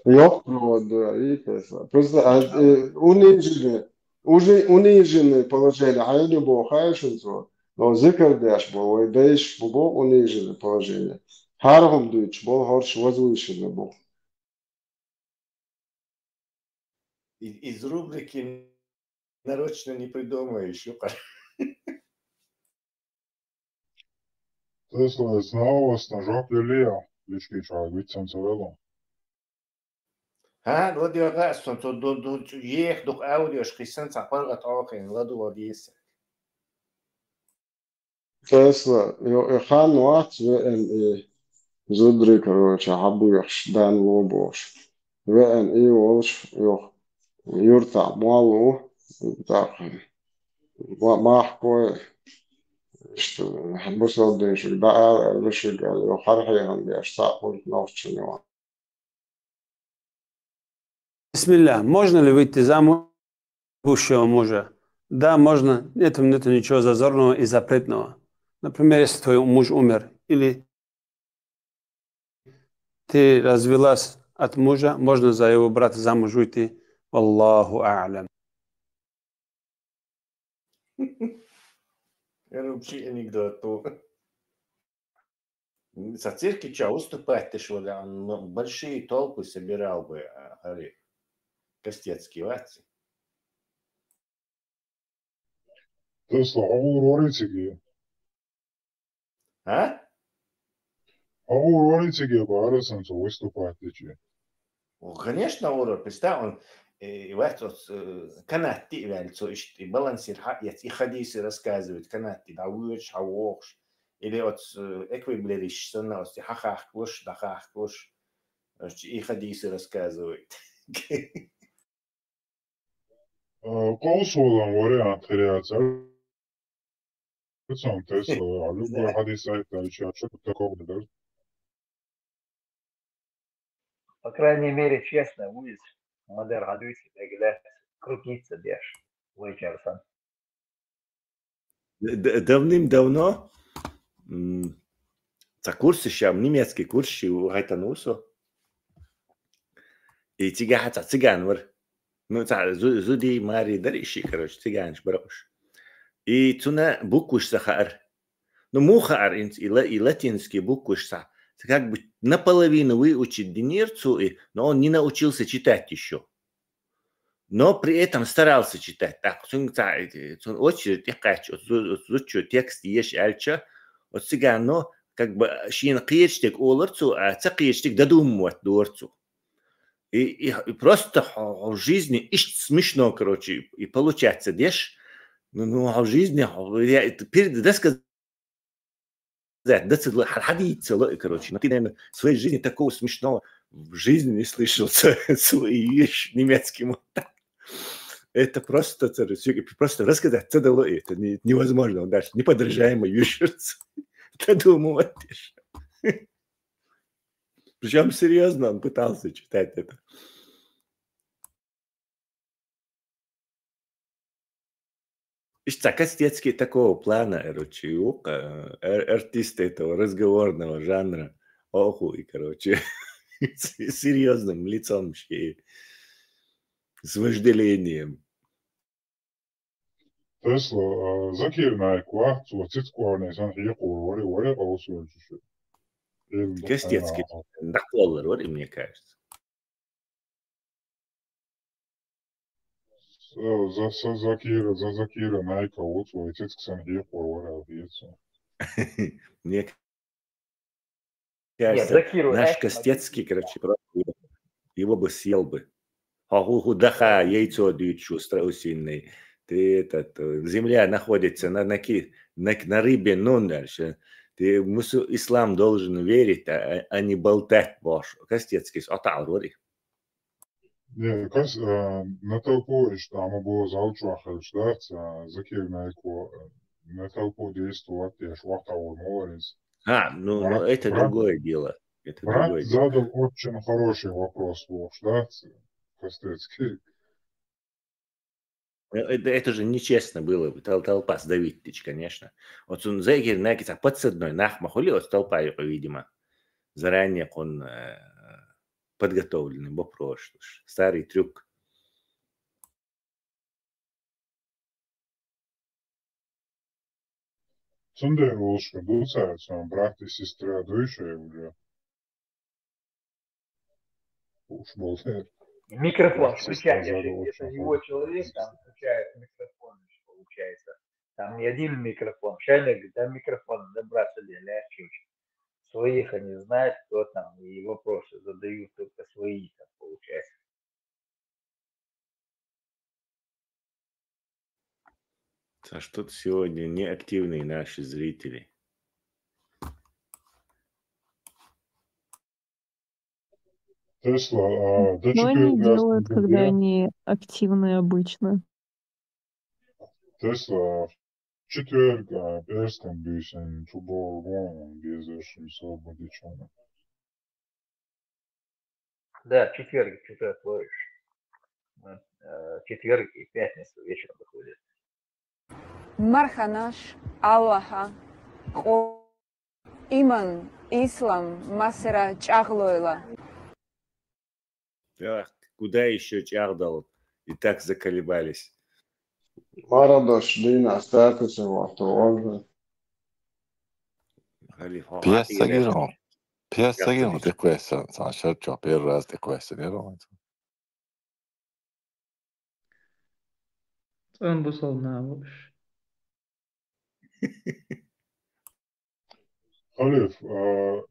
Йоккхо, да, и Тесла. Просто, а, э, униженный, уже униженный положение, а я не бог, а я шо. Но зикр деш бу, вай дайш бу, бу униженный положение. ХӀара хӀума дуьйцуш бу, хӀорш возвышенный бу. Из, из рубрики нарочно не придумаешь, юкъа. Тесла, снова снажок лелия, лички чуьра вицан ца вело. ХӀа, ладоьгӀа ас цунна, цо ду-, ду-, еха дукха аудиош хиссана, цхьа паргӀат Ӏохийна, ладогӀа деза. Тесла, йо, и хан вац веан и зударий, короче, хьабоьхуш, дан ло бохуш. Веан и волуш, йо, юртахь молла ву, тӀаккха ма-, махкой, иштта, бусалба динчуьнга дӀаала аьлла, шуьга аьлла, хьархьехам беш, цхьаъ вуьйцу нохчийн юкъа. Бисмилла. Можно ли выйти замуж будущего мужа? Да, можно. В этом нету ничего зазорного и запретного. Например, если твой муж умер, или ты развелась от мужа, можно за его брата замуж выйти. Валлаху а'лам. Это вообще анекдот. Со церкви чё, выступать ты что ли? Он, ну, большие толпы собирал бы, а, говорит, Костецкий, вац. Тесла, а у Рори циге? А? А у Рори циге бара сан со выступать дичи. Ну, конечно, Ура, представь, он, э, и вот, вот, э, канатти вяльцо, и ш-, и балансир ха-, и хадисы рассказывает, канатти, да, вуьйш, хьа вохш. Или вот, э, эквиблериш, санна, вот, и хахахкуш, да хахкуш. Значит, и хадисы рассказывает. Э, кхузза вариант хир яцара. Цунна тесла, любой хьадис айтта, ещё что-то такого, да? По крайней мере, честно, вуйза, ма-дарра хьадуьйцу, мегла крутиться деш, вай чарсан. Д-, д-, давным-давно, м, цхьа курс ша, немецкий курс ши, хӀайтта ву со. И цигахь цхьа циган вара. Ну, цхьа зу-, зуди, мари дара и ши, короче, циганаш бара уж. И цунна букваш ца хаьара. Ну, муха хаьара, инц-, и ла-, и латинский букваш ца. Ца как бы наполовину выучить динера цо и, но он не научился читать ещё. Но при этом старался читать. Так, цунга ца, э, цунна очередь тӀекхаьчча, оцу зу-, оцу зудчо текст еш аьлча, оцу цигано, как бы, шена кхечу дерг олар цо, а ца кхечу дерг додумывать дора цо. И, и, и просто хьо, хьо в жизни иштта смешно, короче, и получается деш. Ну, ну, хьо в жизни, хьо, я это перед-, да сказать, да ца ло-, хьа-, хьадийца ло и, короче. Но ты, наверное, в своей жизни такого смешного в жизни не слышал, ца-, ца-, и ещё немецкий мотор. Это просто, ца-, всё, просто рассказать ца дало, и это не-, невозможно, он дальше неподражаемо вешается. Додумывать. Причём серьёзно он пытался читать это. Иштта Костецкий такого плана, короче, юкъа, э, ар-, артист этого разговорного жанра. Охуй, короче, с серьёзным лицом ещё и с вожделением. Тесла, а, Закир Найк вац, цо цицкъорне сан хьекхор вари, вари къовсуьлчуш. Костецкий дакъоллар вари, мне кажется. Са, за, са Закира, за Закира Найка вуц, вай цицкъ сан хьекхор вари, а, бецу. Мне Нет, кажется, Закиру наш Эшмаки Костецкий, короче, просто его бы съел бы. Хьо хӀу, хӀу даха, яйцо дуьйцуш ву страусиный. Ты этот, э, земля находится на, на ки-, на, на рыбе, ну, дальше. Ты мусу-, ислам должен верить, а, а, а не болтать бохуш. Костецкийс ӀотаӀар вари. Не, кас-, а, на толпу иштта, ма бо зал чохь хилча дац, а, Закир Найко, а, на толпу действовать деш вахтавар ма вара иза. А, ну, ну, это другое дело. Это другое дело. Брат задал очень хороший вопрос, бохуш дац, Костецкий. Э, это, это же нечестно было бы, тол-, толпа сдавить тич, конечно. Вот он Закир Найк цхьа подсадной нах ма хуьлий оцу толпа юкъа, видимо. Заранее кхунна, э, подготовленный вопрос, старый трюк. Цундела волуш ду цара, цуьнан брат и сестра дуй шайн уже. Уж болу дела. Микрофон включайте, если это его человек, там включают микрофон, получается. Там не один микрофон. Шайна говорит, да, микрофон набраться для легче. Своих они знают, кто там, и вопросы задают только свои, там, получается. А что-то сегодня неактивные наши зрители. Тесла, а, до четверга делают, когда они активные обычно? Тесла, четверг, а, пӀераскан буьйсанна чу боху безаршим со будичунна. Да, четверг, четверг лоруш. Мы, э, четверг и пятницу вечером выходит. Марханаш, Аллаха, къо-, иман, ислам, масара чӀагӀлойла. Так, куда ещё чӀагӀдал? И так заколебались. Марадош дина статуса вахту он. Пьеса гиро. Пьеса гиро, тӀекхоьссина. Сан шарчо первый раз тӀекхоьссина. ЦӀен бусалба нах бу уьш. Халиф, а,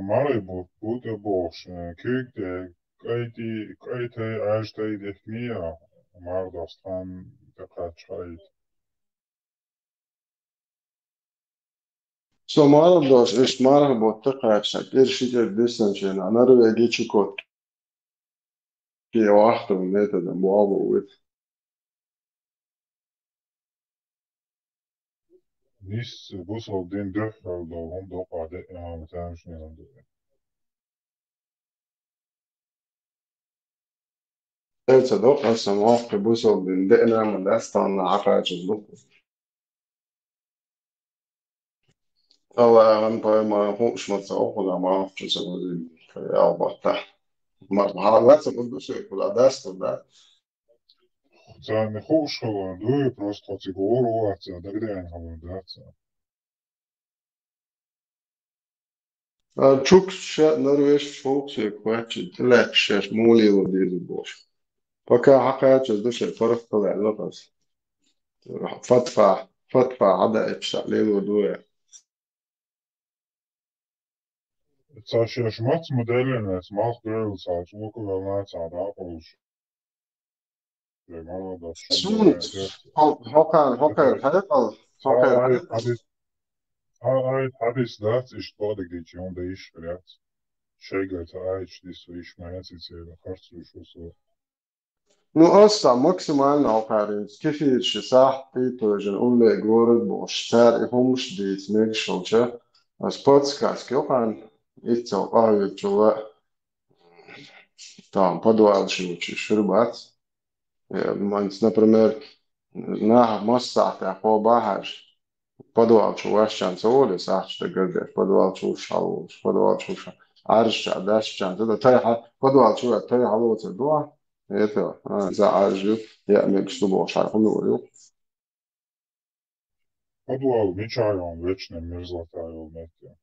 мархий бутт, бутт бохуш, а, куьйга тӀе кӀайти-, кӀайтай, Ӏаьржатай дехкий а, марха дохуш тхан тӀекхаччахьа айта? Со марха дош, иштта мархий бутт тӀекхаччахьа, кӀира ши кӀира дисанчена, Норвеги, Чукотки. Кхин вахтун методом болу вуьту. Нисса бусалба дин дуьххьал долу хӀума докъа де, а, тамашийна ду. Эца докъа сан воккхи бусалба дин деана ма дац, тханна хьакхачаза ду. Аллахьан пайхамар хууш ма ца ву хьуна, ма хьуна ца ву, албатта. Ма хьала ца ву ду шайх, хьуна дац ду, да? Царна хууш хилар дуй, просто хьо цига гӀур вац, ца дагадеана хилар дац. А чукхаш а, норвежцаш хӀокху соьга хоьттуш, тӀелаьтташ шаьш муха лело деза бохуш. Пока хьакхачаза ду шайн паргӀат хилла аьлла ас. Фатва, фатва хьадаийташ лело ду вай. Ца шаьш маца ма деллина, аса малх бевлла ца чӀогӀа ваьлла ца дӀакъовлуш. Суна, хьо-, хьокхарна, хьокхарна хьекъал, хьокхарна хьекъал. Цхьа аят хьадис дац, иштта бакъдерг дийцича, хӀунда йиш хир яц. Шайга цхьа аят дисса йиш ма яц, и церан харц вуьйш ву со. Ну, аса максимально хьокхарна кефирчу сахьт тӀе тойжина улле город бохуш, цара и хӀумаш дийца мегаш хилча, аса подсказка йоккхарна, иццал къахьоьгучул а, там, подвалаш йолчу шуьра бац. Э, манц, например, нах массахьтехь кхо бахьаш, подвал чу ваьшчан ца воле, сахьташ дагардеш, подвал чу уьш хьалволуш, подвал чу уьш Ӏаьржача, дашчан, ца да, тайхьа, подвал чу ваьлла, тайхьа лоцур ду ахь? Это, а, иза Ӏаьржа ю, яа мегаш ду бохуш, хьайн хӀума ю. Подвал мичахь йолу, вечно мерзлота йолу метте?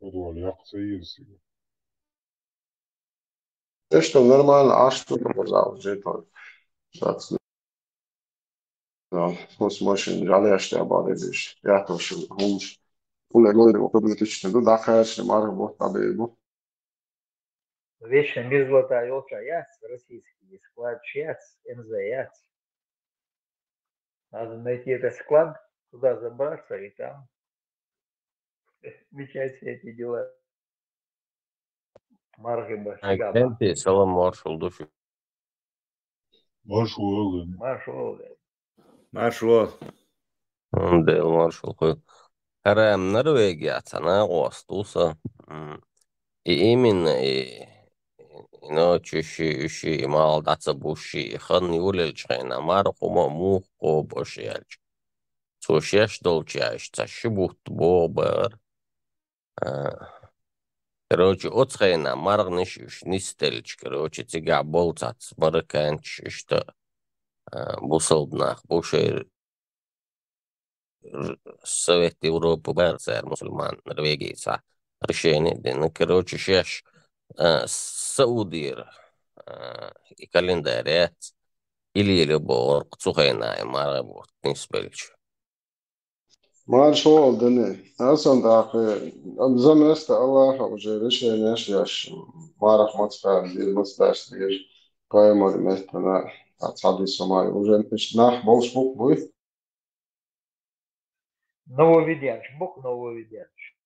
Подвал яккха ца еза цига. Эшто нормально, аш тут показал, жетон. Сац. Да, хӀус машин, жалеш тӀе а бахьа дезаш. Я то, что хӀумаш. Уле горе, вот, обратно, да, конечно, марха боху, а бегу. Вечно мерзлота йолча яц, российский склад яц, Н З яц. Надо найти этот склад, туда забраться и там мечать все эти дела. Мархи баш. Ай, кемпи, салам, маршал ду шу. Маршал валла. Маршал валла. Маршал валла. М, Дела маршал хуьлда. ХӀара Норвегия цхьа накъост ву сан. М, и именно, и, и ночи ши, и ши, и мала дӀа ца буш ши, и хан йолаелча хенахь, марха хӀума муха кхобуш яьлча. Цо шеш долчу яьш цхьа ши бутт богӀу бара. А, короче, оцу хенахь марханаш уьш нисделча, короче, цигахь болу цхьацца марокканцаш иштта, а, бусалба нах бу шайн р-, Совет Европы бара цара мусульман, Норвегица решение дина. Короче, шеш, а, Саудера, а, и календарь яц, и лело бохург цу хенахь и мархий бутт нисбелча. Марша вогӀу, Дани. Асан тӀаккха, за место Аллаха уже решение еш, марха маца кхаьбна деза, маца даьсса деза, пайхамар меттана, а цхьа дисса ма ю. Уже иштта нах болуш бу-кх буй? Нововведенеш, бу-кх нововведенеш.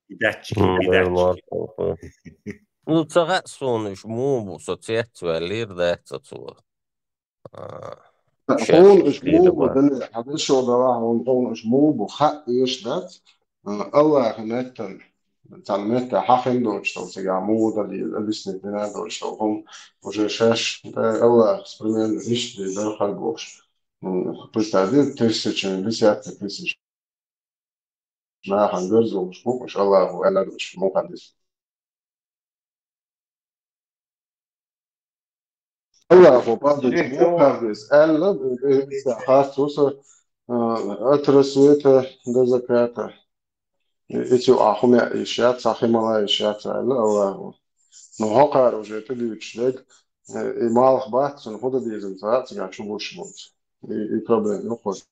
И датчики, и датчики. Ну, ца хаьа суна уьш муха бу, со цецваьллера дац оцо. А, Хьуна уьш муха бу, Данил, хьан дешо дала хьуна, хьуна уьш муха бу, хаьа эш дац. А, Аллахьа меттан, цхьана метта хьахин доцуш долу цигахь муха дан деза, объяснить дина доцуш долу хӀума, уже шаьш, э, Аллахьас примерно иштта деза дара хьан бохуш. М, представь, тысячами, десятки тысяч нахана гарзо луш бу, уьш Аллахьо аьлла долуш муха дан деза. Аллахьо база Директ муха дан деза аьлла, э, э, харц ву со, э, от рассвета до заката. И, и цу а хӀума йиш яц, цхьа хи мала йиш яц аьлла Аллахьо. Ну, хӀокхара уже тӀедуьйцуш дерг, э, и малх бац, цунна хӀун дан деза, ца хаьа цигахь чу гуш болчу. И, и проблема ю кхуза.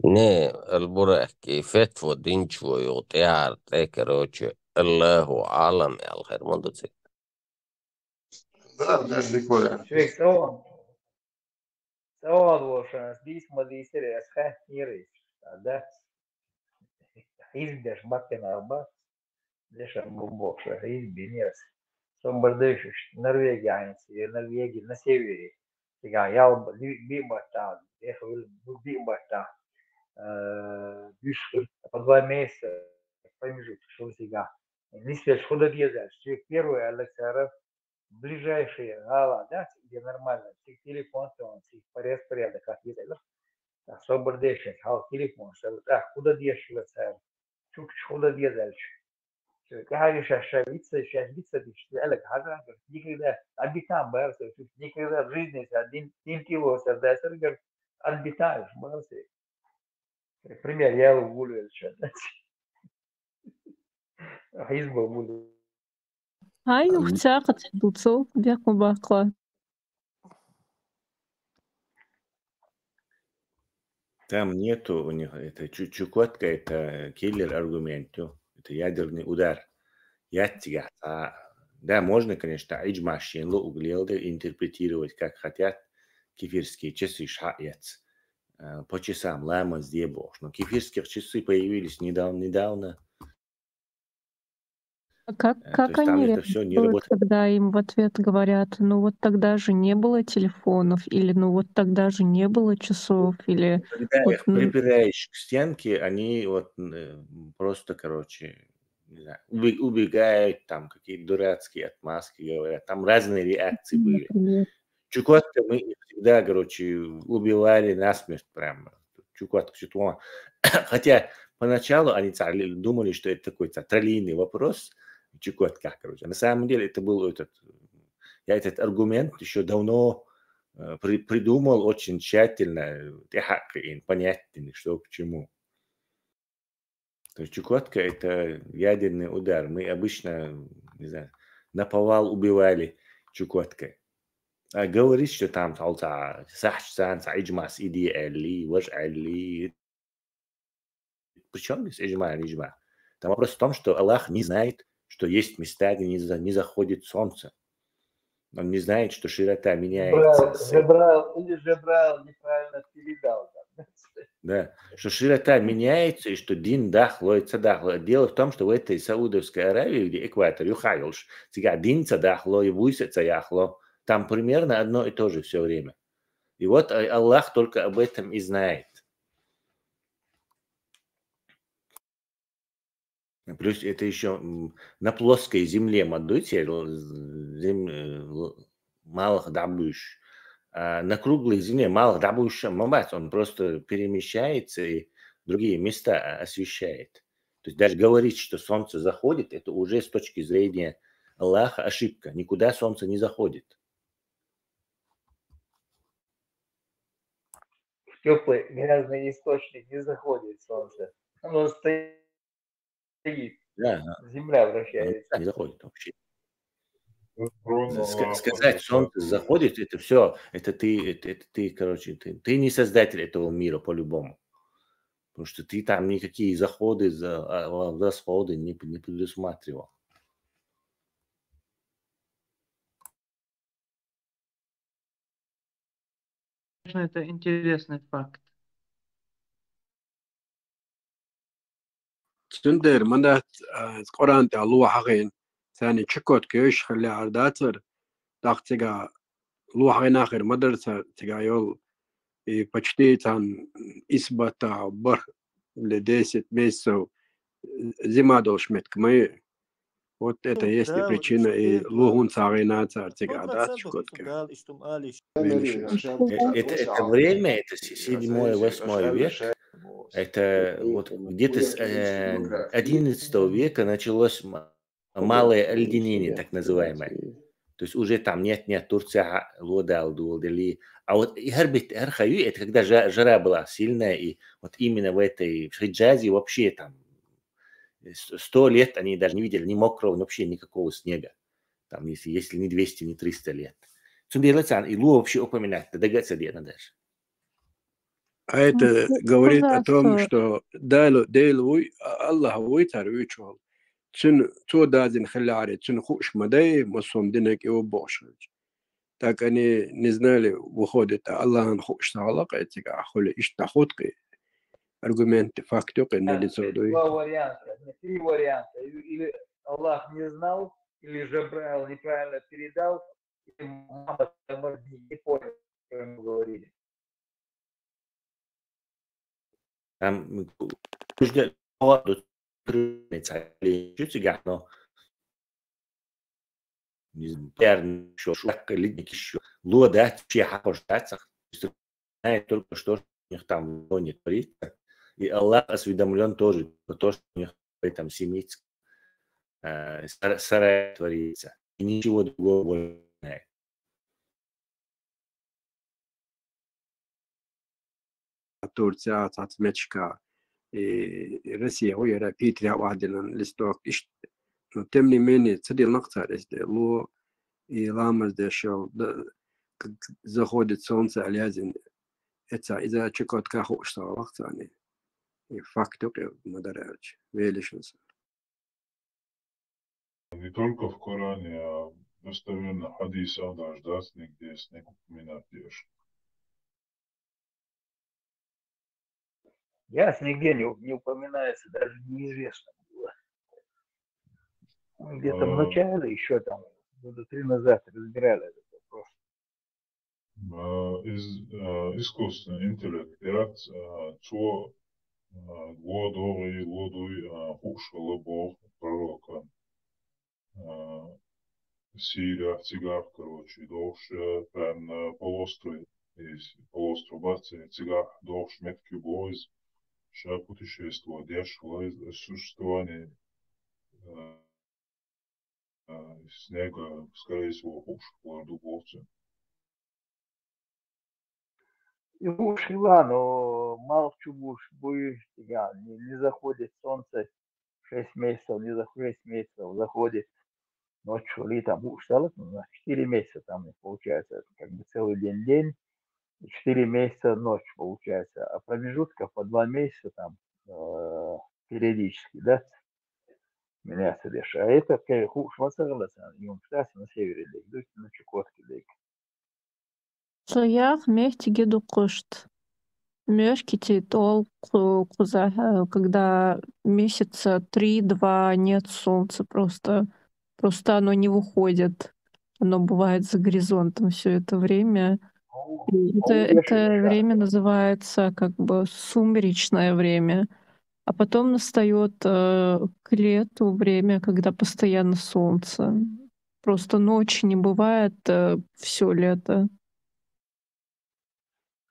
Не, Албурак, и фетва динчо юха тӀаьхьара тӀе, короче, Аллаху Ӏалам аьлла хир ма ду цига. Да, да, дика вариант. Швейк, ца ван, ца ван вошан, ас дийца ма дийцаре, ас хаьттинера иза, да? Хьизбеш маттина бац, дешан бу бохуш, хьизб бинера ас. Со бардайшуш, Норвегия хьайнца, я Норвегия на севере. Цигахь ял биъ баттахь, эхвил биъ баттахь, э, буьйш хир, по два месяца промежуток хир цигахь. Нисвеш хӀун дан деза аьлча, соьга первый аьлла цара, ближайшие гӀала дац, где нормально, цига телефон тоьхна, цига порез порядок хӀоттийта аьлла. ТӀаккха собар деш, хьалха телефон шаьлла, тӀаккха хӀун дан дезаш хилла цара, чукча хӀун дан деза аьлча. Цо тӀаьхьа шаьш ша вицца, шаьш вицца диш, аьлларг хьажа, никогда, обитан бара со, никогда в жизни ца дин, дин тило ца дацар, говорит, обитан уж бара со. Пример, я вулвелча. Хьизба вулвел. Ай, ух, цхьаъ кхача дуцал, бехк ма баккха. Там нету у них, это Чу- Чукотка, это киллер аргумент, ю, это ядерный удар. Яц цигахь цхьа. Да, можно, конечно, Ӏиджмаш шен луъург леладе, интерпретировать как хотят, кефирские часы хьаэц. Э, по часам ламаз де бохуш. Но кефирских часы появились недавно, недавно. А как, э, как они реагируют, когда им в ответ говорят: «Ну вот тогда же не было телефонов», или «Ну вот тогда же не было часов», или... Когда вот, их припираешь к стенке, они вот, э, просто, короче, не знаю, уби- убегают, там какие-то дурацкие отмазки говорят. Там разные реакции были. Например. Чукотка, мы их всегда, короче, убивали насмерть прям. Чукотка, что-то. Хотя поначалу они царли- думали, что это такой ца- троллейный вопрос, Чукотка, короче. А на самом деле это был этот, я этот аргумент еще давно, э, при- придумал очень тщательно, э, тӀехьаккха, понятный, что к чему. То есть Чукотка — это ядерный удар. Мы обычно, не знаю, наповал убивали Чукоткой. А говорить, что там цхьа сахьташ царна цхьа Ӏиджмас иде аьлли, важа аьлли. Причём здесь Ӏиджма, Ӏиджма? Там вопрос в том, что Аллах не знает, что есть места, где не, за- не заходит солнце. Он не знает, что широта меняется. Жебраил, с- Жебраил, или Жебраил неправильно передал. Да, что широта меняется, и что дин дахло, и ца дахло. Дело в том, что в этой Саудовской Аравии, где экватор, юха йолуш, цигахь дин ца дахло, и буьйса ца яхло. Там примерно одно и то же все время. И вот, э, Аллах только об этом и знает. Плюс это еще на плоской земле ма дуй, церан зем- э, л- малх дӀабуьйш. А на круглой земле малх дӀабуьйш ма бац, он просто перемещается и другие места, а, освещает. То есть даже говорить, что солнце заходит, это уже с точки зрения Аллаха ошибка. Никуда солнце не заходит. В тёплый грязный источник не заходит солнце. Оно стоит. Да, да. Земля вращается. Не заходит вообще. Ска- сказать, солнце заходит, это все, это ты, это, это ты, короче, ты, ты не создатель этого мира по-любому. Потому что ты там никакие заходы, за- а, а, восходы не, не предусматривал. Конечно, это интересный факт. Цундела ма дац, а, Къуръан тӀехь ло хьахийна, царна Чукотка йовзаш хиллехьара дацар, тӀаккха цига ло хьагӀина хир ма дара цар, цига йола, и почти царна исс баттахь бархӀ или десять месяцев зима долуш меттиг ма ю. Вот это есть и причина, и ло хӀунда ца хьагӀина цар цига, дац Чукотка. Э, Это, это время, это се- седьмой, восьмой век, это вот где-то с э, одиннадцатого века началось м- малое оледенение, так называемое. То есть уже там нет-нет, Турция ло дала долу дели. А вот и хӀара бит, хӀара ха ю, это когда жа- жара была сильная, и вот именно в этой, в Хиджазе вообще там с- сто лет они даже не видели ни мокрого, ни вообще никакого снега. Там, если, если не двести, не триста лет. Цундела царна и ло вообще упоминать, да дага а ца деана даже. А это говорит о том, что Дела, Дела вуй, а- Аллах вуй цар вуьйцуш волу. Цуьнан, цо дазийна хиллехьара, цуьнан хууш ма дай, массо а динан кӀе ву бохуш хилча. Так они не знали, выходит, а Аллахьан хууш ца хилла кхин цигахь хуьлу, иштта дӀахӀутту кхин. Аргументы, факты кхин налицо дуй. Два варианта, не, три варианта. Или, или Аллах не знал, или Жабраил неправильно передал, или Мухаммад, может, не понял, что ему говорили. Там, м, ку- куьжда- ду- трудный цхьа лечуьцигахь, но не знаю, пиарни шо, шо, лидники шо, ло дац, вообще хьакхуш дац, знает только, что у них там в районе творится. И Аллах осведомлен тоже про то, что у них в этом семитском э, сара- сарае творится. И ничего другого больше не знает. Турция, цхьацца меттигашка, и Россия ву яра, Питере ваьхьадина листок, иштта. Но тем не менее, ца дилнах цара эс де ло, и ламаз деш йолу, да, как заходит солнце аьлла яздина. Эца иза Чукотка хууш ца хилла царна. И факт ю кхин, ма дара аьлча, велишан са. Не только в Коране, а достоверно хьадисах даже дац нигде снег упоминать деш. Ясно, нигде не, у- не упоминается, даже неизвестно было. Где-то в начале, еще там года три назад разбирали этот вопрос. Э, из- э, искусственный интеллект яц, э, цо э, ло догӀий, ло дуй, э, хууш хилла боху пророка. Э, Сирия, цигахь, короче, догӀуш, э, прям на полуострове, если полуостров бац, э, цигахь догӀуш меттиг ю боху иза, ша путешествовать деш хилла иза, существование, э, э, снега, скорее всего, хууш хилла ду боху цо. И хууш хилла, но малх чу буш буй, цигахь не, не заходит солнце шесть месяцев, не за- шесть месяцев заходит. Ночью ли там хууш стало, ну, значит, четыре месяца там, получается, как бы целый день день, и четыре месяца ночь, получается. А промежутка по два месяца там э, периодически, да, меняться деш. А это, кхин хууш ма ца хилла царна, юха дац на севере дерг, ду на Чукотке дерг. Цу яха меттиге ду кхушт. Мехкити тӀол кху- кхузахь, э, когда месяца три-два нет солнца просто. Просто оно не выходит. Оно бывает за горизонтом все это время. И это, это время называется как бы сумеречное время. А потом настаёт э, к лету время, когда постоянно солнце. Просто ночи не бывает э, все лето.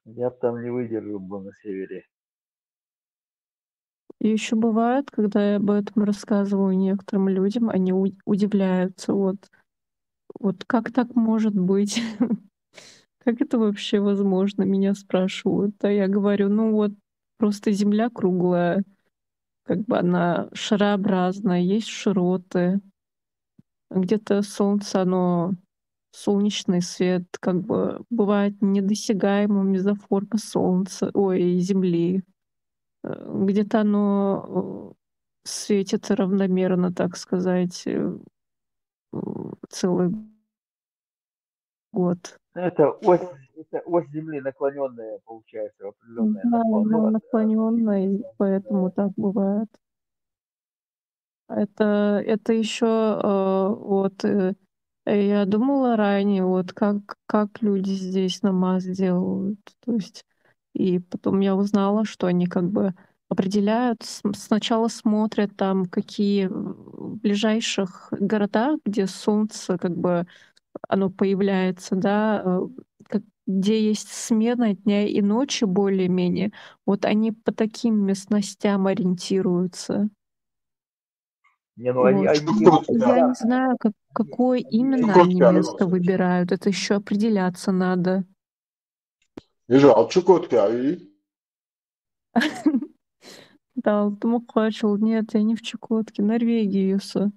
Я б там не выдержал бы на севере. И еще бывает, когда я об этом рассказываю некоторым людям, они у- удивляются, вот, вот как так может быть? Как это вообще возможно? Меня спрашивают. А я говорю, ну вот, просто Земля круглая, как бы она шарообразная, есть широты. Где-то солнце, оно, солнечный свет, как бы бывает недосягаемым из-за формы солнца, ой, земли. Э, Где-то оно э, светит равномерно, так сказать, э, э, целый год. Ну, это ось, это ось Земли наклоненная, получается, в определенное Да, наклон. Ну, она вот, э, наклоненная, и поэтому так бывает. Это, это еще вот э, я думала ранее, вот как, как люди здесь намаз делают. То есть, и потом я узнала, что они как бы определяют, с- сначала смотрят там, какие в ближайших городах, где солнце как бы оно появляется, да, э, как- где есть смена дня и ночи более-менее, вот они по таким местностям ориентируются. Не, ну они, Вот. они Я не знаю, как, какое именно они место выбирают. Это еще определяться надо. Ижа, а чукотка, и? Да, Тумукачул. Нет, я не в Чукотке, Норвегии, Юса.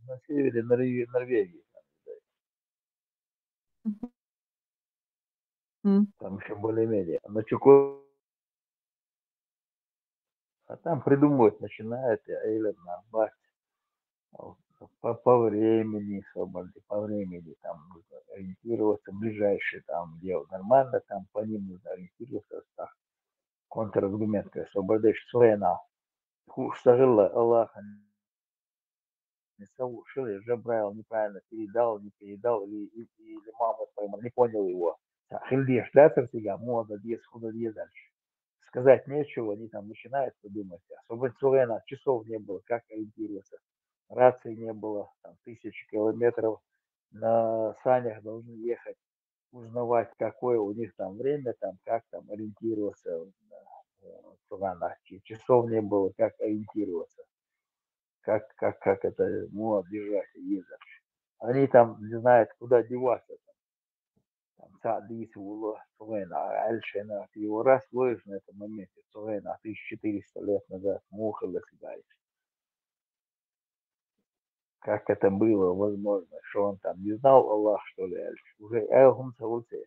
На севере Норве- Норвегии. М. Там еще более-менее. На Чукотке. А там придумывать начинает, и Эйлен Набат. По, по времени, собственно, по времени там нужно ориентироваться, ближайшие там, где нормально, там по ним нужно ориентироваться, так, контраргумент, как освободишь Суэна. Ху-, что жила Аллах, не совершил, Жабраил неправильно передал, не передал, или, или, или мама поймал, не понял его. Хильдеш, да, тартига, мода, дес, худа, дес дальше. Сказать нечего, они там начинают подумать. Особенно Суэна, часов не было, как ориентироваться. Рации не было, там тысячи километров, на санях должны ехать, узнавать, какое у них там время, там как там ориентироваться, э, в Суганах. Чи- Часов не было, как ориентироваться, как, как, как это, ну, держать, ездить. Они там не знают, куда деваться. Там, там Саадис, Вула, Суэна, Альшена, его раз ловишь на этом моменте, Суэна, тысяча четыреста лет назад, Мухалас, говорит. Как это было возможно, что он там не знал Аллах, что ли, Альш? Уже Элхум Саулте,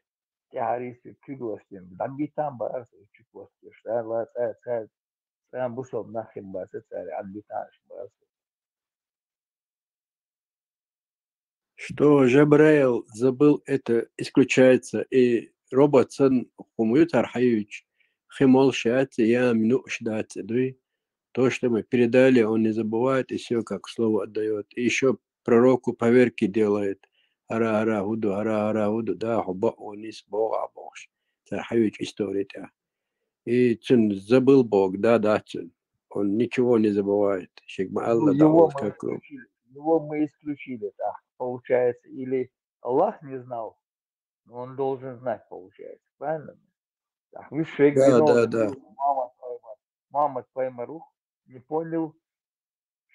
террористы, Чугуастин, Дамбитан, Барас, Чугуастин, что Аллах, Ца, Ца, Ца, Бусов, Нахим, Барас, Ца, Дамбитан, Барас. Что Жабраил забыл, это исключается. И робот сан хумуют архаевич химол шат, я мину шдат дуй. То, что мы передали, он не забывает, и все как слово отдает. И еще пророку поверки делает. Ара, ара, худу, ара, ара, худу, да, хуба, он не сбога, богш. Тархаевич история. И цин забыл Бог, да, да, цин. Он ничего не забывает. Шигма Ну, Алла, да, его вот мы как исключили, его мы исключили, да, получается, или Аллах не знал, но он должен знать, получается, правильно? Так, вы человек Да, виновный, да, да. Мама, Мама Паймарух не понял,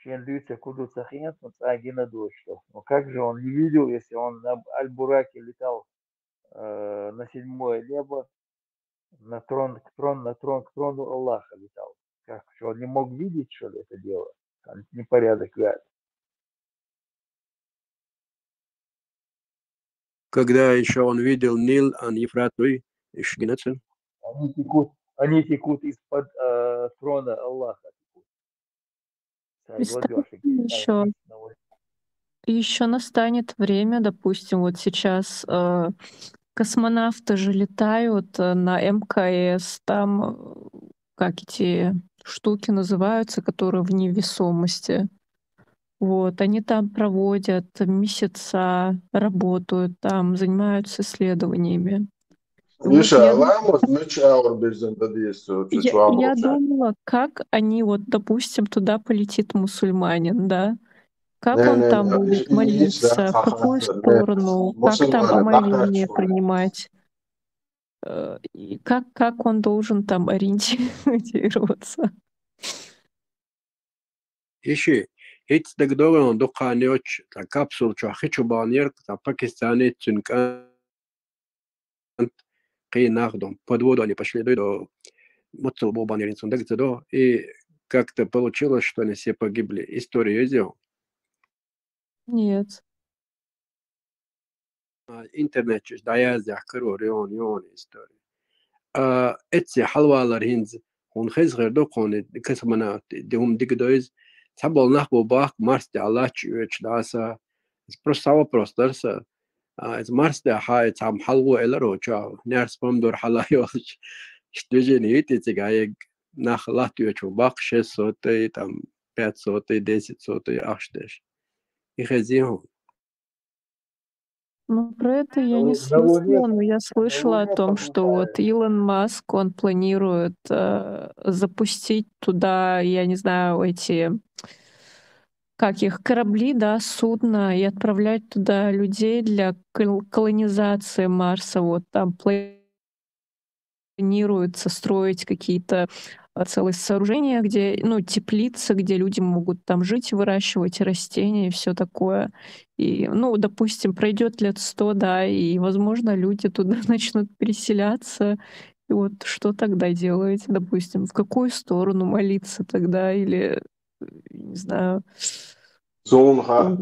Шендуйца Куду Цахият, ну, Цагина дочь, что. Ну, как же он не видел, если он на Аль-Бураке летал э, на седьмое небо, на трон, к трон, на трон, к трону Аллаха летал? Как, что, он не мог видеть, что ли, это дело? Там непорядок, да. Когда еще он видел Нил, ан Ефрат, ой, ещё геноцид. Они текут, они текут из-под э, трона Аллаха. Текут. Представь еще. Еще настанет время, допустим, вот сейчас э, космонавты же летают э, на МКС, там э, как эти штуки называются, которые в невесомости. Вот, они там проводят месяца, работают там, занимаются исследованиями. Вот Иша, я, ламос меч аур безен дадиесу, я, я думала, как они вот, допустим, туда полетит мусульманин, да? Как Не, он не, там не, будет не, молиться, да, в какую ха-ха, не. сторону, как там Мусульманин, омовение ха-ха. Принимать? Э, и как, как он должен там ориентироваться? Иши, хӀинца дагадогӀун дукха ночь, цхьа капсула чу хи чу бахьан яр, цхьа пакистанец цуьнан кӀант, кхин нах ду. Под воду они пошли, дуй до, муццал бу бахьан яр, цуьнан дага ца до. И как-то получилось, что они все погибли. История есть? Нет. А, интернет чу дӀаяздаьхкар вара йогӀун, йогӀун история. А, эцци хьалвалар хӀинца, хӀун хеза хир ду, хӀуна космонавт, ди хӀума дика дойз, цхьаболу нах бу бахка, Марс тӀехь лач оьцуш дӀаса. Иза просто цхьа вопрос дара сан. А, иза Марс тӀехь хьа, иза цхьамма хьалгӀо элар оцу чохь, нерс помидор хьала йолуш. Иштта движение йита цига хьаегга, нах латта оьцуш бу бахка, шесть сот, и там, пять сотый, десять сотый ахча деш. И хезий хьуна. Ну, про это я не слышала, но я слышала о том, что вот Илон Маск, он планирует э, запустить туда, я не знаю, эти, как их, корабли, да, судна, и отправлять туда людей для кол- колонизации Марса. Вот там планируется строить какие-то э, целые сооружения, где, ну, теплицы, где люди могут там жить, выращивать растения и все такое. И, ну, допустим, пройдет лет сто, да, и, возможно, люди туда начнут переселяться. И вот что тогда делать, допустим, в какую сторону молиться тогда, или, э, не знаю. Суна ха,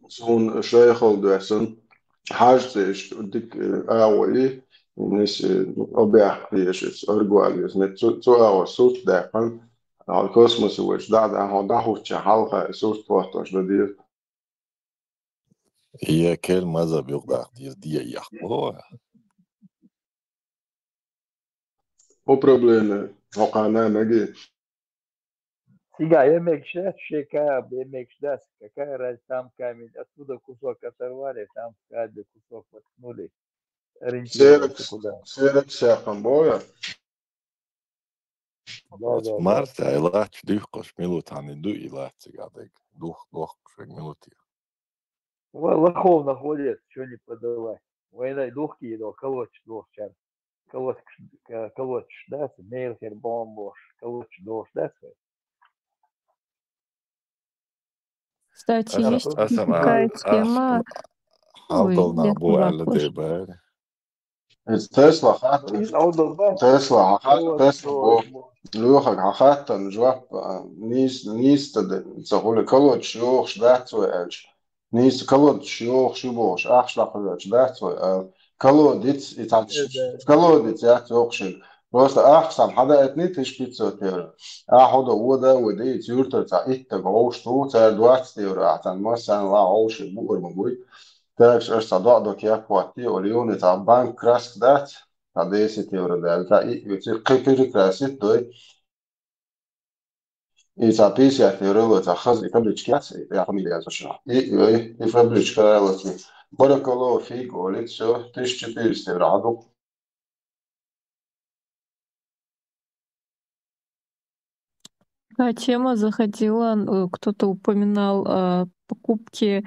суна шайхал дуэсан, хьажцеш дик агъоли, нис обяхъеш, аргуалиес, мет цу агъо сут дакъан, ал космос вэч, да, да, хо да хуча халха сут фотош да дир. Е кел маза бюгдах дир дия яхло. О проблема, о къана наги. Сига емекши, шека емекши, да, какая разница, там камень, оттуда кусок оторвали, там в кадре кусок воткнули. Ориентироваться куда. Серек сяхан боя. Да, да, да. Марта, илач дюхкаш минут ани ду илач гадек. Дух, дух, шек минут. Ва-, лохов находят, что не подавай. Война духки, но колоть, духчан. Колоть, колоть, да, мейл хер бомбош, колоть, духч, да, Кстати, есть такая тема. Ой, Алдолна я бу была али позже. дебар. Тесла хат, Алдолба. Тесла хат, Вот, Тесла бо. вот. Лёха хатан жвап, нис, нис тады, цахули колодец ёхш, да, цой элч. Нис колодец ёхш, бош, ахш лахуяч, да, цой эл. Колодец, и там, Э, да. Колодец, я, ёхшин. Просто ахш сам хада этни тысяча пятьсот евро. А хода вода, вода, и цюртер, ца, итта гош, ту, ца, двадцать евро, а там, массан, ла, оши, бугар, бугуй. Так, аж ца, да, да, кя, плати, олионы, ца, банк, краск, да, ца, десять евро, да, ца, и, и, ца, кы-, перекрасить, да, и ца, пятьдесят евро, ца, хаз, и таблички, ца, я фамилия, ца, шо. И, и, и, и табличка, ца, баракаллаху фик, олит, всё, тысяча четыреста евро, а, Такая тема заходила, э, кто-то упоминал э, покупки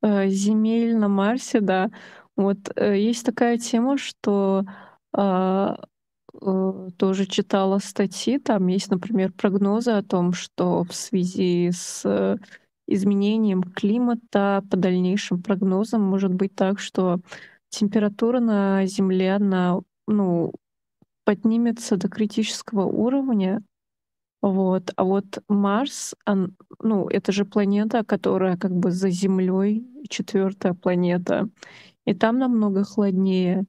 э, земель на Марсе, да. Вот э, есть такая тема, что а, э, тоже читала статьи, там есть, например, прогнозы о том, что в связи с э, изменением климата, по дальнейшим прогнозам, может быть так, что температура на Земле, она, ну, поднимется до критического уровня. Вот. А вот Марс, он, ну, это же планета, которая как бы за Землей, четвертая планета. И там намного холоднее.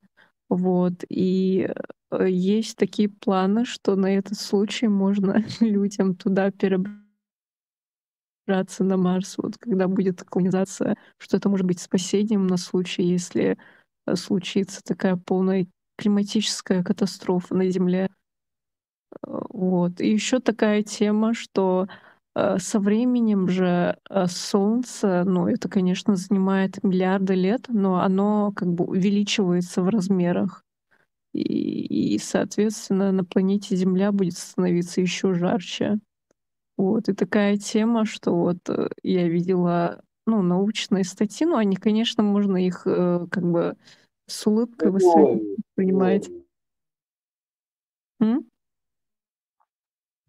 Вот. И э, есть такие планы, что на этот случай можно людям туда перебраться на Марс, вот когда будет колонизация, что это может быть спасением на случай, если э, случится такая полная климатическая катастрофа на Земле. Э, Вот. И еще такая тема, что э, со временем же э, Солнце, ну, это, конечно, занимает миллиарды лет, но оно как бы увеличивается в размерах. И, и, соответственно, на планете Земля будет становиться еще жарче. Вот. И такая тема, что вот э, я видела, ну, научные статьи, но они, конечно, можно их э, как бы с улыбкой воспринимать. М?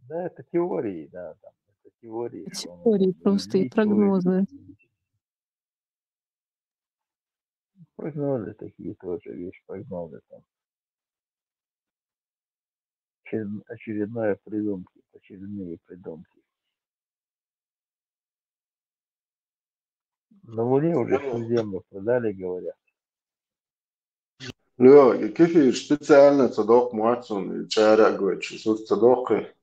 Да, это теории, да, там, это теории. Теории просто и прогнозы. Прогнозы такие тоже, вещь прогнозы там. Очередная придумки, очередные придумки. На Луне уже всю землю продали, говорят. Лё, и кефир специально цадок муацун, чара гойчи, сур цадокы.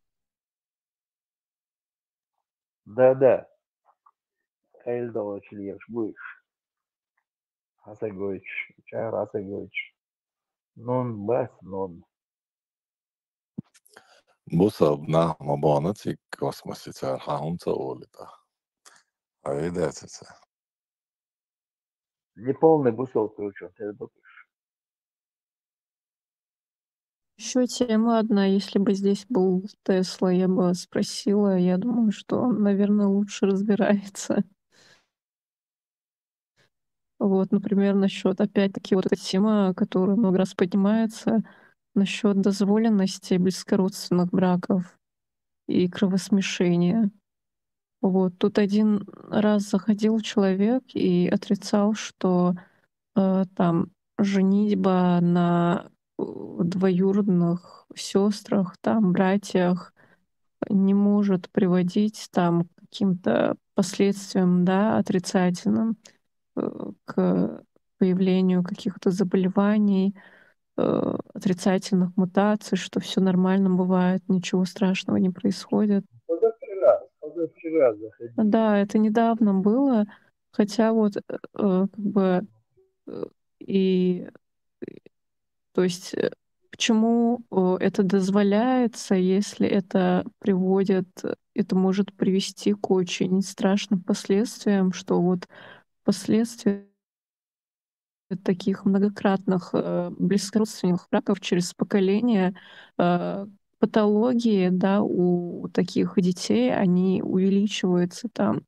Да, да. Эльдо очень ешь будешь. Хасагойч, чара хасагойч. Нон бас, нон. Бусалба нах ма баьннаб цига космосе, цар хьан хӀума ца олийта. Хьо идея ца. Неполный бусалба тӀаккха, тердокуш. Еще тема одна. Если бы здесь был Тесла, я бы спросила. Я думаю, что он, наверное, лучше разбирается. Вот, например, насчет, опять-таки, вот эта тема, которая много раз поднимается, насчет дозволенности близкородственных браков и кровосмешения. Вот, тут один раз заходил человек и отрицал, что э, там женитьба на э, двоюродных сестрах, там, братьях не может приводить там к каким-то последствиям, да, отрицательным, э, к появлению каких-то заболеваний, э, отрицательных мутаций, что все нормально бывает, ничего страшного не происходит. Позавчера, позавчера заходил. Да, это недавно было, хотя вот э, как бы э, и то есть э, почему э, это дозволяется, если это приводит, это может привести к очень страшным последствиям, что вот последствия таких многократных э, близкородственных браков через поколение э, патологии, да, у таких детей, они увеличиваются там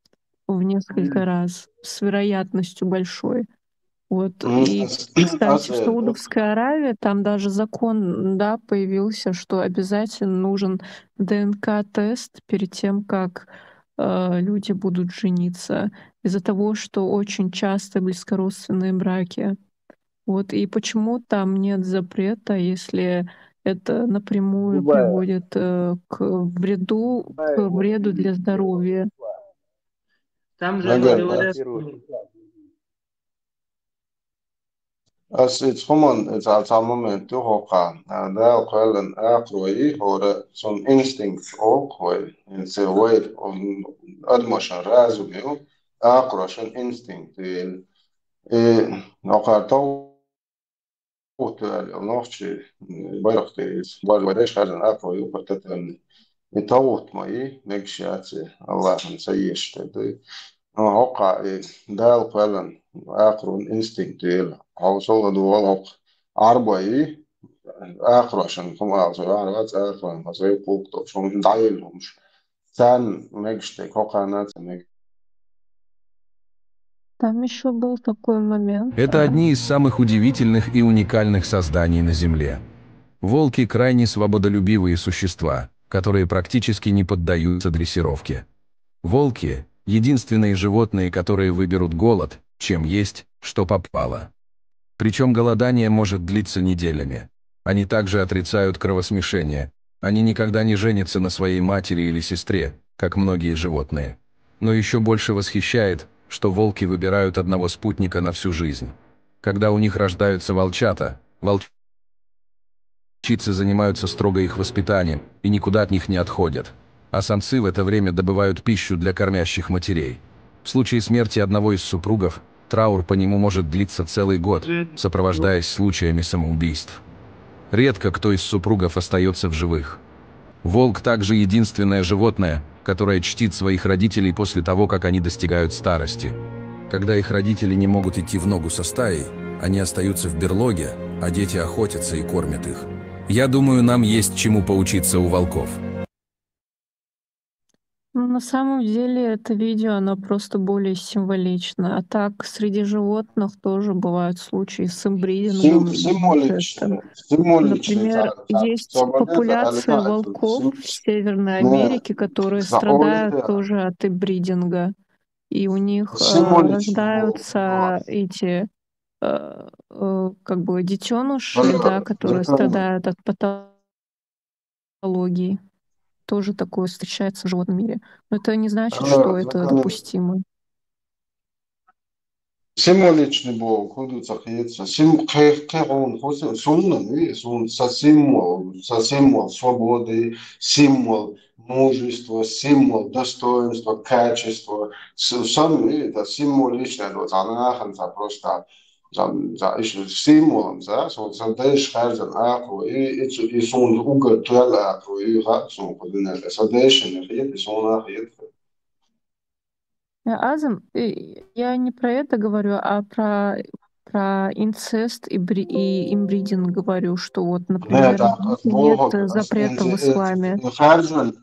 в несколько раз с вероятностью большой. Вот. И, кстати, в Саудовской Аравии там даже закон, да, появился, что обязательно нужен ДНК-тест перед тем, как э, люди будут жениться, из-за того, что очень часто близкородственные браки. Вот. И почему там нет запрета, если это напрямую Любая. приводит э, к вреду, к вреду для здоровья? Там же Наверное. говорят, Первую. Аз иза хӀуман, иза цхьа момент ю хӀокху, а, Дала кхоьллина акхарой, хӀора цунна инстинкт олу вай, инса вай, м, адамашна разум ю, акхарошна инстинкт ю. И хӀокхара товгӀутту аьлла, нохчий, м, байракх тӀе иза, вай, вай дайша хьаьжна акхарой ю, хӀокху тӀе тевлла. И товгӀутт ма ю, мегаш яц и, Аллахьан ца езаш тера ду. ХӀокху и Дала кхоьллина акхарон инстинкт ю. Хьо со ладогӀал хӀокху Ӏарбой, акхарошна хӀума ала, со Ӏарбац, акхарошна, хьо сайн кхулг тӀе, шуна дӀаелла хӀумаш. Царна мегаш тера, хӀокхарна ца мегаш. Там еще был такой момент. Это а, одни из самых удивительных и уникальных созданий на Земле. Волки — крайне свободолюбивые существа, которые практически не поддаются дрессировке. Волки — единственные животные, которые выберут голод, чем есть, что попало. Причем голодание может длиться неделями. Они также отрицают кровосмешение. Они никогда не женятся на своей матери или сестре, как многие животные. Но еще больше восхищает, что волки выбирают одного спутника на всю жизнь. Когда у них рождаются волчата, волчицы занимаются строго их воспитанием и никуда от них не отходят. А самцы в это время добывают пищу для кормящих матерей. В случае смерти одного из супругов траур по нему может длиться целый год, сопровождаясь случаями самоубийств. Редко кто из супругов остается в живых. Волк также единственное животное, которое чтит своих родителей после того, как они достигают старости. Когда их родители не могут идти в ногу со стаей, они остаются в берлоге, а дети охотятся и кормят их. Я думаю, нам есть чему поучиться у волков. Ну, на самом деле это видео, оно просто более символично. А так, среди животных тоже бывают случаи с инбридингом Сим-, и символично, инцестом. символично, Например, да, да, есть свобода, популяция да, волков сим-, в Северной да, Америке, которые свобода, страдают да. Тоже от инбридинга. И у них э, Символично, рождаются да. эти, э, э, как бы, детеныши, Да, да, которые да. страдают от патологии. Тоже такое встречается в животном мире. Но это не значит, Да, что это да. допустимо. Символичный боху, хӀун ду ца хета, сим-, кхе-, кхе хьуна, хӀун си-, суна, ви, суна, са символ, са символ свободы, символ мужества, символ достоинства, качества. С-, сан, ви, это символичное, вот, она нахана ца просто За, за, иш символом, за, со, со дайш харзан акъу, и, и, цу-, и сон угар туял акъу, и ха, сон кудинал, со дайш не хит, и сон а хит. Э, Азим, э, я не про это говорю, а про, про инцест и, бри- и инбридинг говорю, что вот, например, Да, в Египте нет запрета в исламе. Харзан,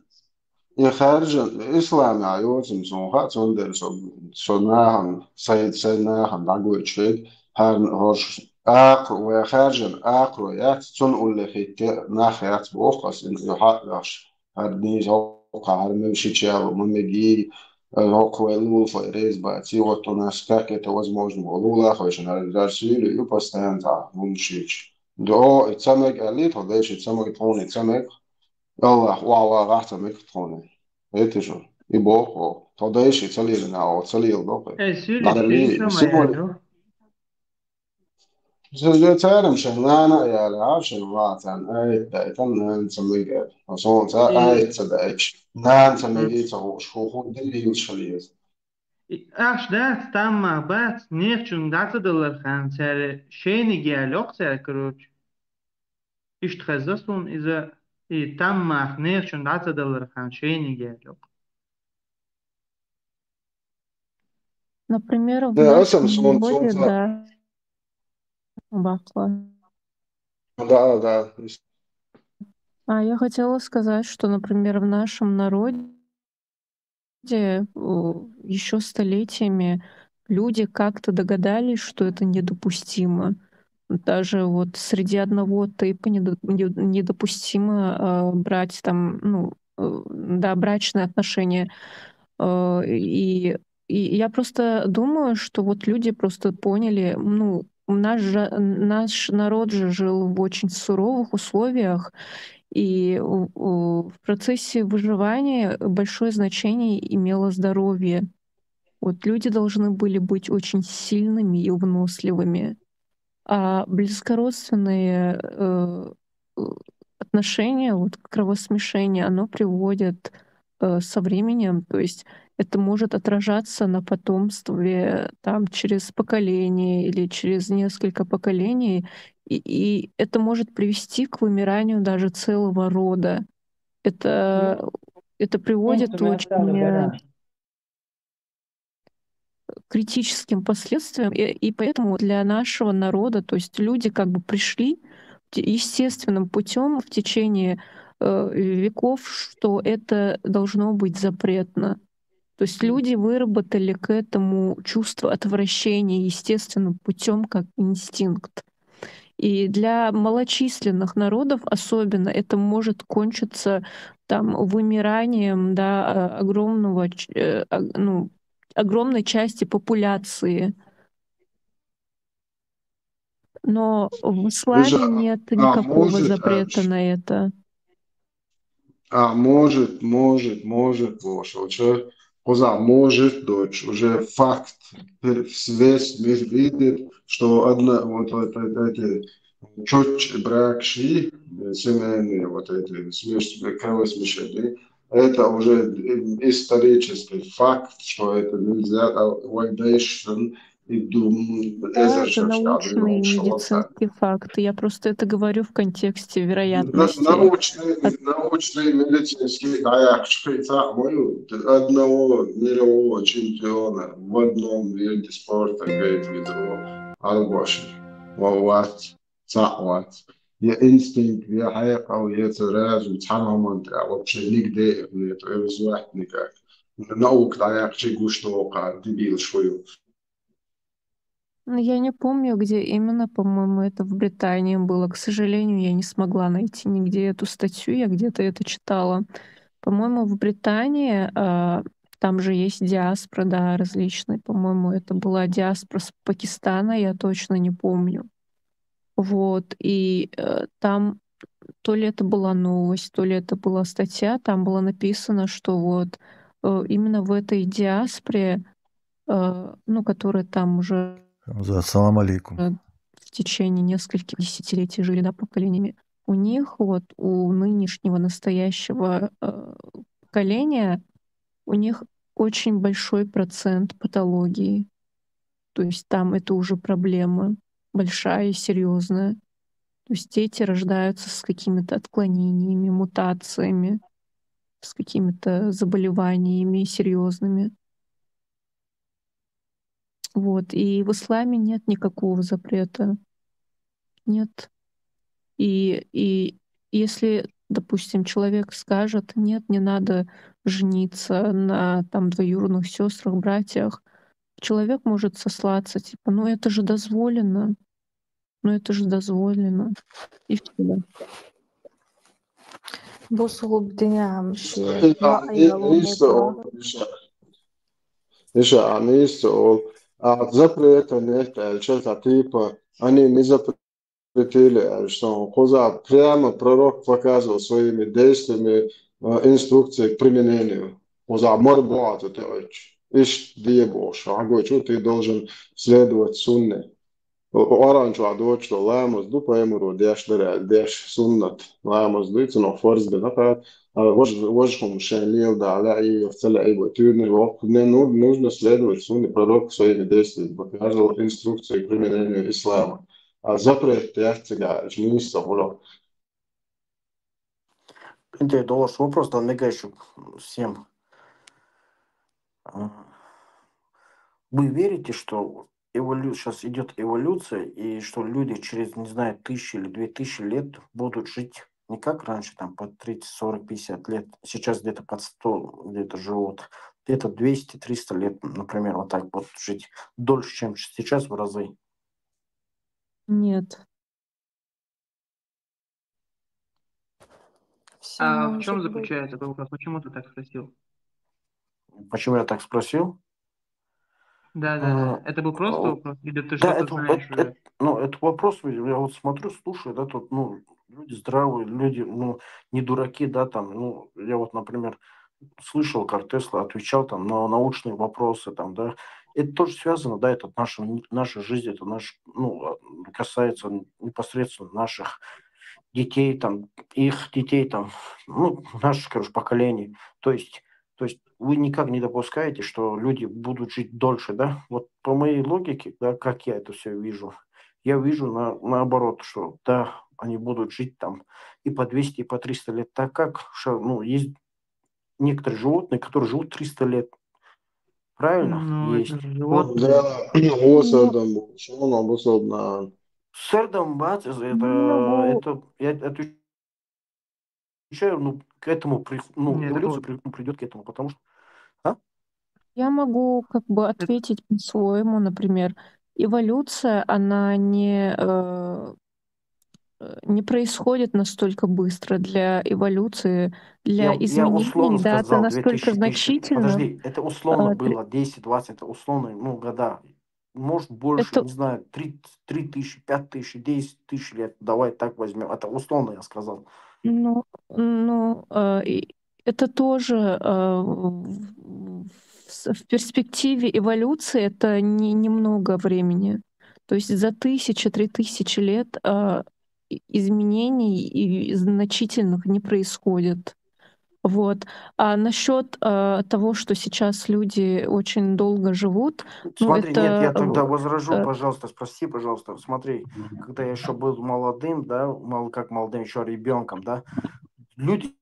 и харзан, ислам, а йоцим сон ха, сон дер со, со нахан, сай, сай нахан, дагуй чвед, хар, хош, акъу, ва харзан, акъу, яц, сон улле хитте, нах яц, бохас, ин, ю ха, яш. Хар дни зо, хар мем шичал, мем меги, э, оквай лулфа резба, ци вот у нас как это возможно, лула хойшин, ар, ар сили, ю постоянно, да, муншич. До, и цамек алит, ходеш, и цамек тхони, цамек, Аллах, ва, ва, ва, цамек тхони. Это же, и Бог, о, ходеш, и цалил на, о, цалил, Бог, э. Э, сили, Надо ли, сили, символ- самая, Зэ-, зэ-, царам шен нана яла, а шен ватан, ай, дай, там нан цамек, а сон ца, И- ай, ца дай, нан цамек, Мгм. ца хош, хо, хо, дилил шалиез. И аш дац, тамма бац, нехчун даца далар хан царе, шейниг ял, ок, царе, короче. Ишт хаза сун иза, и тамма нехчун даца далар хан шейниг ял, ок. Например, в Да, нашем сам сон, сон, народе, сон. Да. Бахла. Да, да. А я хотела сказать, что, например, в нашем народе еще столетиями люди как-то догадались, что это недопустимо. Даже вот среди одного тейпа недо- не- недопустимо а, брать там, ну, э, да, брачные отношения. Э, И, и я просто думаю, что вот люди просто поняли, ну, наш, же- наш народ же жил в очень суровых условиях, и у- у- в процессе выживания большое значение имело здоровье. Вот люди должны были быть очень сильными и выносливыми. А близкородственные э, э, отношения, вот кровосмешение, оно приводит э, со временем, то есть это может отражаться на потомстве там через поколение или через несколько поколений, и, и это может привести к вымиранию даже целого рода. Это, это приводит к очень э, критическим последствиям, и, и поэтому для нашего народа, то есть люди как бы пришли те- естественным путем в течение э, веков, что это должно быть запретно. То есть люди выработали к этому чувство отвращения естественным путем, как инстинкт. И для малочисленных народов особенно это может кончиться там вымиранием, да, э, огромного, ч- э, ог- ну, огромной части популяции. Но в исламе Слушай, а- нет а никакого может, а, запрета на это. А может, может, может, Гоша, уже, Гоша, может, дочь, уже факт, пер- весь мир видит, что одна, вот это, эти чуть брак шли, э, семейные, вот эти смеш- кровосмешения, это уже э, исторический факт, что это нельзя, а, вайдейшн и дум, Да, это научный медицинский факт. Я просто это говорю в контексте вероятности. Научный, научный медицинский даяк шприца мою одного мирового чемпиона в одном виде спорта, говорит, Видро, Албаши, Вават, Саъват. Я инстинкт, я хайкал, я разум, цхьана хӀуман тӀехь вообще нигде их нету, и вызывать никак. Наука даяк чи гуш доха, дебил шую. Ну, я не помню, где именно, по-моему, это в Британии было. К сожалению, я не смогла найти нигде эту статью, я где-то это читала. По-моему, в Британии, а, там же есть диаспора, да, различные. По-моему, это была диаспора с Пакистана, я точно не помню. Вот, и э, там то ли это была новость, то ли это была статья, там было написано, что вот э, именно в этой диаспоре, э, ну, которая там уже Хамза, ассаламу алейкум. э, в течение нескольких десятилетий жили, да, поколениями, у них вот, у нынешнего, настоящего э, поколения, у них очень большой процент патологии. То есть там это уже проблема большая и серьезная. То есть дети рождаются с какими-то отклонениями, мутациями, с какими-то заболеваниями серьезными. Вот. И в исламе нет никакого запрета. Нет. И, и если, допустим, человек скажет: «Нет, не надо жениться на там двоюродных сестрах, братьях», человек может сослаться, типа: «Ну это же дозволено. Ну это же дозволено». И все. Бусулубдиня амши. Иша, Иша, Иша, Иша, запрета нет, э, что-то типа, они не запретили, э, что коза прямо пророк показывал своими действиями, э, инструкции к применению. Коза морбуату, ты очень. Иш дебош, а говорит, что ты должен следовать сунне. Оранчу а дочь, что ламаз ду паймуру деш дара, деш суннат. Ламаз ду, цуно фарз бе накат. А вож, вож хум шен лил да ла и в целя и вот тюрни вок. Мне ну-, нужно следовать сунне пророка своими действиями, показывал инструкции к применению ислама. А запрет я цыга, жнись, уро. Пинте, долаш вопрос, да, мега ещё всем. А, Вы верите, что эволю... сейчас идет эволюция, и что люди через, не знаю, тысячи или две тысячи лет будут жить не как раньше, там, по тридцать, сорок, пятьдесят лет, сейчас где-то под сто где-то живут, где-то двести-триста лет, например, вот так вот жить, дольше, чем сейчас в разы? Нет. А в чем заключается этот вопрос? Почему ты так спросил? Почему я так спросил? Да, да, да. Это был просто вопрос, или ты что-то знаешь? Это, ну, это вопрос, я вот смотрю, слушаю, да, тут, ну, люди здравые, люди, ну, не дураки, да, там, ну, я вот, например, слышал, как Тесла отвечал там на научные вопросы, там, да, это тоже связано, да, это наша, наша жизнь, это наш, ну, касается непосредственно наших детей, там, их детей, там, ну, наших, короче, поколений. То есть, то есть вы никак не допускаете, что люди будут жить дольше, да? Вот по моей логике, да, как я это все вижу, я вижу на, наоборот, что да, они будут жить там и по двести, и по триста лет, так как, ну, есть некоторые животные, которые живут триста лет. Правильно? Ну, есть. Это животные. Да, особенно, особенно. Сэрдом бац, это, ну, это, я отвечаю, ну, к этому, ну, эволюция придет к этому, потому что... А? Я могу как бы ответить по-своему, например. Эволюция, она не, э, не происходит настолько быстро для эволюции, для я, изменений, я да, это настолько значительно. Подожди, это условно а, было десять-двадцать, это условно, ну, года. Может, больше, это... не знаю, три, три тысячи, пять тысяч, десять тысяч лет. Давай так возьмем. Это условно я сказал. Ну, ну, э, это тоже э, в, в перспективе эволюции это не, немного времени. То есть за тысячи, три тысячи лет э, изменений и значительных не происходит. Вот. А насчет э, того, что сейчас люди очень долго живут, смотри, ну, это... нет, я тогда возражу, э... пожалуйста, спроси, пожалуйста, смотри, когда я еще был молодым, да, мало как молодым, еще ребенком, да, люди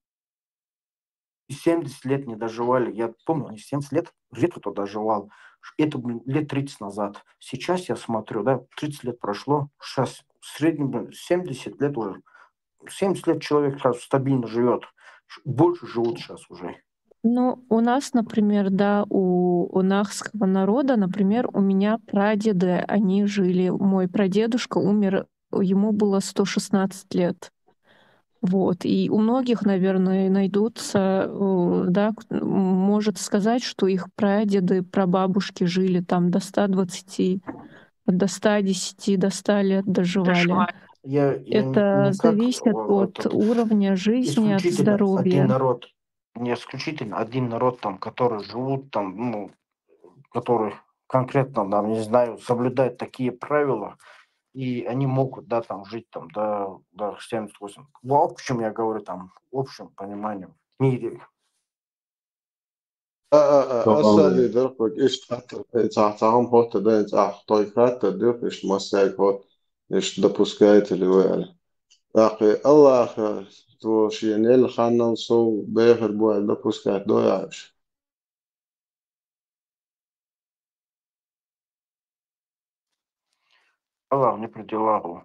семьдесят лет не доживали. Я помню, они семьдесят лет, редко кто доживал. Это, блин, лет тридцать назад. Сейчас я смотрю, да, тридцать лет прошло, сейчас в среднем, блин, семьдесят лет уже. Семьдесят лет человек сейчас стабильно живет. Больше живут сейчас уже. Ну, у нас, например, да, у, у нахского народа, например, у меня прадеды, они жили, мой прадедушка умер, ему было сто шестнадцать лет. Вот. И у многих, наверное, найдутся, э, да, может сказать, что их прадеды, прабабушки жили там до ста двадцати, до ста десяти, до ста лет доживали. Я, я это зависит от уровня жизни, от здоровья. Один народ, не исключительно один народ, там, который живут, там, ну, который конкретно, там, не знаю, соблюдает такие правила, и они могут, да, там, жить, там, до, до семьдесят восемь. В общем, я говорю, там, в общем понимании, в мире. А, а, а, аса а, дерг вай иштта хаттар, цхьа, цхьа хӀума хӀотта дайна цӀахь, тхоьга хаттар дерг, иштта массаьрга хӀотта, иштта допускаете ли вы аьлла. ТӀаккха Аллаха, цо шена елла ханнал сов бехар бу аьлла допускать дой ахь уьш? Аллах не при делах ву.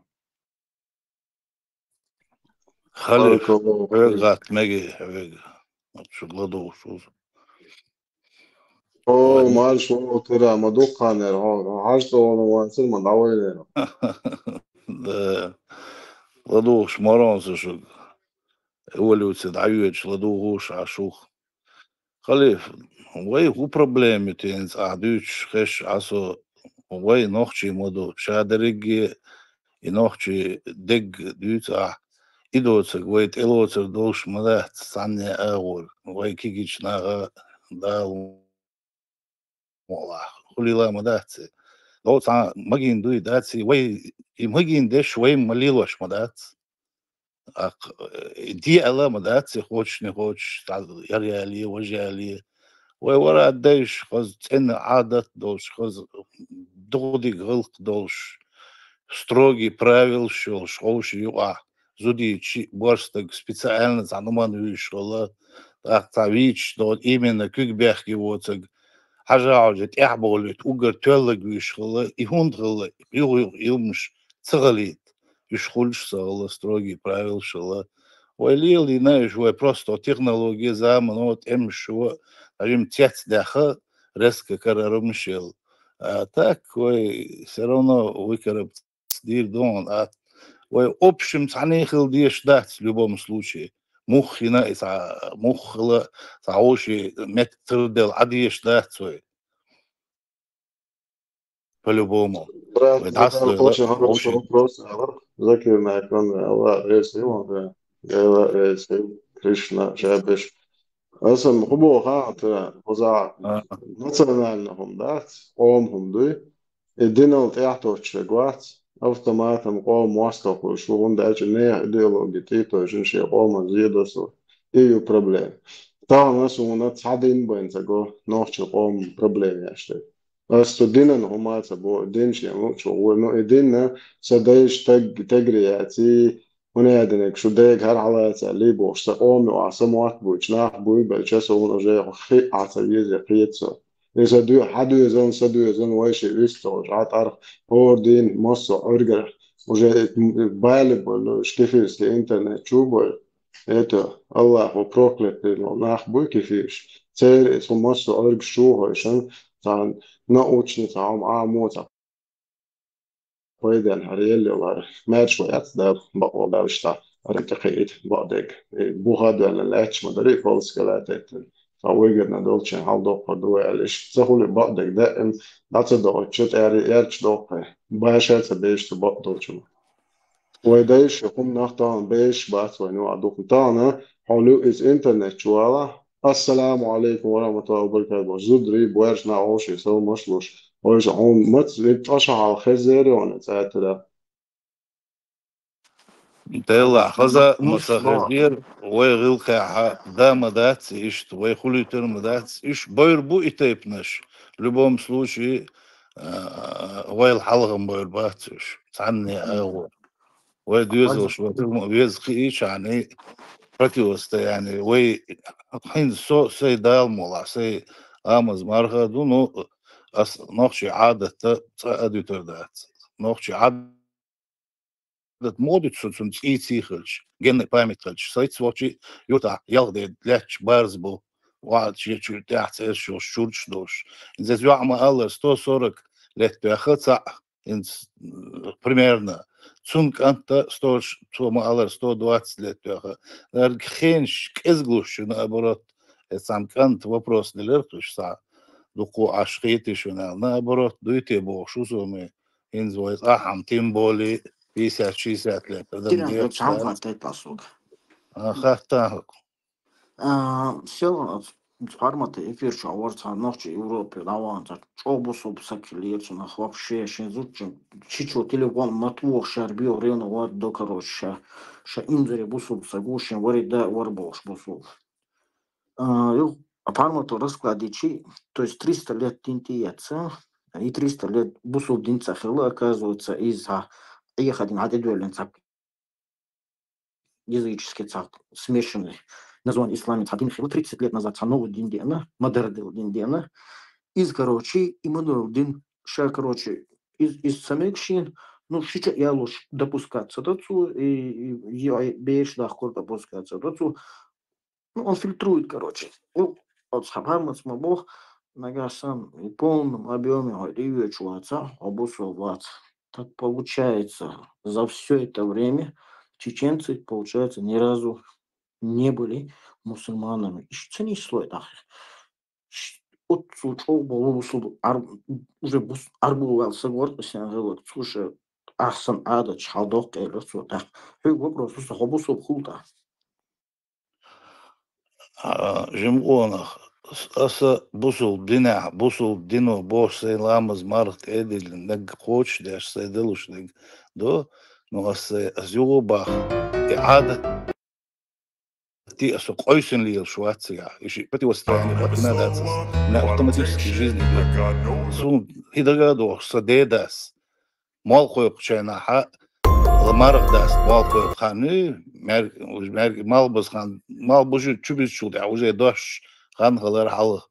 Халиф, баркаллаху вега фик. ГӀатта меги, вега. Шуга ладугӀуш ву со. О, вай марш ву тера, ма дуккханера, хьо, хьо хьажа цӀа вала вацар, ма дӀавайнера. Да. ЛадугӀуш марон со шуга. Эволюци дӀайоьдуш ладугӀуш Ӏа шух. Халиф, вай хӀун проблема ю те хӀинца ахь дуьйцуш хезаш Ӏа со, вай нохчий ма ду, ша дерриге и нохчий дерг дуьйцу ахь, и доцург вай тӀелоцур долуш ма дац, цхьанне а агӀор, вай кегийчу наха Дала мукъалахь, хӀулила ма дац и. Ло цхьа магийна дуй дац и, вай и магийна деш вай ма лелош ма дац. Акх, э, диъала ма дац и, хочешь не хочешь, цхьа яр яле, важа яле. Вай вара дайш, хаза цӀена Ӏадат долуш, хаза духадиг гӀалкх долуш, строгий правилаш йолуш, ховший юкъахь, зудийчи, борстаг специально цхьа нуман вуьйш хила, тӀаккха цхьа вийчаш долу, именно куьг бехке воцург, хьажа хьожа тӀехь болуьйту, уггар тоьллаг вуьйш хила, и хӀунда хила, юха-юха и хӀумаш ца хилийта. Уьш хуьлуш ца хила, строгий правилаш хила. Вай лелийна уьш, вай просто технология, замано, тӀемаш шу, хьажим цец даьхха, резко карармаш ел. А так вай всё равно выкараб дийр ду хьуна, а вай общем цхьаьна хила дезаш дац в любом случае. Муха хина и цхьа, муха хила цхьа вовший меттиг тардел Ӏа дезаш дац вай. По-любому. Брат, вай дӀасадойла, очень хороший вопрос, Закир Майкон, Аллах реза хила хьуна, Аллах реза хила, Кришна, шабеш. Аса хӀун боху хаьа, хӀокхузахь национальный хӀума дац, къоман хӀума дуй. И динал тӀехь тоттуш верг вац, автоматом къоман мостагӀ хуьлуш ву, хӀунда аьлча нехан идеологи тӀе а тойжина шен къоман зе до со. И ю проблема. Тахана суна цхьа дин байна ца го, нохчийн къоман проблема еш дерг. Ас цу динан хӀума ца боху, дин шен луучу вой, ну и динна сан дайша таг-, тегри яций, хӀунда аьлла шу дега хӀара хьалаца аьллий бохуш, сан къома юкъахь сан мотт буьйцу нах буй, баьлча со хӀуна уже хи а ца веза, кхета со. И сан дуьхьа хьан доьзална, сан доьзална вай ши вист ца гӀуш, Ӏа тӀарх хӀора дийна массо а Ӏуьргарх уже бали болу, шкифирский интернет чу бой. Это Аллаху проклятый нах буй кефирш. Церан и цу массо а Ӏуьргаш чу хойшан, цхьа научный, цхьа хӀума Ӏамо, цхьа пайденна хӀара елла йолу хӀара маьрша вац Дала, бакъо Дала иштта хӀара тӀе кхиийта бакъдерг. И буха а доьлла лаьтташ ма дарий, колска лаьттайттина. Цхьа вайгарна долчийн хьал доккхур ду вай аьлла, иштта ца хуьлу бакъдерг даим дӀа ца доуьйтуш, тӀаьрий эрча доккхий. Баша а ца беш цу бакъдолчунна. Вай дайша хӀуманах тахана беш бац вайн юкъа дукха. Тахана хьо луьу иза интернет чу вала. Ассаламу алейкум ва рахматуллахи ва баракатух. Зударий, боьрша нах вовшийн сов машалуш. Вайша хьуна маца вид тӀаша хьал хезера вана цӀаьттара. Делла, хаза маца хезера, вай гӀилкхехьа да ма дац, иштта вай хулийтар ма дац. Иш бойр бу и тайпнаш. В любом случае, а, вайл хьалхам бойр бац уьш. Цхьанне а агӀор. Вай доьзалш вай хӀума веза кхиийчарний противостояние. Вай хӀинца со, сай Дала мукъалахь, сай амаз марха а ду, ну, ас нохчий Ӏадатта цкъа а дуьтур дац. Нохчий Ӏадат мо дуьту со цунна цӀий-ций хилча, генный память хилча. Сайца вахчи юртахь ялх де лаьтташ барз бу, ваьа чу тӀехь цӀераш йолуш, чурташ долуш. Иза йоӀ ма-аллара, сто сорок лет тоьхха цхьаъ, хӀинца, м, примерно. Цунна кӀанта сто, цо ма-аллара, сто двадцать лет тоьхха. Нерг хенаш кӀезгалуш ю, наоборот. Эцхьана кӀанта вопрос делира кхуьш схьа. Дукха Ӏаш хетий шуна аьлла. Наоборот, дуй те бохуш ву со ме. ХӀинца вай цӀахь хьан, тем более, пятьдесят-шестьдесят лет адам Киран, дехаш цхьа хӀума дац. Хаттайта суга. А, хатта хӀокху. А, сел, хьармата эфир чохь вара цхьа нохча Европе дӀаваханца чӀогӀа бусулба саг хилира цунах вообще шен зудчун чичо телефон ма тухуш шаьра био ревновать до, короче, ша, ша инзаре бусулба саг ву, шен вари да а вара бохуш бусулба. А, юха По моему раскладе чи, то есть триста лет дин тӀе яц, и триста лет бусулба дин ца хилла, оказывается, из, хӀа, Ӏехадина хьатӀедоьллина цхьа языческий цхьа смешанный название ислама цхьа дин хилла, тридцать лет назад цхьа новый дин деана, модерновый дин деана. Из, короче, и модерновый дин ша, короче, из, из ца мегаш, ну, шича ялуш допускаться дацу, и, и, и бераш дахкур допускаться дацу. Ну, он фильтрует, короче. Ну, вот Хабар Мацма Бог, нагасан и полном объеме хьо дивечу ваца, хьо бусул вац. Так получается, за все это время чеченцы, получается, ни разу не были мусульманами. Ишцани слой тахи. Отцу чӀо болу бусул ар-, уже бус арбул вал сагор сен гелок, слушай, ахсан ада чхал док эло цо так. Хю вопрос, слушай, хо бусул хулта. А, жимгонах, аса бусул динахь, бусул дино бош сай ламаз марх кӀедилли, наг кхочуш деш, сай делуш наг до, но аса, ас юго бах, и Ӏадат ти аса къойсин лелаш вац цигахь. И ши противостояние хӀоттина дац ас. На автоматически жизни. Сун хи дага дохуш, са дедас. Мол кхойкхучайна хьа, марх даст мол кхойкху хан, мер-, мер-, мал баз хан, мал бужу чу бизчул тӀехь уже дош хан халар хьалха.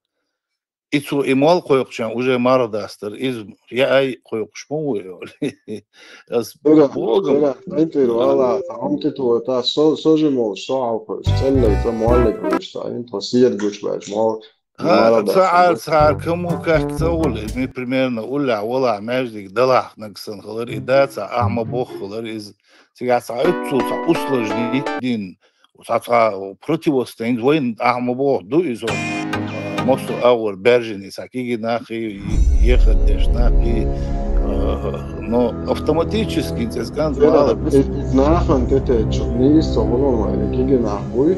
И цо и мол кхойкхучайна уже марх дастар, из я ай кхойкхуш ма ву йоли. Ас Сера, богам. Сера, хьайнтир, вала, хьамти ту, та со, со же мол, со хьалхуш, цӀеллай, ца моллай, конечно, ин тхо сиер гуч бач, мол, Ха, мала ца бац. Ар цар кому как ца ули, ми примерно уллахь, валахь, маьждиг далахь нагсан халар, и да ца ахма бох халар, из цигахь ца оццул ца усложнить дин, ца ца противостояние, вайн ахма бох ду из он, э, мосу агъор бержини, ца киги нахи, ехат деш нахи, э, но автоматически цецкан Сера, мала. Из, из нахан тетечу, нигис ца гулон вай, киги нах буй.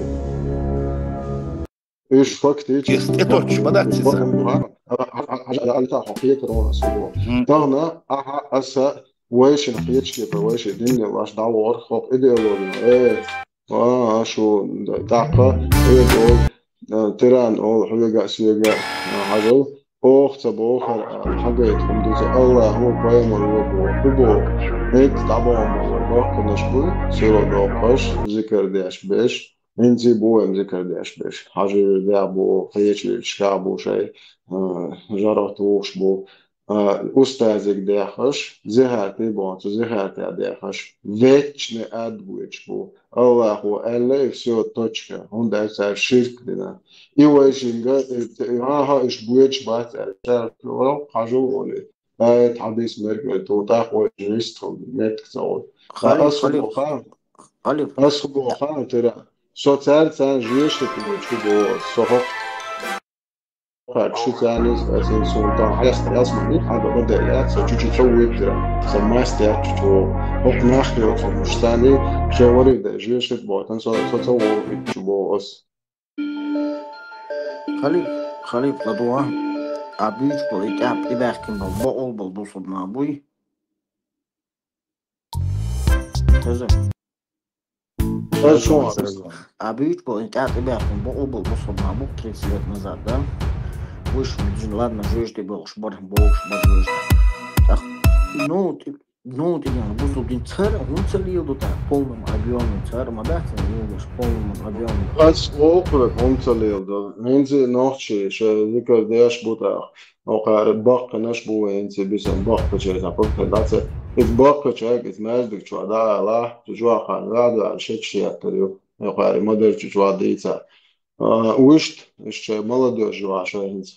Уьш фактически Ес тӀе точ, ма дац иза. Ха, а, а, а, а, а, а, хьо кхетар ван ас хӀума. Мгм. Тахана, аха, аса, вайшин кхеташ кепа, вайшин динне лаш дӀавор, хӀокху идеологина. Э, а, а, шу, да, тӀаккха, э, ол, э, тиран, ол, хьоьга, соьга, а, хьажал, оха ца бохар, а, хьагайта хӀума ду ца, Аллаху пайхамар ву боху, хӀу боху. Эт дӀабахьа боху, баккханаш буй, сиро доккхаш, зикар деш беш. ХӀинца бу вайн зикар деш берш. Хьажи дехьа бу, кхечи шкаха бу шай, а, жаргӀат вухуш бу. А, устазиг дехаш, зихарти боху, цу зихартех дехаш, вечный ад гойтуш бу. Аллахо аьлла, и всё, точка. ХӀунда аьлча цара ширк дина. И вайшинга, и, и, аха, уьш гойтуш бац аьлла, цара хьажу олий. Ай, хьадис мерг вай ту, тӀаккха вай жист хьо меттиг ца волу. Халид, Ас Халид, хӀума хан, Халид. Ас хӀума хан тера. Со цаьрца царна жиеш хӀума чу боху, со хӀокху кхаьччу царна иза, ас ин суна тахьа хьаста ялсмани, хьан баба дер яц, со чу-чу ца вуьйтира, сан маьста яц чу чу. ХӀокху нах йоцурш царна, шайн варий дай жиеш хӀума боху, со, со ца вогӀу чу боху ас. Халид, Халид, ладугӀа, а буьйцу болу и тӀаьхьа тӀебаьхкина болу бакъо болу бусурнах буй? Хеза. Хеза, хеза. А буьйцу болу и тӀаьхьа тӀебаьхкина бакъо болу бусурнах бу тридцать лет назад, да? Вуьш, ладно, жоьжахати бохуш бара, бохуш бара жоьжахати. ТӀаккха, ну, тӀе-, Ну, тӀе дина бусул дин цара хӀунда ца леладо тӀаккха полном объёме, цара ма дац леладеш полном объёме. Ас вокхуьра хӀунда ца леладо. ХӀинца нохчий шайн зикар деш бу тӀаккха. Окхара баккханаш бу вай хӀинца бисан баккхачай сан пуртар дац. Иза баккхачайга иза маьждиг чохь дӀаала, цу чохь хан ваьдо аьлла шечаш еттар ю. Окхара ма-дарра чу чохь дийца. А, вуьшта, иштта молодёжь ю аша хӀинца.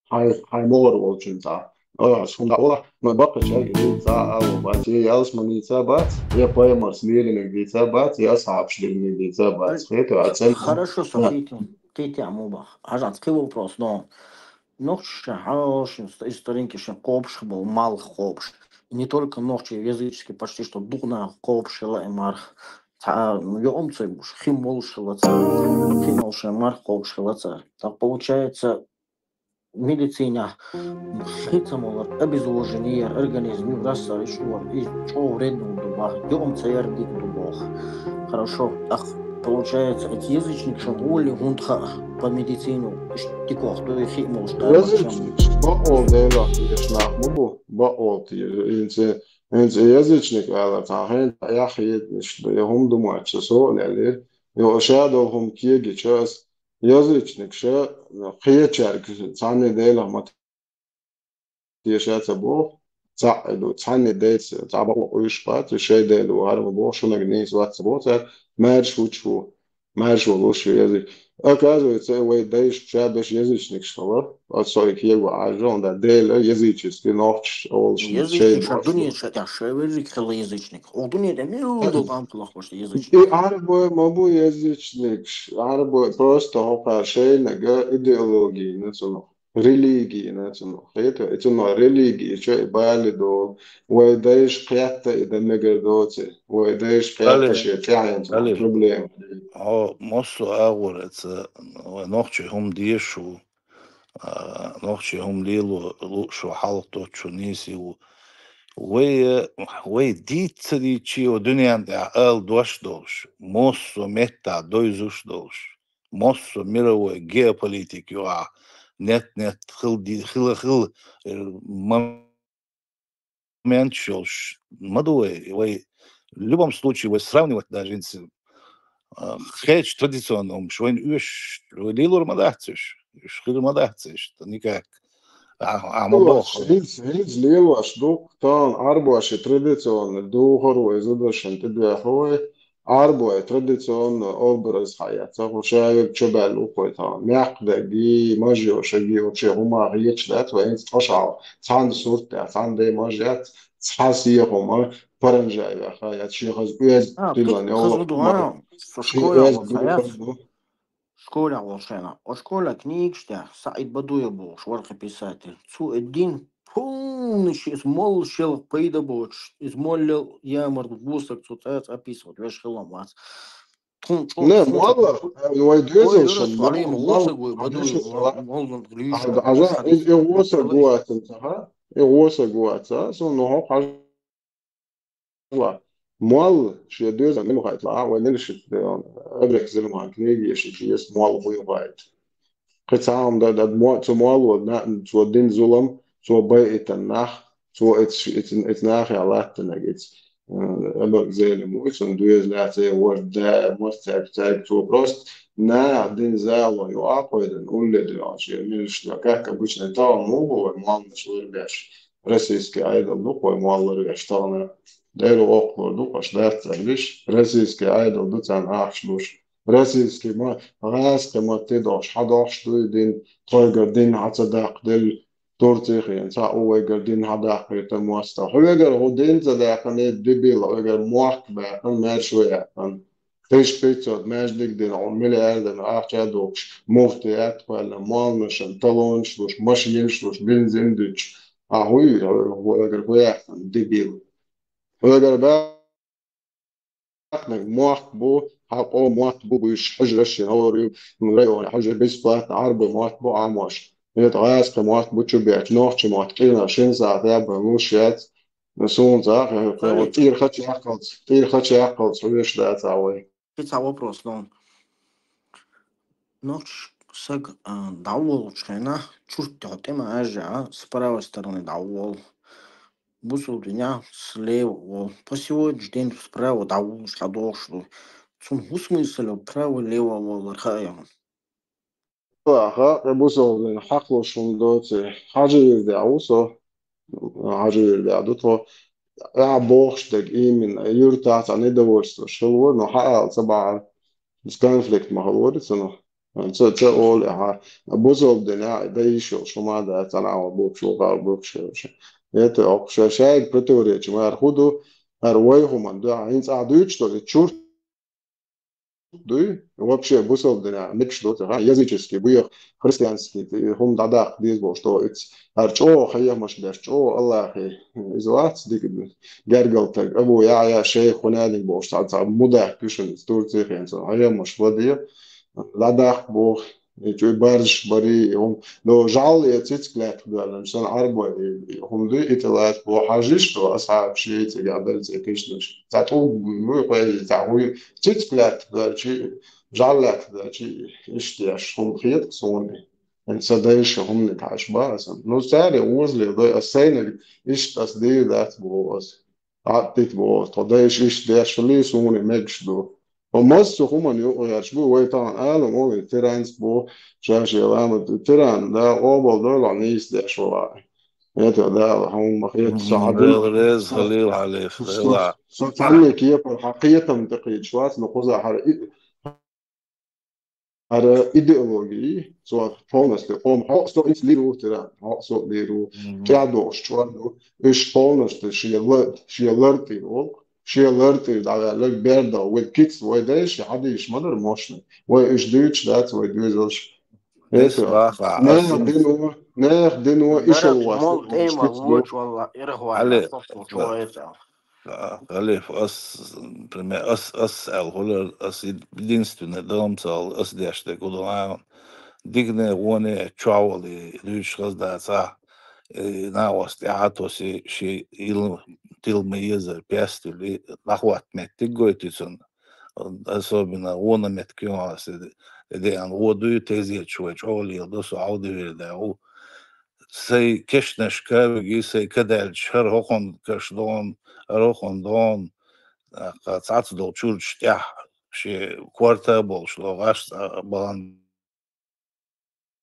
Хьайн, хьайн могӀара волчун цхьа. Ой, ас хӀунда вала, ма баккхачаьрга дийца ала бац, я ялсмани дийца бац, я пайхамарс лелинарг дийца бац, я асхьабаш лелинарг дийца бац. Хета, а цен- Хорошо, со кхетам, кхетам мо бах. Хьажац, кхин вопрос, но нохчаша хьалшин ст-, историнки шин кхобуш болу, малх кхобуш. Не только нохчий, языческий, почти что дукха нах кхобуш хила и марх. Цхьа, ну, йоам ца буш, хим болуш хила ца. Хим болуш марх кхобуш хила ца. Так получается, медицина хи ца молар, обезвоживание яр, организм ю рассар, иш вар, и чӀо вредно ду бах, йоам ца яр дика ду бах. Хорошо, ах, Получается, эти язычник шагули гунтха по медицину штикох, то их молш. Язычник бакъол Делах тешнах мубу, бакъол ти инце инце язычник ала та хен яхид ниш да я хум думача со лялер. Йо шадол хум кеги час язычник ша хечарг цане Делах мат тешаца бо. Ца эду цане дец ца бакъол уйш пат шей Делу арма бо шунаг нис ватца бо ца мэрш учу. Мэрш волуш язык. Оказывается, вай дайш шабеш язычник шала. От сой кего ажон да Дела языческий нохч олш. Язычник ша дуния ша тя шевер хила язычник. О дуния да милдо памтлах пошта язычник. И арбо мобу язычник. Арбо просто хопа шейнага идеологии национал. Религии национал. Это это на религии чё и бали до. Вай дайш кятта и да мегер доце. Вай дайш кятта Али. Ше тяен Али. Проблема. О, мосо агур это нохчи хум дешу. Нохчи хум лилу лушу халто чу нисилу. Вай вай дицари чи о дуниян да ал дош долш. Мосо метта дойзуш долш. Мосо мировой геополитик юа. Нет, нет, хил ди хила хил момент шолш. Маду вай вай в любом случае вай сравнивать даже инси хеч традиционно ум швайн уш лилур мадахциш. Уш хил мадахциш. Никак. А а ма бох. Хиз хиз лилваш дук тан арбаши традиционный духар вай задашан тидвяховай. Арбой традиционный образ хаяца хушаев чобал укой тан. Мякдаги мажио шаги вообще гума гиеч дат вай инс тошал. Цан сурт да цан дей мажиат. Цхас ехома паранжаева хаяц шихаз уяз тилан. Школа волшена. О школа книгшта Саид Бадуев болш вархи писатель. Цу эдин полный шес мол шел пайда боч. Из моллел ямар бусак цу цац описывать веш хилам вац. Тун чу. Не, мало, вай дезел шен. Варим лосагуй Бадуев. Мол луш. Ажа из и лосагуатен саха. И лосагуатса, со но хо Ла. Муал шия дуэза милхайтла, вай нилшит эбрек зилман книги еши чиес муал хуйхайт. Кыцаам да да муал цо муал вот на цо дин зулам, цо бай итан нах, цо эц эц эц нах я латтана гец. Эбрек зелем уйцун дуэз ла цей вот да мос цайк цайк цо просто на дин зало ю акойдан улле дуан шия милшла, как обычно, та мугу муал на шур беш. Российский айдол ду хой муаллар веш тагана. Дэр окхлор ду хаш датцар виш. Российский айдол ду цан ахш душ. Российский ма газ кема ти дош хадош ду дин тойгар дин хаца дак дел Турцихин ца увайгар дин хадак кирта муаста. Хуйгар ху дин ца дакан дебил, хуйгар муак бакан мэр шуякан. Тыш пятьсот междик дин он миллиардами ахча докш муфтият хвална муалнашан талонш душ машинш душ бензин дуч. А хуй хуйгар хуякан дебил. Хуйгар бакнаг муак бу хапо муак бу буш хужраш хор район хужр бесплатно арбы муак бу амош. Нет газ муак бу чубяч нохчи муак кина шин саат ябы лушяц. Сунца тир хач якалц тир хач якалц хуйш да цавай. Кыца вопрос но. Нохч саг дав волуч хена чурт тема ажа с правой стороны дав вол. Бусул дуня слева вол. По сегодняшний день справа дав волуч хадош ду. Цун хусмысле право лево вол архаем. Ха бусул ден хакълушун доци хажи вирде авусо. Хажи вирде адуто. А бохш дег именно юртаца недовольство шилвор но хаал цабар. С конфликт махалвори цано. Ца ца ол ха бузол деня да ишо шума да цана бу шуга бу шуга. Это окша шайг противоречие мар худу ар вай хуман да инц а дуч то чурт дуй вообще бусол деня микш до ха языческий буях христианский хум дадах диз бо что эц ар чо хаямаш даш чо Аллахи из вац дик гергалтаг абу я я шей хунадин бо что ца муда кишин Турции хен со хаямаш влади дадах бо И чуй баржаш бари, и хӀума, но жӀал я цициг лаьтта доьллина, сан Ӏарбой, и, и хӀума ду, и тӀе лаьтта бо хьажиш до, асхьаб ший цигахь белла цӀе кхишнаш. Цхьа тӀулг вуй, кхой, цхьа вуй, цициг лаьтта доьлчи, жӀал лаьтта доьлчи, иштта еш хӀума хета суна. Эн ца дайша хӀуманиг хьаьш баха сан. Ну, царе озале дой, ас сайнаг иштта ас дийр дац боху ас. Ӏаттит боху, тхо дайша иштта деш хилий, суна мегаш ду. Хьо массо хӀуман юкъа гӀерташ бу, вай тахана Ӏалам олий, тиранец бу, ша-шен ламат, тиран, да, къобал дойла, нийса деш вала. Это, да, хьуна ма хета, со хьан Дела реза хилийла хьале, со, со, Дела. Со цхьанне кепара хьан кхетам тӀекхийдаш вац, но кхуза хьара и-, хьара идеология, со полностью, хьо, хьо со ицле ву тиран, хьо со ле ву, Мгм. ТӀаьхьадогӀуш чӀор ду, уьш полностью шен ла-, шен лар тӀе волу, шен лар тӀе дӀаваьлларг бер дан, вай кица, вай дайша, хьадийша ма дара мощный. Вай уьш дуьйцуш дац, вай доьзалш. Эс Это, баха, нехан ас дино, нехан дино, Барат ишал вас, мол тӀема кица ду. Лоч валла, ирах валла, Али, сохту да. Чуэца. А, Халиф, ас, например, ас, ас аьлла хӀулар, ас единственный дом цал, ас деш дерг хӀу ду аьлла. Дикане, воне, чоавали, дуьйцуш хаза дац, а, э, нахвас тӀаьхьа тоси, ши ил, тил ма езар, пестили, нахват меттиг гойтуьцун. Особенно вона меттиг юнас, э, деан, во дуй, тезечу вай чоавали, досу Ӏовдивир да, у. Сай кешнаш кавиги, сай кадаьлча, хӀара хӀокхун каш дон, хӀара хӀокхун дон, а, ка цаца долу чурчаш тӀехь, ши корта болуш ло, гӀаш цӀа бахана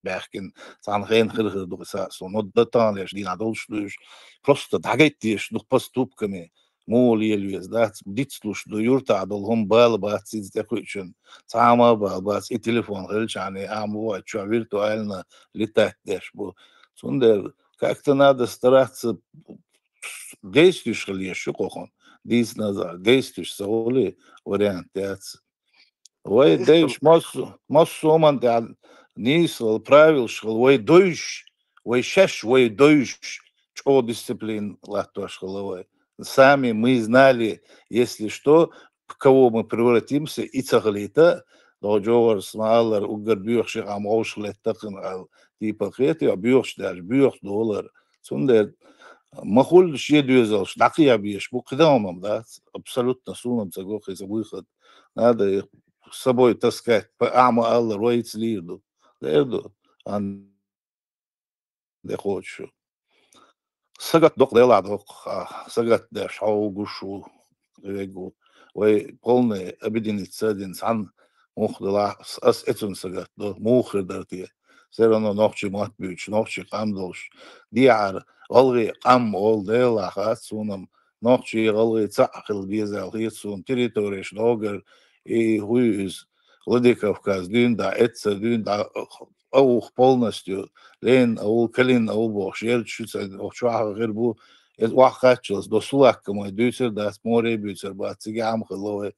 баьхкина, цхьана хена хир-хир ду ца, со, но дан тахана деш дийнахь долуш ду уьш. Просто дӀагайта дезаш ду поступками, муха лела веза дац, дицлуш ду, юртахь долу хӀума бала бац, иза тӀекхуьучун, цхьа а ма бала бац, и телефон хилчахьана, а ма ву, чохь виртуально летать деш бу. Цундела как-то надо стараться действуешь хила езаш ю кхухун. Дийца назар, действуешь ца хули вариант яц. Вай Иштта дайш массо-, массо хӀуманна тӀехь нийса хила, правилаш хила, вай дойш, вай шаьш, вай дойш, чӀогӀа дисциплина латтош хила вай. Сами мы знали, если что, в кого мы превратимся, и ца хилийта, догӀу жогӀарс ма-аллара, уггар боьхуш, и къам вовшах летта кхин аьлла, типа хетий, боьхуш даьлча, боьхуш долара. Цундела ма-хуьллуш е доьзалш, дӀакхехьа безаш бу, кхидӀа хӀума дац, абсолютно суна ца го кхин ца выход. Надо их с собой таскать, по-, а ма-аллара, вайца лийр ду. Лер ду. Ан де кхочуш. Сагатдоккху, Делахь доккху, а, сагатдеш хьо ву, гуш ву, вег ву. Вай полный объединиться а дина, цхьаьна мух делахь, ас, ас эцунна сагатдо, муха хир дара те. Все равно нохчий мотт буьйцуш, нохчий къам долуш. Дехьара гӀалгӀай къам олу, Делахь хац суна-м, нохчий, гӀалгӀай цхьаъ хила деза аьлла хета суна, территореш догар, и хӀуй иза, Владикавказ дуьйна дӀа, эцца дуьйна дӀа, а, ух полностью, Ленин аул, Калинин аул бохуш, ерчу шу ца, ох, чохь а хир бу, иза охьакхаччалц, до Сулакка ма дуьйцур дац, море а буьйцур бац, цига хӀума хилла вай.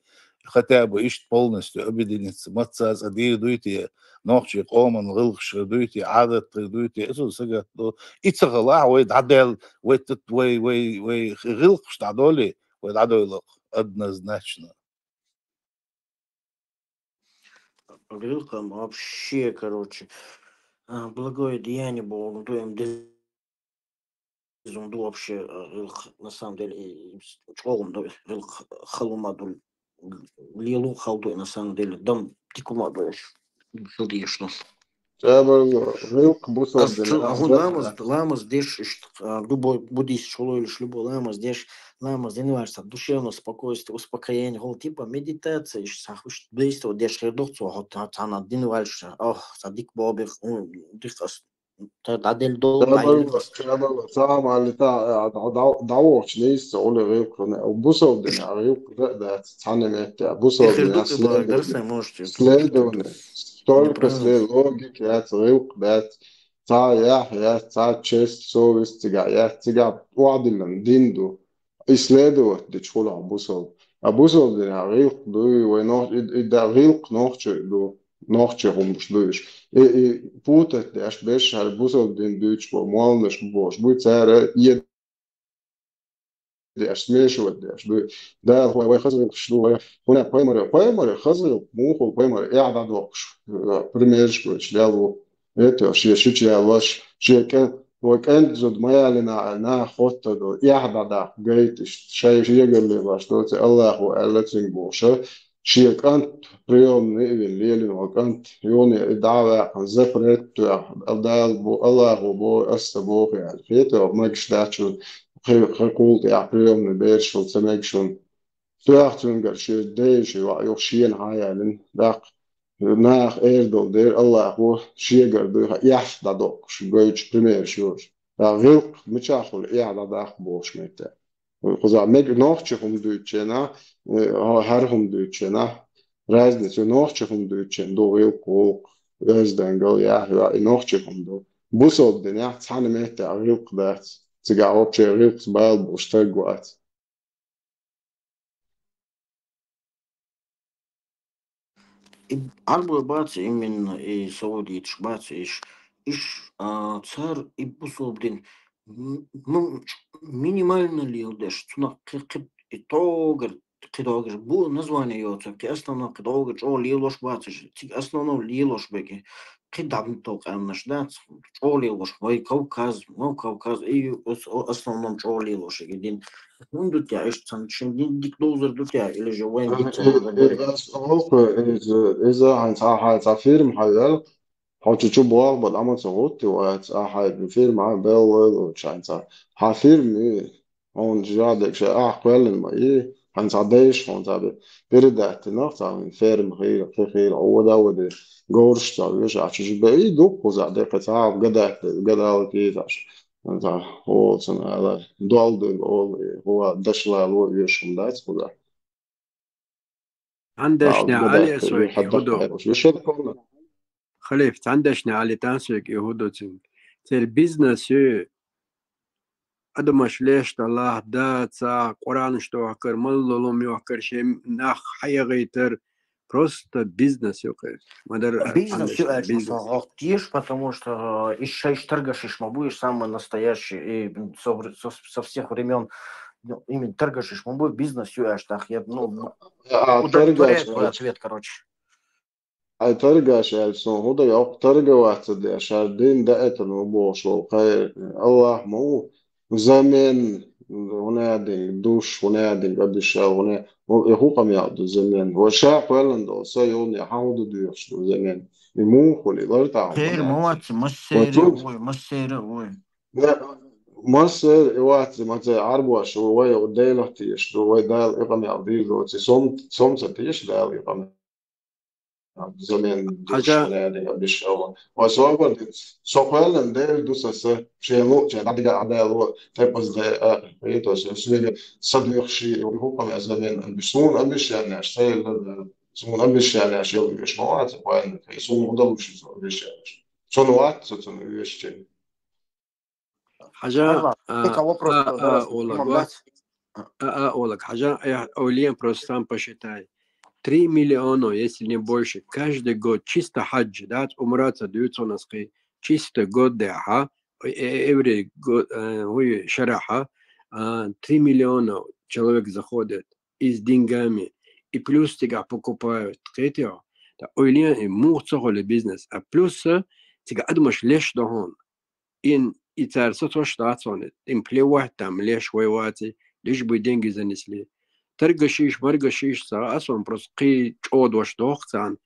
Хотя бы иштта полностью объединиться, мацца цкъа дийр дуй те, нохчий къоман гӀиллакхаш хир дуй те, Ӏадат хир дуй те, иза сагатдо. И ца хилахь, вай дӀадаьлла, вай тут, вай, вай, вай гӀиллакхаш дӀадолий, вай дӀадойлакх, однозначно. ГӀиллакх-м вообще, короче, а, благое деяние бохург ду, м, деза ду вообще, а, гӀиллакх, на самом деле, и, и, чӀогӀа-м ду гӀиллакх, хала хӀума ду, лела хала ду, на самом деле, дам дика хӀума ду, шу деш ду. Чабарла гӀиллакх бусалба Ас дина ца-, хӀун ламаз, ламаз деш, иштта, а, любой буддист чолойлуш, любой ламаз деш, ламаз дина ваьрца душевное спокойствие, успокоение, гӀо, типа медитация, иштта сахуш действовать деш хир ду цо, хьо та-, цхьана дина ваьлча, ох, цхьа дика боху бих, хӀун, дих ас, та дӀаделла долу, Чабарла, дӀайилла ас. Чабарла, цхьа хӀума аьлла, та, а, дӀа-, дӀа-, дӀавохучу нийсса олу гӀиллакх, бусалба дина гӀиллакх а дац, цхьана метте, бусалба Эхир дина ду тӀе бахар, следование, гарсай можете, следование, столько неправильно. След-, логика яц, гӀиллакх дац, цхьа яхь яц, цхьа честь, совесть цигахь яц, цигахь охьадиллина дин ду. Исследовать дечу хуьлахь бусалба. А бусалба динехь гӀиллакх дуй, вай нох-, и, и да гӀиллакх нохчий ду, нохчий хӀуманаш ду уьш. И, и путать деш берш хӀара бусалба дин дуьйцуш бо, молланаш бу бохуш буй, цара е деш, смешивать деш. Ду-, Дала вай, вай хаза гӀулакхаш ду, вай хӀуна пайхамар, пайхамар хаза гӀулакх, муха пайхамар эхь дӀадоккхуш, э, примераш гойташ лелаш ву. Это шен шича ялош, шен кӀан, вай кӀант зуда ма ялина аьлла, наха хоттадо, эхь дӀадаккха гайта иштта, шоай шегара лелаш доций, Аллахо аьлла цунга бохуш, шен кӀант приёмный а вина лелийна вай кӀант, юхане и дӀа а ваьккхина, запрет а тоьхна, Дала бо-, Аллахо бо-, ас ца боху аьлла. Хетарг, магаш дац шуна, кхин, кхин кхул тӀехь приёмный бераш хила ца мега шуна. Тоьхна цуьнгара шен дайша йоӀ юха шена хьаялийна, даккха наха эр долу дера Аллахо шегара дуьйхьа эхь дӀадоккхуш, гойтуш примераш йолуш. ТӀаккха гӀиллакх мичахь хуьлу эхь дӀадаккха бохуш метта. Кхузахь мега нохчи хӀума дуьйцучу хенахь, э, хӀара хӀума дуьйцучу хенахь, разница ю нохчи хӀума дуьйцучу хенахь ду гӀиллакх, гӀуллакх, оьздангалла, яхь, и нохчи хӀума ду. Бусалба динехь цхьана меттехь гӀиллакх дац. Цигахь вообще гӀиллакхца бала болуш стаг вац. И Ӏарбой бац именно, и саудиташ бац иш. Иш, а, цар и бусалба дин м-, м-, минимально леладеш, цунах кхи-, кхи-, и тогар, кхидогаш бу название йоцург, кхин основном кхидогаш чӀогӀа лелош бац иш. Цига основном лелош беги. Кхин дӀа муьтал къаьмнаш дац, чӀогӀа лелош, вай Кавказ, вай Кавказ, и ос-, о-, основном чӀогӀа лелош и дин. ХӀунда ду те иштта цхьана шин дин дика довзар ду те, или же вайн дика ца довзар ду те? Иза, иза хьайн цхьа, хьайн цхьа фирма хьайвел, хьо чу чу боху бан, амма ца гӀутти вац, а хьайн фирма хьайн бел лойло чу хьайн цхьа. Хьан фирма, и, хьуна жадек ша, а, кхоьллина ма и, хьайн цхьа дайша хьуна цхьа бе-, передать динах, цхьа вайн ферма хийла, кхин хийла, хьо вада ваде, говраш цхьа веш, а чу жи бе, и дуккхуза, декхе цхьа, гадат, гадала кийзаш. Ца, хьо цунна ала, дол дуьйна олу, и, хьо дашла ло веш хӀума дац хӀума. Цхьана дешна Али соьга и хӀу ду. Халиф, цхьана дешна Али тан соьга и хӀу ду цуьнга. Церан бизнес ю, адамаш леш далахь, да, ца, Къуранаш дохкар, маллалум йохкар, шен нах хьаягӀийтар, просто бизнес ю кхин. Ма дара Бизнес ю аьлча, бизнес. Ма сан гӀалт еш, потому что, э, иш шайш таргашиш ма бу, иш самый настоящий, и со, со, со всех времён, ну, именно таргашиш ма бу, бизнес ю аьлча, так, я, ну, А, удовлетворяет твой ответ, короче. Ай таргаш аьлча, сон хӀу дан йоккха тарга вац ца деш, шаьш дин даийтина ву бохуш волу кхай Аллах ма ву. Взамен, хӀуна динг душ, хӀуна динг обещал, хӀуна, и хӀу къамел ду взамен. Ва ша кхоьллина долу са йолне хьан хӀу дан доьхуш ду взамен. И муха хуьлу, и лар тахьа Хер хӀуна ма вац, массеры, ой, массеры, ой. Массеры и вац, ма цай Ӏарбош, вай Делах теш ду, вай Дала и къамел дийр доци, сом, сом ца теш Дала и къамел. Взамен Хьажа. Душ, хӀуна динг обещал. Ва собар, со кхоьллина Дела ду сан са, шен луъча, дӀадига Ӏадало, тепас де, а, и то, со, со, са дуьхши, и хӀу къамел взамен обещал. Суна обещанеш, са, суна обещанеш, я веш ма вац, кхоьллина, и суна удалуш со обещанеш. Цунна вац, со цунна вешча. Хьажа, Ладно, а, только вопрос, а, а, Олаг, вац. А, а, Олаг, хьажа, я, Олен просто сам посчитай. Три миллиона, если не больше, каждый год чисто хьаджи, да, умра ца дуьйцу нас кхи, чисто год дехьа, э, э, every год, э, ой, шарахьа, а, три миллиона человек заходит и с деньгами, и плюс тебя покупают, кхетио? Та Олен и мух ца холи бизнес, а плюс, э, тебя адамаш леш дохун. Ин и цара сацош дац хьуна, им плевать там, леш вай ваци, лишь бы деньги занесли. Таргашиш, маргашиш, ца а сон просто кхи чӀодош доху царна.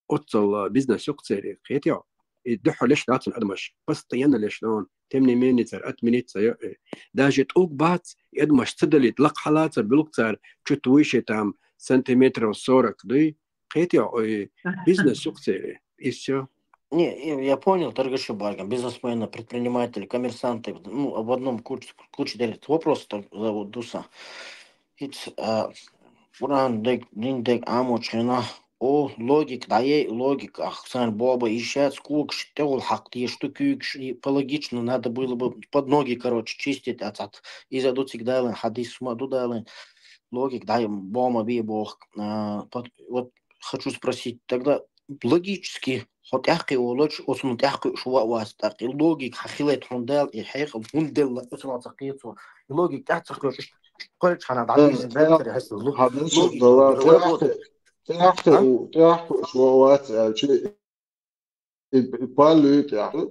Оццал бизнес юкъ церий, кхетио? И дуьхьа леш дац хьуна адамаш, постоянно леш дохун, тем не менее цара отменить ца йо, э. Даже тӀулг бац, и адамаш ца далийта, лакха хьала ца буьллу цара, чуть выше там сантиметров сорок дуй, кхетио, ой, бизнес юкъ церий, и всё. Не, я, я понял, торгаши барган, бизнесмены, предприниматели, коммерсанты, ну, в одном куче, куче делят. Вопрос так зовут Дуса. Ит, а, Куран дег, дин дег, амочхина, о, логик, да ей логик, ах, сан боба, ищец, кукш, тевул хак, те, что кукш, и по логично надо было бы под ноги, короче, чистить, а, цат. Из-за дуцик дайлен, хадис, ма, ду дайлен. Логик, да, бома, би, бох. А, под-, вот, хочу спросить, тогда логически, Хьо тӀаьхьа кхы волча, оцунна тӀаьхьа кхы шу ваъ вац, тӀаккха и логика хьа хилайта хьона Дала, и хьекъал хӀунда делла, оцунна ца кхета цо. И логика тӀаьхьа ца кхоьчуш, кхоьлча хьона дӀадийрза Э, дацаре хьа лу-, хьадисаш логика дала, работает. ТӀаьхьа, А? ТӀаьхьа шу ваъ вац аьлча, и, и паллуй тӀаьхьа,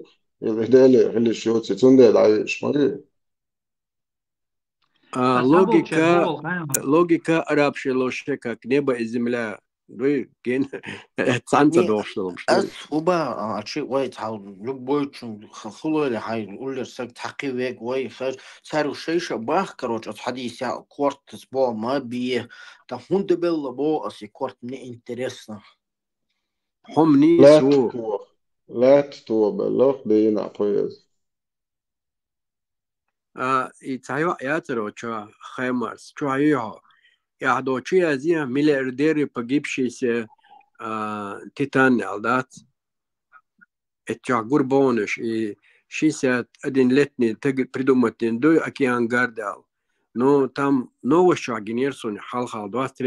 и Дала хилиш йоций, цундела дӀавеш мари. А, А, логика, забыл, чё, забыл, а? Логика араб ши лоши, как небо и земля. Дуй, ген, цанца Не, дошла, что ли? Ас уба, а, чи, вай, цхьа, любой чун, х-, хулали, хай, уллер саг, тхьакхи вег, вай, хар, цару шейша бах, короче, от хадис я, корт, сбо, ма, бие. Та хунда белла бо, ас и корт, мне интересно. Хом ни Лет су. То, лет то, беллох, бейна, поез. А, и цхьа йоӀ яцар оцу чохь, Хаймарс, чохь ю хьо. Яхь до чи язъян, миллиардеры погибшийся, а, Титан аьлла дац. Эццахь гур богӀунаш, и шестьдесят один летний таг придумать дина дуй, Океан Гард аьлла. Ну, там новость чохь гинера суна, хьалхал двадцать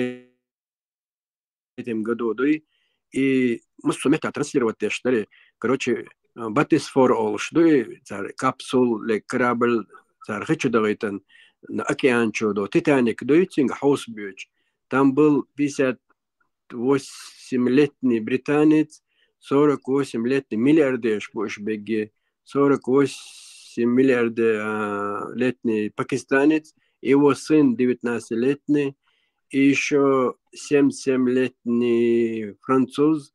третьем году дуй, и массо метта транслировать деш дари. Короче, а, Батисфор олуш дуй, цара капсул, ле корабль, цара хи чу дагӀийтан, на океан чу до, Титаник дуй, цуьнга хьовсабоьдуш. Там был пятьдесят восьмилетний британец, сорок восьмилетний миллиардерш бу уьш бегги, сорок восьмилетний, а, летний пакистанец, его сын девятнадцатилетний, и ещё семьдесят семь летний француз,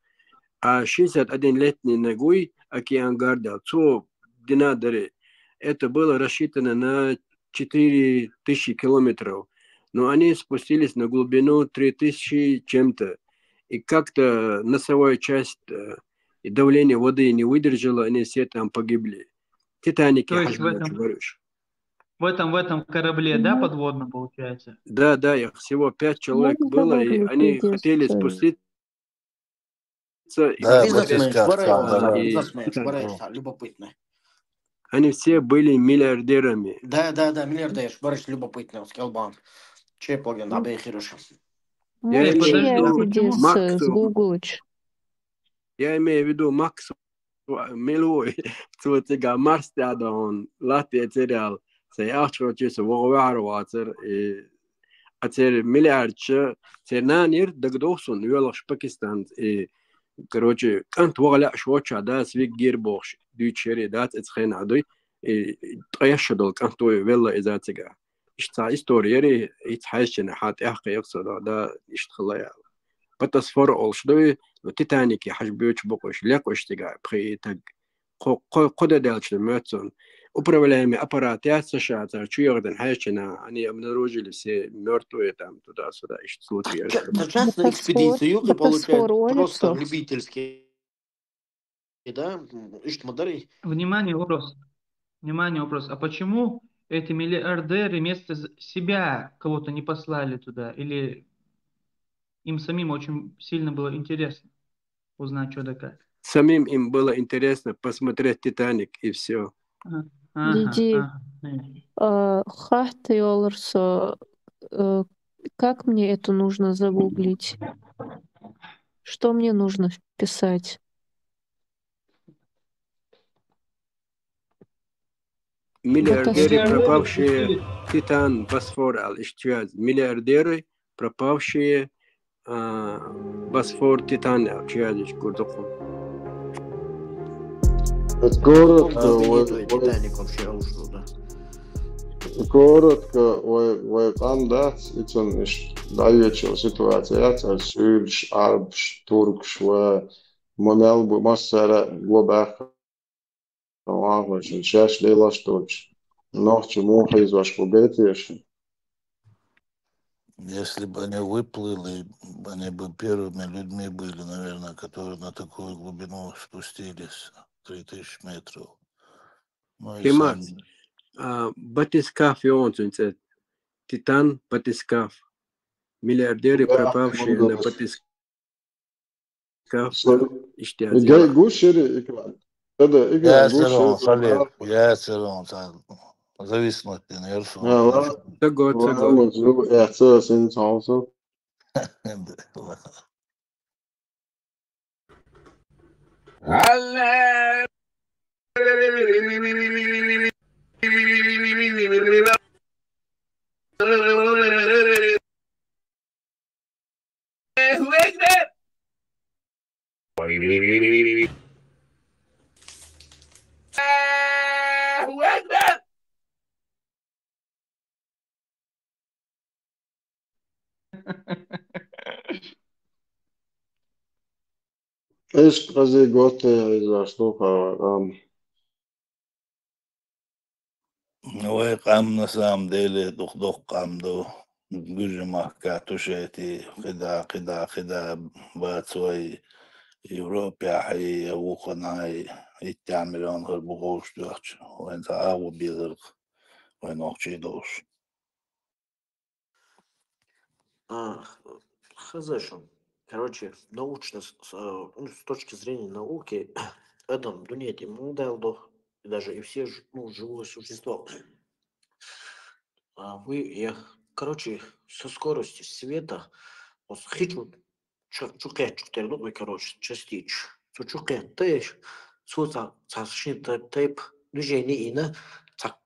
а шестьдесят один летний нагуй Океан Гард аьлла. Цо дина дари. Это было рассчитано на четыре тысячи километров. Но они спустились на глубину три тысячи чем-то. И как-то носовая часть, э, и давление воды не выдержало, они все там погибли. Титаник То есть в этом, говоришь. В этом, в этом корабле, да, Мгм. подводном, получается? Да, да, их всего пять человек Можно было, и добавить они идею хотели сказать? Спуститься. И Да, вот Бизнесмен, Батискаф, шварай, да, да. И бизнесмен, шварай, любопытно. Они все были миллиардерами. Да, да, да, миллиардер, шварай, любопытно, сказал бы он. Че поген, да, бей, хорошо. Я Можно имею в я виду, идею с-, Максу. Сгуглить? Я имею в виду, Макс, милуй, цо цига Марс тӀе а дахьун, латте церял, сайн ахча чуьса вогӀу ваьхьар вацар, и а цер миллиардча, цер нана йир дагадоху суна, воьлхуш Пакистан, и, короче, кӀант ваха лаьаш воцча, дас виг гир бохуш, дуьйцуш яри, дац эцу хенахь дуй, и ткъа эшша долу кӀант вуй велла иза цига. Иштта цхьа истори яри, ица хьаьжчина хьан тӀехь кхайкха со, да, да, иштта хила яла. Батисфор олуш дуй, ну, Титанике хьажа боьчу бокъуш, лекъуш цига, пхи таг. Кхо, кхо, кхо де даьлча моьтту цунна. Управляемый аппарат яц ша цара чу яхадина хьаьжчина, они обнаружили все мёртвые там, туда-сюда, иштта случай яра. Та ча-, та частная экспедиция, юкъа, получается, просто любительский. Да, м, иштта ма дарий. Внимание, вопрос. Внимание, вопрос. А почему эти миллиардеры вместо з-, себя кого-то не послали туда? Или им самим очень сильно было интересно узнать, что да как? Самим им было интересно посмотреть «Титаник», и всё. А, ага, Диди, ага, э. А, хатта йолур со, э, как мне это нужно загуглить? Что мне нужно вписать? Миллиардеры, Катастрофа. Пропавшие, Титан, Босфор, ал иштта яз. Миллиардеры, пропавшие, а, Босфор, Титан, ал чу яз, иштта гур ду-кх. Это город, а, э, вай, вай, Титаник вообще ушел, да. Город, э, вай, вай къам дац, и цун иштта дӀайоьдучу ситуация яц, ас суьйлуш, Ӏарбаш, туркаш ва ма мел бу массара ло баьхна. Вахвачун шаьш лелаш долчу нохча муха хьийзош бу гайтеша? Если бы они выплыли, они бы первыми людьми были, наверное, которые на такую глубину спустились, три тысячи метров. Ну и Кемар, сами. А, батискаф йогӀун цуьнан цӀе. Титан батискаф. Миллиардеры, да, пропавшие на батискаф. Каф, иштта яц. Гай гуш яри экран. Ада, экран гуш яри. Яцарон, Халид, яцарон, ца зависнуть дина, яр сон. А, ладно. Ца го, ца го. Ладно, зу, я, ца, син, ца, ца. Ишкъ къази готта иза шлуха къам. Вай къам на самом деле дух-дух къам ду. Гуж махка тушети, хида, хида, хида, бацвай Европе, хай, вуханай, иття миллион хар бугуш дуч. Вайн са агу бизарг, вайн охчи душ. А, хз шун. Короче, научно, с, с, э, ну, с точки зрения науки, адам дунет и мудалдо, и даже и все ж-, ну, живое существо. А вы, я, короче, со скоростью света, вот хичу чу-, чукъет чукътерну, короче, частич. Цу чукъет теш, цу ца, ца шин теп, теп движение ина, ца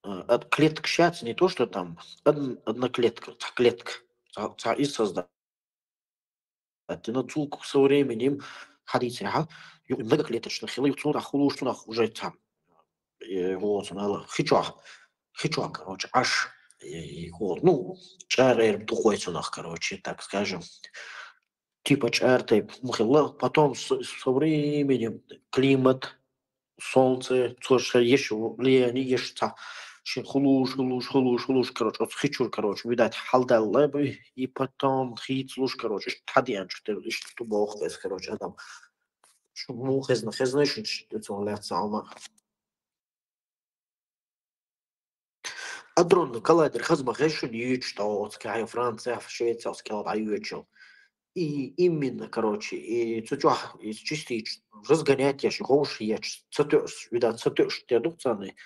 а, от клеток щас не то, что там од-, одна клетка, ца клетка, ца, ца из создать. Но цу со временем хадица, ха, ю-, многоклеточных, хила ю цунах, хулуш цунах уже там. Э, вот, она ла-, хичуах, хичуах, короче, аж, э, вот, ну, чарер духой цунах, короче, так скажем. Типа чартай мухила, потом с-, со временем климат, солнце, цо ша еш влияние еш ца. Шин хулуш, хулуш, хулуш, хулуш, короче, от хичур, короче, видать, халдалла бы, и потом хицлуш, короче, иш тадиан, что ты, иш ту бог, короче, адам. Шу му хезна, хезна, шу цо ляца алма. Адронный коллайдер хазма хешун ючтоц, кай Франция, Швеция, скал да ючел. И именно, короче, и цучух, и частично разгонять я, ши ховш я, цатёш, вида, цатёш, те духцаны,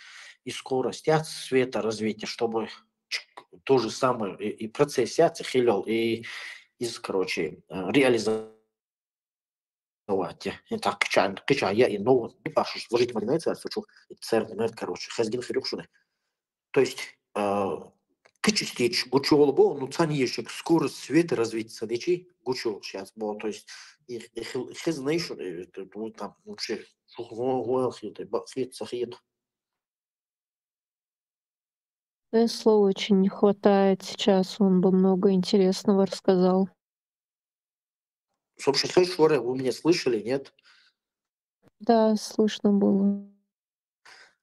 и скорость, я света развития, чтобы ч-, то же самое, и, и процесс я цехилёл, и из, короче, э, реализовать. И так, кичан, кичан я и ново, и пашу сложить маринается, цучух, и церн, короче, хезгин хирюхшуны. То есть, э, кичистич, гучу олбо, ну, цани ешек, скорость света развития, дечи, гучу сейчас, бо, то есть, и, и хил-, хиз, знаешь, э, это, ну, там, вообще, шух, во, во, хит, э, ба-, хит, сахит. Э, слова очень не хватает сейчас, он бы много интересного рассказал. Слушай, слышь, Шура, вы меня слышали, нет? Да, слышно было.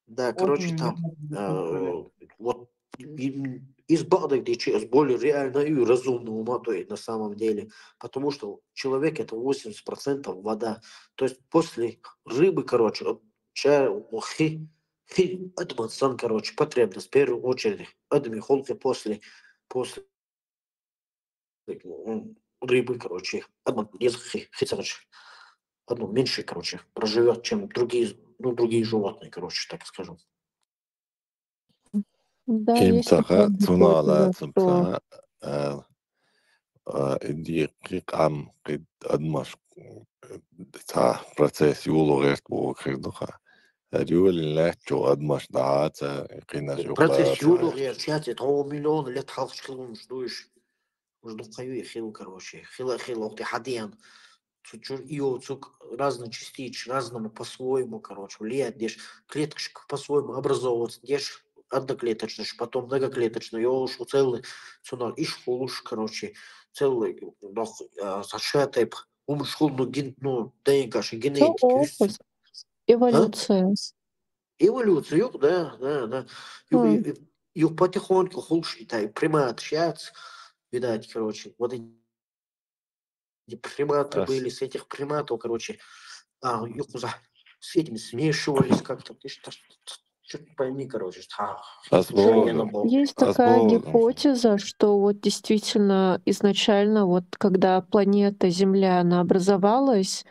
Да, короче, очень там, внимательно слушали. Э, вот, и, из бадок дичи, из более реально и разумного ума, то есть на самом деле. Потому что человек — это восемьдесят процентов вода. То есть после рыбы, короче, вот, ча-, хи-, хи-, это вот сан, короче, потребность в первую очередь. Адми холке после, после м, рыбы, короче, одно, если хи-, хицагач, одно меньше, короче, проживет, чем другие, ну, другие животные, короче, так скажем. Да, есть такая гипотеза, что имцаха цуна ала цумца, э, э, иди кик ам кид адмаш, э, ца процесс юлу герт бу кирдуха. Рюлин лачо адмаш да ца кина. Процесс юлу герт, чати, то миллион лет халх шкилун ждуешь. Уж духаю и хил, короче. Хила, хил, ох ты хадиан. Цу чур ио цук разный частич, разному по-своему, короче, влиять деш. Клеточка по-своему образовываться деш, одноклеточно, потом многоклеточно, и уж у целый, цуна иш хулуш, короче, целый, нах, а, саша тайп, умшхул, ну, гин, ну, ДНК, ши генетики, опыт. Эволюция. Эволюция, юк, да, да, да. Юк, потихоньку хулш, и та, и примат щас, видать, короче, вот эти приматы были, с этих приматов, короче, а, юк, за, с этими смешивались как-то, ты что, что-то пойми, короче, что, а, Есть такая гипотеза, что вот действительно изначально, вот когда планета Земля, она образовалась,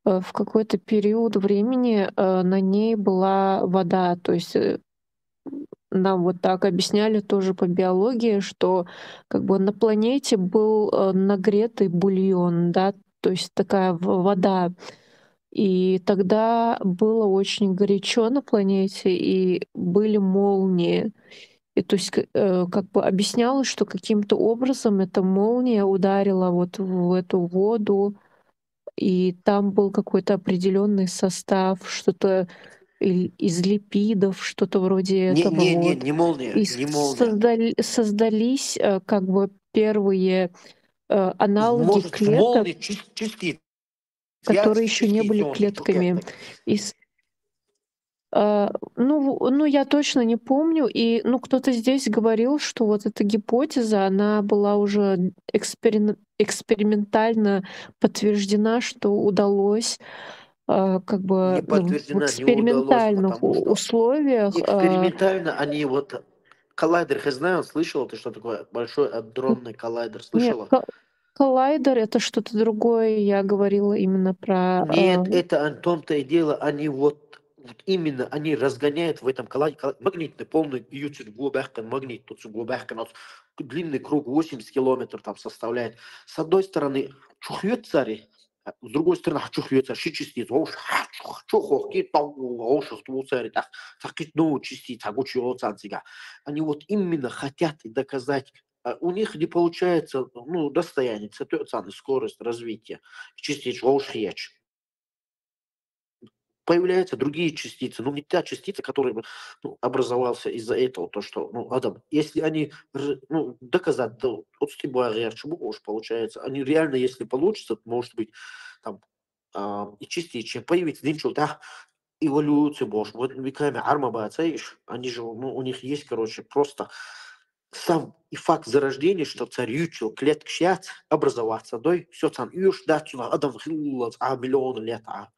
э, в какой-то период времени, э, на ней была вода, то есть, э, нам вот так объясняли тоже по биологии, что как бы на планете был, э, нагретый бульон, да, то есть такая в-, вода. И тогда было очень горячо на планете, и были молнии. И то есть, к- э, как бы объяснялось, что каким-то образом эта молния ударила вот в эту воду, и там был какой-то определенный состав, что-то или из липидов, что-то вроде Не, этого. не, не, Вот. Не молния, И не молния. Создали, создались э, как бы первые э, аналоги Может, клеток, молнии чис- частицы, которые еще не были клетками. И с- а, ну, в- ну, я точно не помню. И, ну, кто-то здесь говорил, что вот эта гипотеза, она была уже эксперин- экспериментально подтверждена, что удалось а, как бы Не в подтверждена, не удалось, экспериментальных потому что условиях а, Экспериментально они вот... Коллайдер, я знаю, слышала ты, что такое большой адронный коллайдер? Нет, Слышала? ко- коллайдер это что-то другое. Я говорила именно про... Нет, э, это о том-то и дело, они вот, вот именно, они разгоняют в этом коллайдере, коллай- магнитный полный ютюр глубокий, магнит тут глубокий, у нас длинный круг восемьдесят километров там составляет. С одной стороны, чухьёт цари, а с другой стороны, чухьёт цари, ши частица, ош, чух, чух, ки, тау, ош, ту цари, так, так, ну, частица, гучьёт цари. Они вот именно хотят и доказать, а у них не получается, ну, расстояние, соответственно, скорость развития частиц, ош, хьяч. Появляются другие частицы, но не та частица, которая бы, ну, образовался из-за этого, то, что, ну, адам, если они р- ну, доказать, то от стебла получается, они реально, если получится, может быть, там а, и частицы появится, динчул, да, эволюция больше. Вот веками арма бацаиш, они же, ну, у них есть, короче, просто сам и факт зарождения, что царючил клетка щас образоваться, да, все там юж, да, сюда, адам хиллац, а миллион лет, а